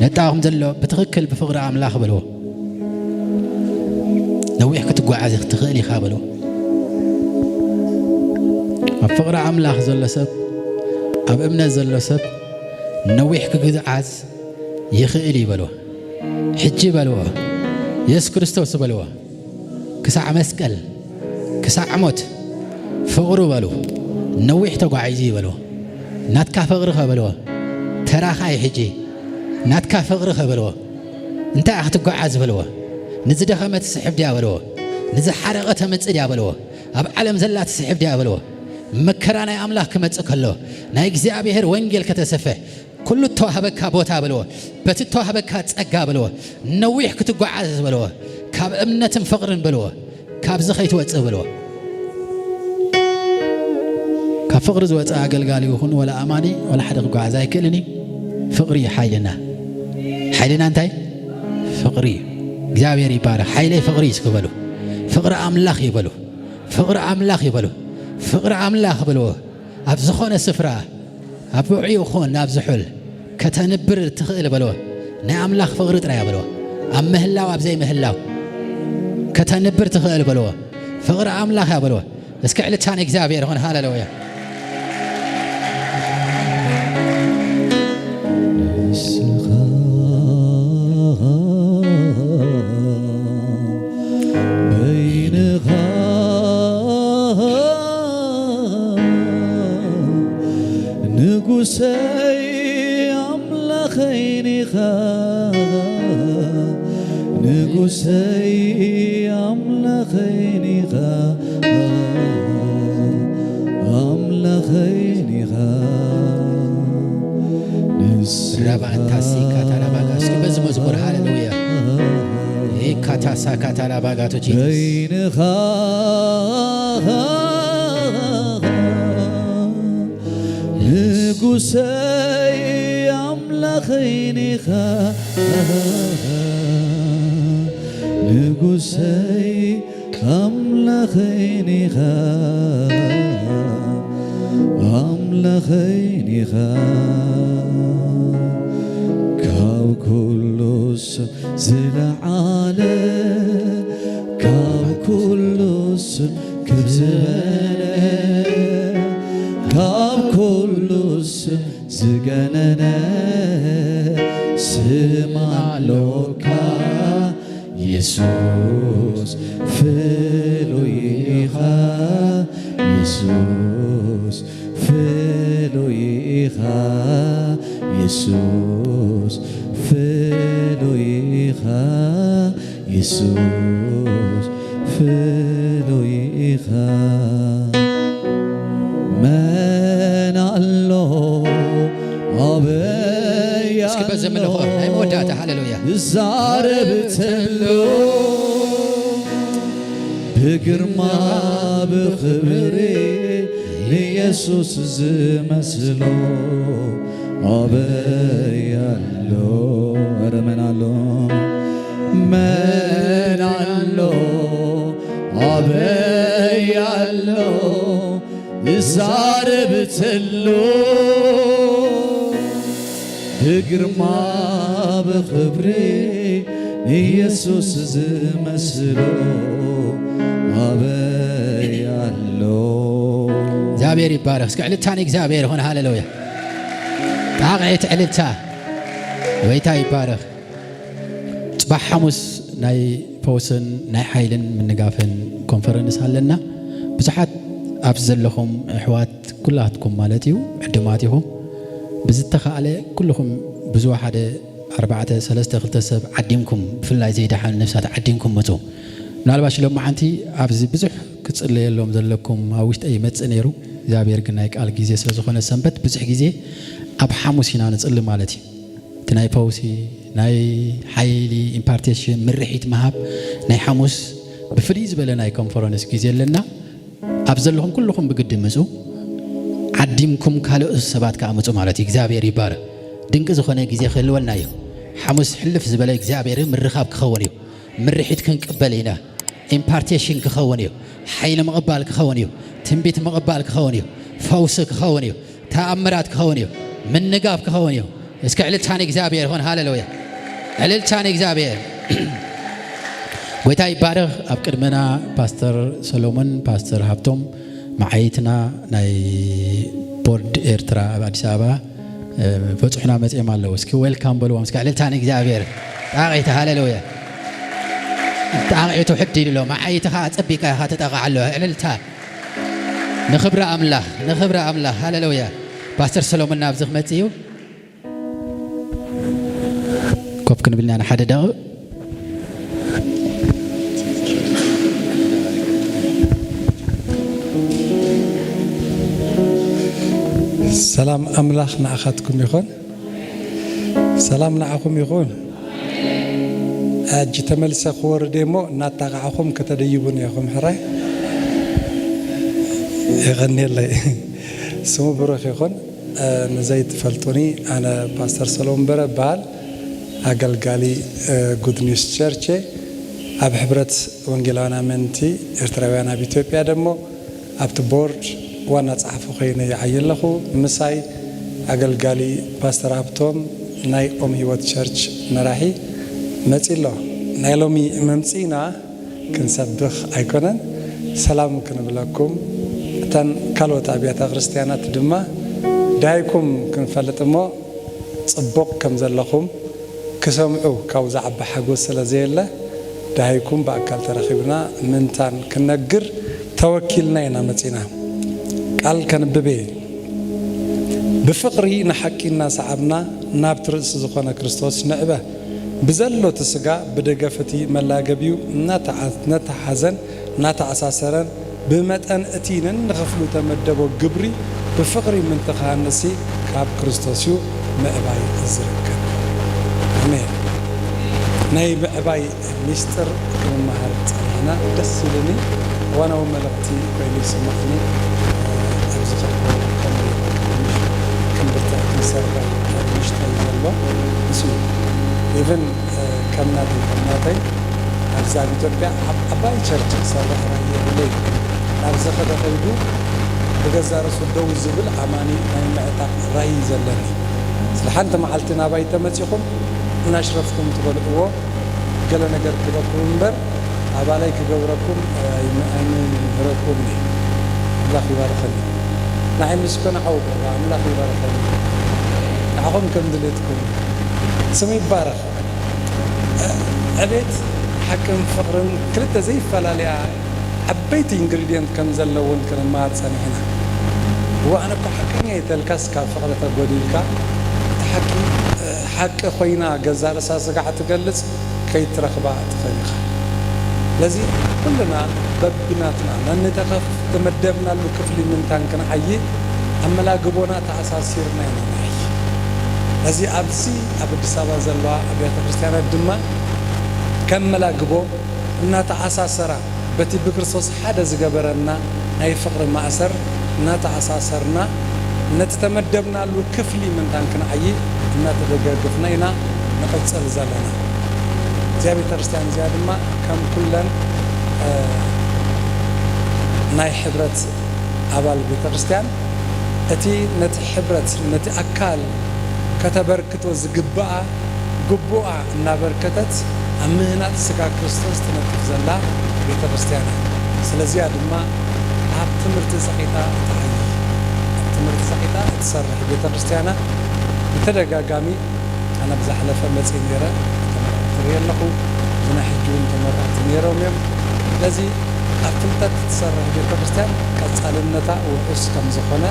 ነጣኹም ዘሎ ብትኽክል ብፍቕሪ ኣምላኽ በልዎ። ነዊሕ ክትጓዓዝ ትኽእል ኢኻ በልዎ። ኣብ ፍቕሪ ኣምላኽ ዘሎ ሰብ፣ ኣብ እምነት ዘሎ ሰብ ነዊሕ ክግዓዝ ይኽእል እዩ በልዎ። ሕጂ በልዎ። የሱስ ክርስቶስ በልዎ። ክሳዕ መስቀል፣ ክሳዕ ሞት ፍቕሩ በሉ። ነዊሕ ተጓዒዙ እዩ በልዎ። ናትካ ፍቕሪ ከ በልዎ። ተራኻ እዩ ሕጂ። ናትካ ፍቕሪ ከ በልዎ። እንታይ ኢኻ ክትጓዓዝ በልዎ። ንዝደኸመ ትስሕብ ድያ በልዎ። ንዝሓረቐ ተምጽእ ድያ በልዎ። ኣብ ዓለም ዘላ ትስሕብ ድያ በልዎ። መከራ ናይ ኣምላኽ ክመጽእ ከሎ፣ ናይ እግዚኣብሔር ወንጌል ከተሰፍሕ፣ ኩሉ እተዋህበካ ቦታ በልዎ። በቲ እተዋህበካ ጸጋ በልዎ። ነዊሕ ክትጓዓዝ በልዎ። ካብ እምነትን ፍቕርን በልዎ። ካብዚ ከይትወጽእ በልዎ። ካብ ፍቕሪ ዝወጸ ኣገልጋሊ ይኹን ወላ ኣማኒ ወላ ሓደ ክጓዓዝ ኣይክእልን እዩ። ፍቕሪ እዩ ሓይልና። ሓይልና እንታይ? ፍቕሪ እዩ። እግዚኣብሔር ይባረኽ። ሓይለይ ፍቕሪ እዩ እስኪ በሉ። ፍቕሪ ኣምላኽ እዩ በሉ። ፍቕሪ ኣምላኽ እዩ በሉ። ፍቕሪ ኣምላኽ በልዎ። ኣብ ዝኾነ ስፍራ፣ ኣብ ውዑይ ይኹን ኣብ ዝሑል ከተንብር ትኽእል በልዎ። ናይ ኣምላኽ ፍቕሪ ጥራይ እያ በልዎ። ኣብ ምህላው ኣብ ዘይምህላው ከተንብር ትኽእል በልዎ። ፍቕሪ ኣምላኽ እያ በልዎ። እስኪ ዕልልታ ንእግዚኣብሔር ይኹን። ሃሌሉያ። ንስኻ በይንኻ ንጉሰይ ኣምላኸይን ኢኻ፣ ንጉሰይ ኣምላኸይን ኢኻ፣ ኣምላኸይን ኢኻ። ንስኻ ራባንታሲ ካታላባጋ። እስኪ በዚ መዝሙር ሃሌሉያ። ኢካታሳ ካታላባጋቶ ጂሰስ። በይንኻ ንጉሰይ ኣምላኸይን ኢኻ፣ ንጉሰይ ኣምላኸይን ኢኻ፣ ኣምላኸይን ኢኻ። ካብ ኩሉ ስም ዝለዓለ፣ ካብ ኩሉ ስም ክብ ዝበለ፣ ካብ ኩሉ ስም ዝገነነ ስም ኣሎካ። የሱስ ፍሉይ ኢኻ፣ የሱስ ፍሉይ ኢኻ፣ የሱስ ፍሉይ ኢኻ፣ የሱስ ፍሉይ ኢኻ። መን ኣሎ ኣበይ እስኪ በዚ ኣሎ ምልኾ ናይ መወዳእታ ሃሌሉያ። ይዛረብ ተሎ ብግርማ ብኽብሪ ንየሱስ ዝመስሎ ኣበይ ኣሎ? ኧረ መን ኣሎ? መን ኣሎ ኣበይ ኣሎ? ይዛረብ ተሎ ብግርማ ብኽብሪ ንየሱስ ዝመስሎ ኣበይ ኣሎ? እግዚኣብሔር ይባረኽ። እስኪ ዕልልታ ንእግዚኣብሔር ይኹን። ሃሌሉያ። ጣቕዒት ዕልልታ። ጎይታ ይባረኽ። ጽባሕ ሓሙስ ናይ ፈውስን ናይ ሓይልን ምንጋፍን ኮንፈረንስ ኣለና። ብዙሓት ኣብዚ ዘለኹም ኣሕዋት ኩላትኩም ማለት እዩ ዕዱማት ኢኹም። ብዝተኻእለ ኩልኹም ብዝወሓደ ኣርባዕተ ሰለስተ ክልተ ሰብ ዓዲምኩም፣ ብፍላይ ዘይደሓኑ ነፍሳት ዓዲምኩም ምጹ። ምናልባሽ ሎማዓንቲ ኣብዚ ብዙሕ ክጽለየሎም ዘለኩም ኣብ ውሽጠይ ይመጽእ ነይሩ። እግዚኣብሔር ግን ናይ ቃል ግዜ ስለ ዝኾነ ሰንበት ብዙሕ ግዜ ኣብ ሓሙስ ኢና ንጽሊ ማለት እዩ። እቲ ናይ ፈውሲ፣ ናይ ሓይሊ፣ ኢምፓርቴሽን፣ ምርሒት ምሃብ ናይ ሓሙስ ብፍልይ ዝበለ ናይ ኮንፈረንስ ግዜ ኣለና። ኣብ ዘለኹም ኩልኹም ብግዲ ምጹ፣ ዓዲምኩም ካልኦት ሰባት ከኣ ምጹ ማለት እዩ። እግዚኣብሔር ይባረክ። ድንቂ ዝኾነ ግዜ ክህልወና እዩ። ሓሙስ ሕልፍ ዝበለ እግዚኣብሔር ምርኻብ ክኸውን እዩ። ምርሒት ክንቅበል ኢና። ኢምፓርቴሽን ክኸውን እዩ። ሓይሊ ምቕባል ክኸውን እዩ። ትንቢት ምቕባል ክኸውን እዩ። ፈውሲ ክኸውን እዩ። ተኣምራት ክኸውን እዩ። ምንጋፍ ክኸውን እዩ። እስከ ዕልልታ ንእግዚኣብሔር ይኹን። ሃሌሉያ። ዕልልታ ንእግዚኣብሔር። ጎይታ ይባረኽ። ኣብ ቅድመና ፓስተር ሰሎሞን፣ ፓስተር ሃብቶም፣ መዓይትና ናይ ቦርድ ኤርትራ ኣብ ኣዲስ ኣበባ፣ እ፣ በጹሕና መጺኦም ኣለዉ። እስኪ ዌልካም በልዎም። እስኪ ዕልልታ ንእግዚኣብሔር። ጣቂታ፣ ሃሌሉያ። ጣቂቱ ሕድ ኢሉ ኣሎ። መዓይቲ ኸዓ ጸቢቃ ኢኻ ትጠቕዓ ኣለዋ። ዕልልታ ንኽብሪ ኣምላኽ፣ ንኽብሪ ኣምላኽ። ሃሌሉያ። ፓስተር ሰሎሞን ናብዚ ክመጽእ እዩ። ኮፍ ክንብል ኢና ንሓደ ደቂቕ። ሰላም ኣምላኽ ንዓኻትኩም ይኹን። ሰላም ንዓኹም ይኹን። ሕጂ ተመልሰ ክወርድ እየ እሞ እናጣቓዕኹም ከተደይቡን ኢኹም። ሕራይ የቐንየለይ። ስሙ ብሩኽ ይኹን። እ፣ ንዘይትፈልጡኒ፣ ኣነ ፓስተር ሰሎሞን በረ እበሃል። ኣገልጋሊ፣ እ፣ ጉድ ኒውስ ቸርች እየ። ኣብ ሕብረት ወንጌላውያን ኣመንቲ ኤርትራውያን ኣብ ኢትዮጵያ ደሞ ኣብቲ ቦርድ ዋና ጸሓፊ ኮይነ ይዓዪ ኣለኹ። ምሳይ ኣገልጋሊ ፓስተር ሃብቶም ናይ ኦም ህይወት ቸርች መራሒ መጺ ኣሎ። ናይ ሎሚ መምጽኢና ክንሰብኽ ኣይኮነን፣ ሰላም ክንብለኩም፣ እተን ካልኦት ኣብያተ ክርስትያናት ድማ ደሃይኩም ክንፈልጥ እሞ ጽቡቕ ከም ዘለኹም ክሰምዑ ካብኡ ዝዓቢ ሓጎስ ስለ ዘየለ፣ ደሃይኩም ብኣካል ተራኺብና ምንታን ክነግር ተወኪልና ኢና መጺና። ቃል ከንብብ እየ። ብፍቕሪ ንሓቂ እናሰዓብና ናብቲ ርእሲ ዝኾነ ክርስቶስ ንዕበ። ብዘሎ እቲ ስጋ ብደገፍ እቲ መላገቢኡ እናተዓ-፣ እናተሓዘን እናተኣሳሰረን ብመጠን እቲ ነንኽፍሉ ተመደቦ ግብሪ ብፍቕሪ ምእንቲ ክሃንሲ ካብ ክርስቶስ እዩ ምዕባይ ዝርከብ። ኣሜን። ናይ ምዕባይ ሚስጥር ክንመሃር ጸኒሕና ደስ ኢሉኒ። እዋናዊ መልእኽቲ ኮይኑ ይስማዕኒ። ኣብዚ ከሎ ከም ክንብርትዕ ክንሰርሕ ኣብ ውሽጠይ ዘሎ ንሱ እዩ። ኢቭን ከም ናተይ፣ ከም ናተይ ኣብዚ ኣብ ኢትዮጵያ ኣብ ዓባይ ቸርች ክሰርሕ ራእይ የብለይ። ናብ ዝኸደ ከይዱ ብገዛ ርእሱ ደው ዝብል ኣማኒ ናይ ምዕጣቕ ራእይ እዩ ዘለኒ። ስለ ሓንቲ መዓልቲ ናባይ ተመጺኹም እናሽረፍኩም ትበልዕዎ ገለ ነገር ክበኩም እምበር ኣባላይ ክገብረኩም ኣይም-፣ ኣይምህረኩም እየ። ኣምላኽ ይባርኸኒ። ንዓይ ምስ ኮነ ዓው በሉ፣ ኣምላኽ ይባርኸኒ። ንዓኹም ከም ድሌትኩም። ስሙ ይባረኽ። ዕቤት፣ ሓቅን ፍቕርን ክልተ ዘይፈላለያ ዓበይቲ ኢንግሪድየንት ከም ዘለውን ክንመሃር ጸኒሕና። እዋ፣ ኣነ እኮ ሓቀኛ እየ ተልካስ ካብ ፍቕሪ ተጎዲልካ፣ እቲ ሓቂ፣ ሓቂ ኮይና ገዛ ርእሳ ስጋዕ ትገልጽ ከይትረኽባ ትኽእል ኢኻ። ስለዚ ኩልና በብናትና ነንተኸፍ ተመደብናሉ ክፍሊ ምንታን ክንዓዪ ኣመላግቦና ተኣሳሲርና ኢና ንዓዪ። ነዚ ኣብዚ ኣብ ኣዲስ ኣበባ ዘለዋ ኣብያተ ክርስትያናት ድማ ከም መላግቦ እናተኣሳሰራ በቲ ብክርስቶስ ሓደ ዝገበረና ናይ ፍቕሪ ማእሰር እናተኣሳሰርና ነቲ ተመደብናሉ ክፍሊ ምንታን ክንዓዪ እናተደጋገፍና ኢና ንቕጽል ዘለና። እዚኣ ቤተ ክርስቲያን እዚኣ ድማ ከም ኩለን፣ እ፣ ናይ ሕብረት ኣባል ቤተ ክርስቲያን እቲ ነቲ ሕብረት፣ ነቲ ኣካል ከተበርክቶ ዝግብኣ ግቡኣ እናበርከተት ኣብ ምህናጽ ስጋ ክርስቶስ ትነጥፍ ዘላ ቤተ ክርስቲያን እያ። ስለዚኣ ድማ ኣብ ትምህርቲ ጸቒጣ ትዓዪ፣ ኣብ ትምህርቲ ጸቒጣ እትሰርሕ ቤተ ክርስቲያና ብተደጋጋሚ ኣነ ብዝሓለፈ መጺእ ነይረ፣ ተመረቕቲ ርኢ ኣለኹ። እዚ ናይ ሕጂ እውን ተመረቕቲ ነይሮም እዮም። ስለዚ ኣብ ፍልጠት እትሰርሕ ቤተ ክርስቲያን ቀጻልነታ ውሑስ ከም ዝኾነ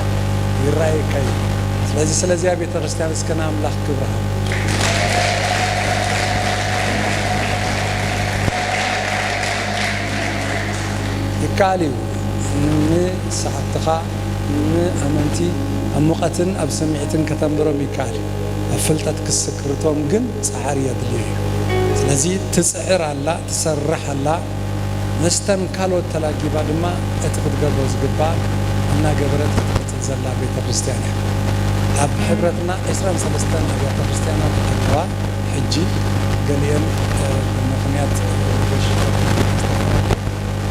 ይረኣየካ እዩ። ስለዚ ስለዚኣ ቤተ ክርስቲያን እስከ ንኣምላኽ ክብሪ ሃብ። ይከኣል እዩ። ንሰዓብትኻ፣ ንኣመንቲ ኣብ ሙቐትን ኣብ ስምዒትን ከተንብሮም ይከኣል እዩ። ኣብ ፍልጠት ክስክርቶም ግን ጻዕሪ የድልዮ እዩ። ስለዚ ትጽዕር ኣላ፣ ትሰርሕ ኣላ። መስተን ካልኦት ተላጊባ ድማ እቲ ክትገብሮ ዝግባእ እናገበረት እትቕጽል ዘላ ቤተ ክርስቲያን እያ። ኣብ ሕብረትና ዕስራን ሰለስተን ኣብያተ ክርስቲያናት ኣለዋ። ሕጂ ገሊአን፣ እ፣ ብምኽንያት፣ እ፣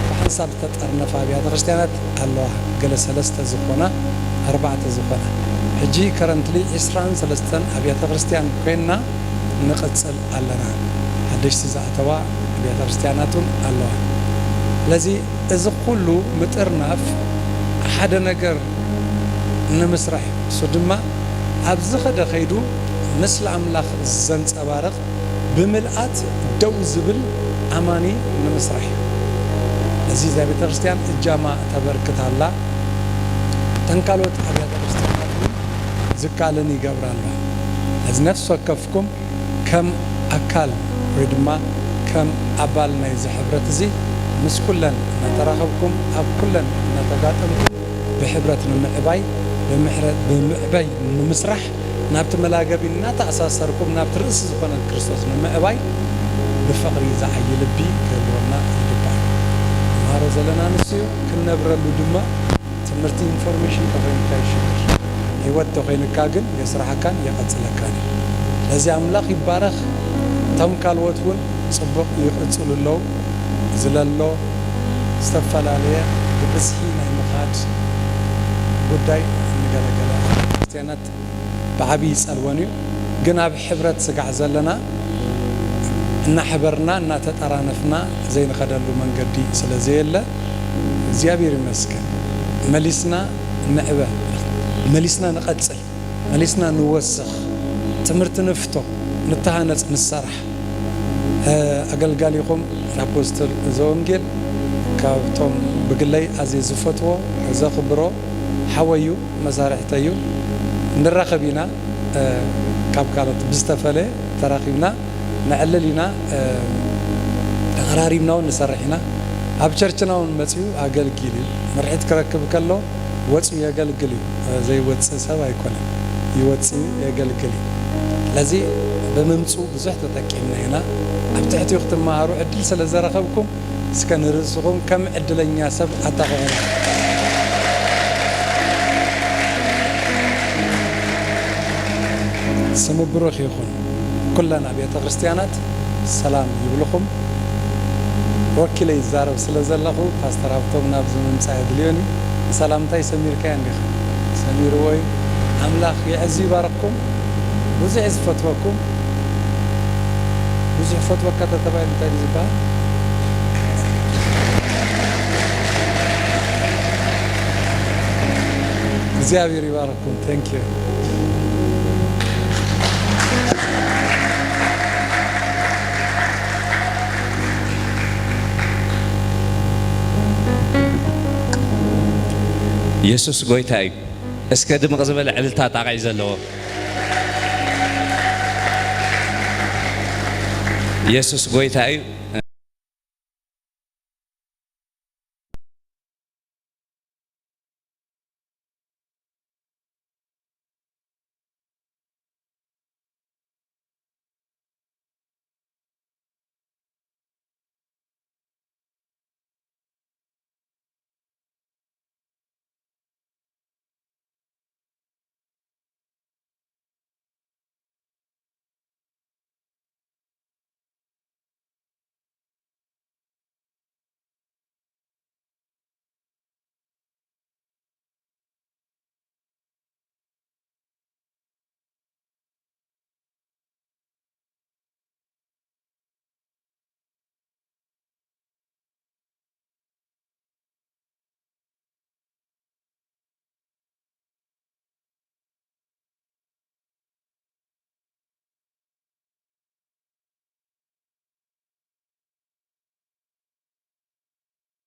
ብሓንሳብ ዝተጠርነፋ ኣብያተ ክርስቲያናት ኣለዋ። ገለ ሰለስተ ዝኾና፣ ኣርባዕተ ዝኾና። ሕጂ ከረንትሊ ዕስራን ሰለስተን ኣብያተ ክርስቲያን ኮይንና ንቕጽል ኣለና። ሓደሽቲ ዝኣተዋ ኣብያተ ክርስቲያናት እውን ኣለዋ። ስለዚ እዚ ኩሉ ምጥርናፍ ሓደ ነገር ንምስራሕ እዩ። እሱ ድማ ኣብ ዝኸደ ከይዱ ምስሊ ኣምላኽ ዘንጸባርቕ ብምልኣት ደው ዝብል ኣማኒ ንምስራሕ እዩ። እዚ እዛ ቤተ ክርስቲያን እጃማ ተበርክት ኣላ። እተን ካልኦት ኣብያተ ክርስቲያናት እውን ዝካልን ይገብራ ኣለዋ። እዚ ነፍሲ ወከፍኩም ከም ኣካል ወይ ድማ ከም ኣባል ናይዚ ሕብረት እዚ ምስ ኩለን እናተራኸብኩም ኣብ ኩለን እናተጋጠምኩም ብሕብረት ንምዕባይ ብምሕረ-፣ ብምዕባይ ንምስራሕ ናብቲ መላገቢ እናተኣሳሰርኩም ናብቲ ርእሲ ዝኾነ ክርስቶስ ንምዕባይ ብፍቕሪ ዝዓዪ ልቢ ክህልወና ይግባእ። ንመሃሮ ዘለና ንሱ እዩ፣ ክንነብረሉ ድማ ትምህርቲ ኢንፎርሜሽን ተኾይንካ ይሽግር። ህይወት ተኾይንካ ግን የስርሓካን የቐጽለካን እዩ። ስለዚ ኣምላኽ ይባረኽ። እቶም ካልኦት እውን ጽቡቕ ይቕጽሉ ኣለዉ። ዝለሎ ዝተፈላለየ ብብዝሒ ናይ ምኻድ ጉዳይ ንገለገለ ክርስትያናት ብዓብዪ ይጸልወን እዩ። ግን ኣብ ሕብረት ስጋዕ ዘለና እናሕበርና እናተጠራነፍና ዘይንኸደሉ መንገዲ ስለ ዘየለ እግዚኣብሔር ይመስገን። መሊስና ንዕበ፣ መሊስና ንቐጽል፣ መሊስና ንወስኽ፣ ትምህርቲ ንፍቶ፣ ንተሃነጽ፣ ንሰራሕ። እ፣ ኣገልጋሊኹም ኣፖስትል ዘወንጌል ካብቶም ብግለይ ኣዝየ ዝፈትዎ ዘኽብሮ ሓወይ እዩ፣ መሳርሕተይ እዩ። ንራኸብ ኢና፣ እ፣ ካብ ካልኦት ብዝተፈለየ ተራኺብና ነዕልል ኢና፣ እ፣ ተቐራሪብና እውን ንሰርሕ ኢና። ኣብ ቸርችና እውን መጺኡ ኣገልጊል እዩ። ምርሒት ክረክብ ከሎ ወጺኡ የገልግል እዩ። እ፣ ዘይወጽእ ሰብ ኣይኮነን። ይወጽእ እዩ፣ የገልግል እዩ። ስለዚ ብምምጽኡ ብዙሕ ተጠቂምና ኢና። ኣብ ትሕቲኡ ክትመሃሩ ዕድል ስለ ዘረኸብኩም እስከ ንርእስኹም ከም ዕድለኛ ሰብ ኣጣቕዑ። ስሙ ብሩኽ ይኹን። ኩለን ኣብያተ ክርስቲያናት ሰላም ይብልኹም። ወኪለ ይዛረብ ስለ ዘለኹ ፓስተር ሃብቶም ናብዚ ምምጻእ የድልዮኒ። ሰላምታይ ሰሚርካዮ እንዲኻ? ሰሚርዎ እዩ። ኣምላኽ የዕዝዩ ይባርኽኩም። ብዙሕ ዝፈትወኩም፣ ብዙሕ ፈትወካ ተተባሂሉ እንታይ እዩ ዝበሃል? እግዚኣብሔር ይባርኽኩም። Thank you። የሱስ ጎይታ እዩ። እስከ ድምቕ ዝበለ ዕልልታ ጣቕዒ ዘለዎ። የሱስ ጎይታ እዩ።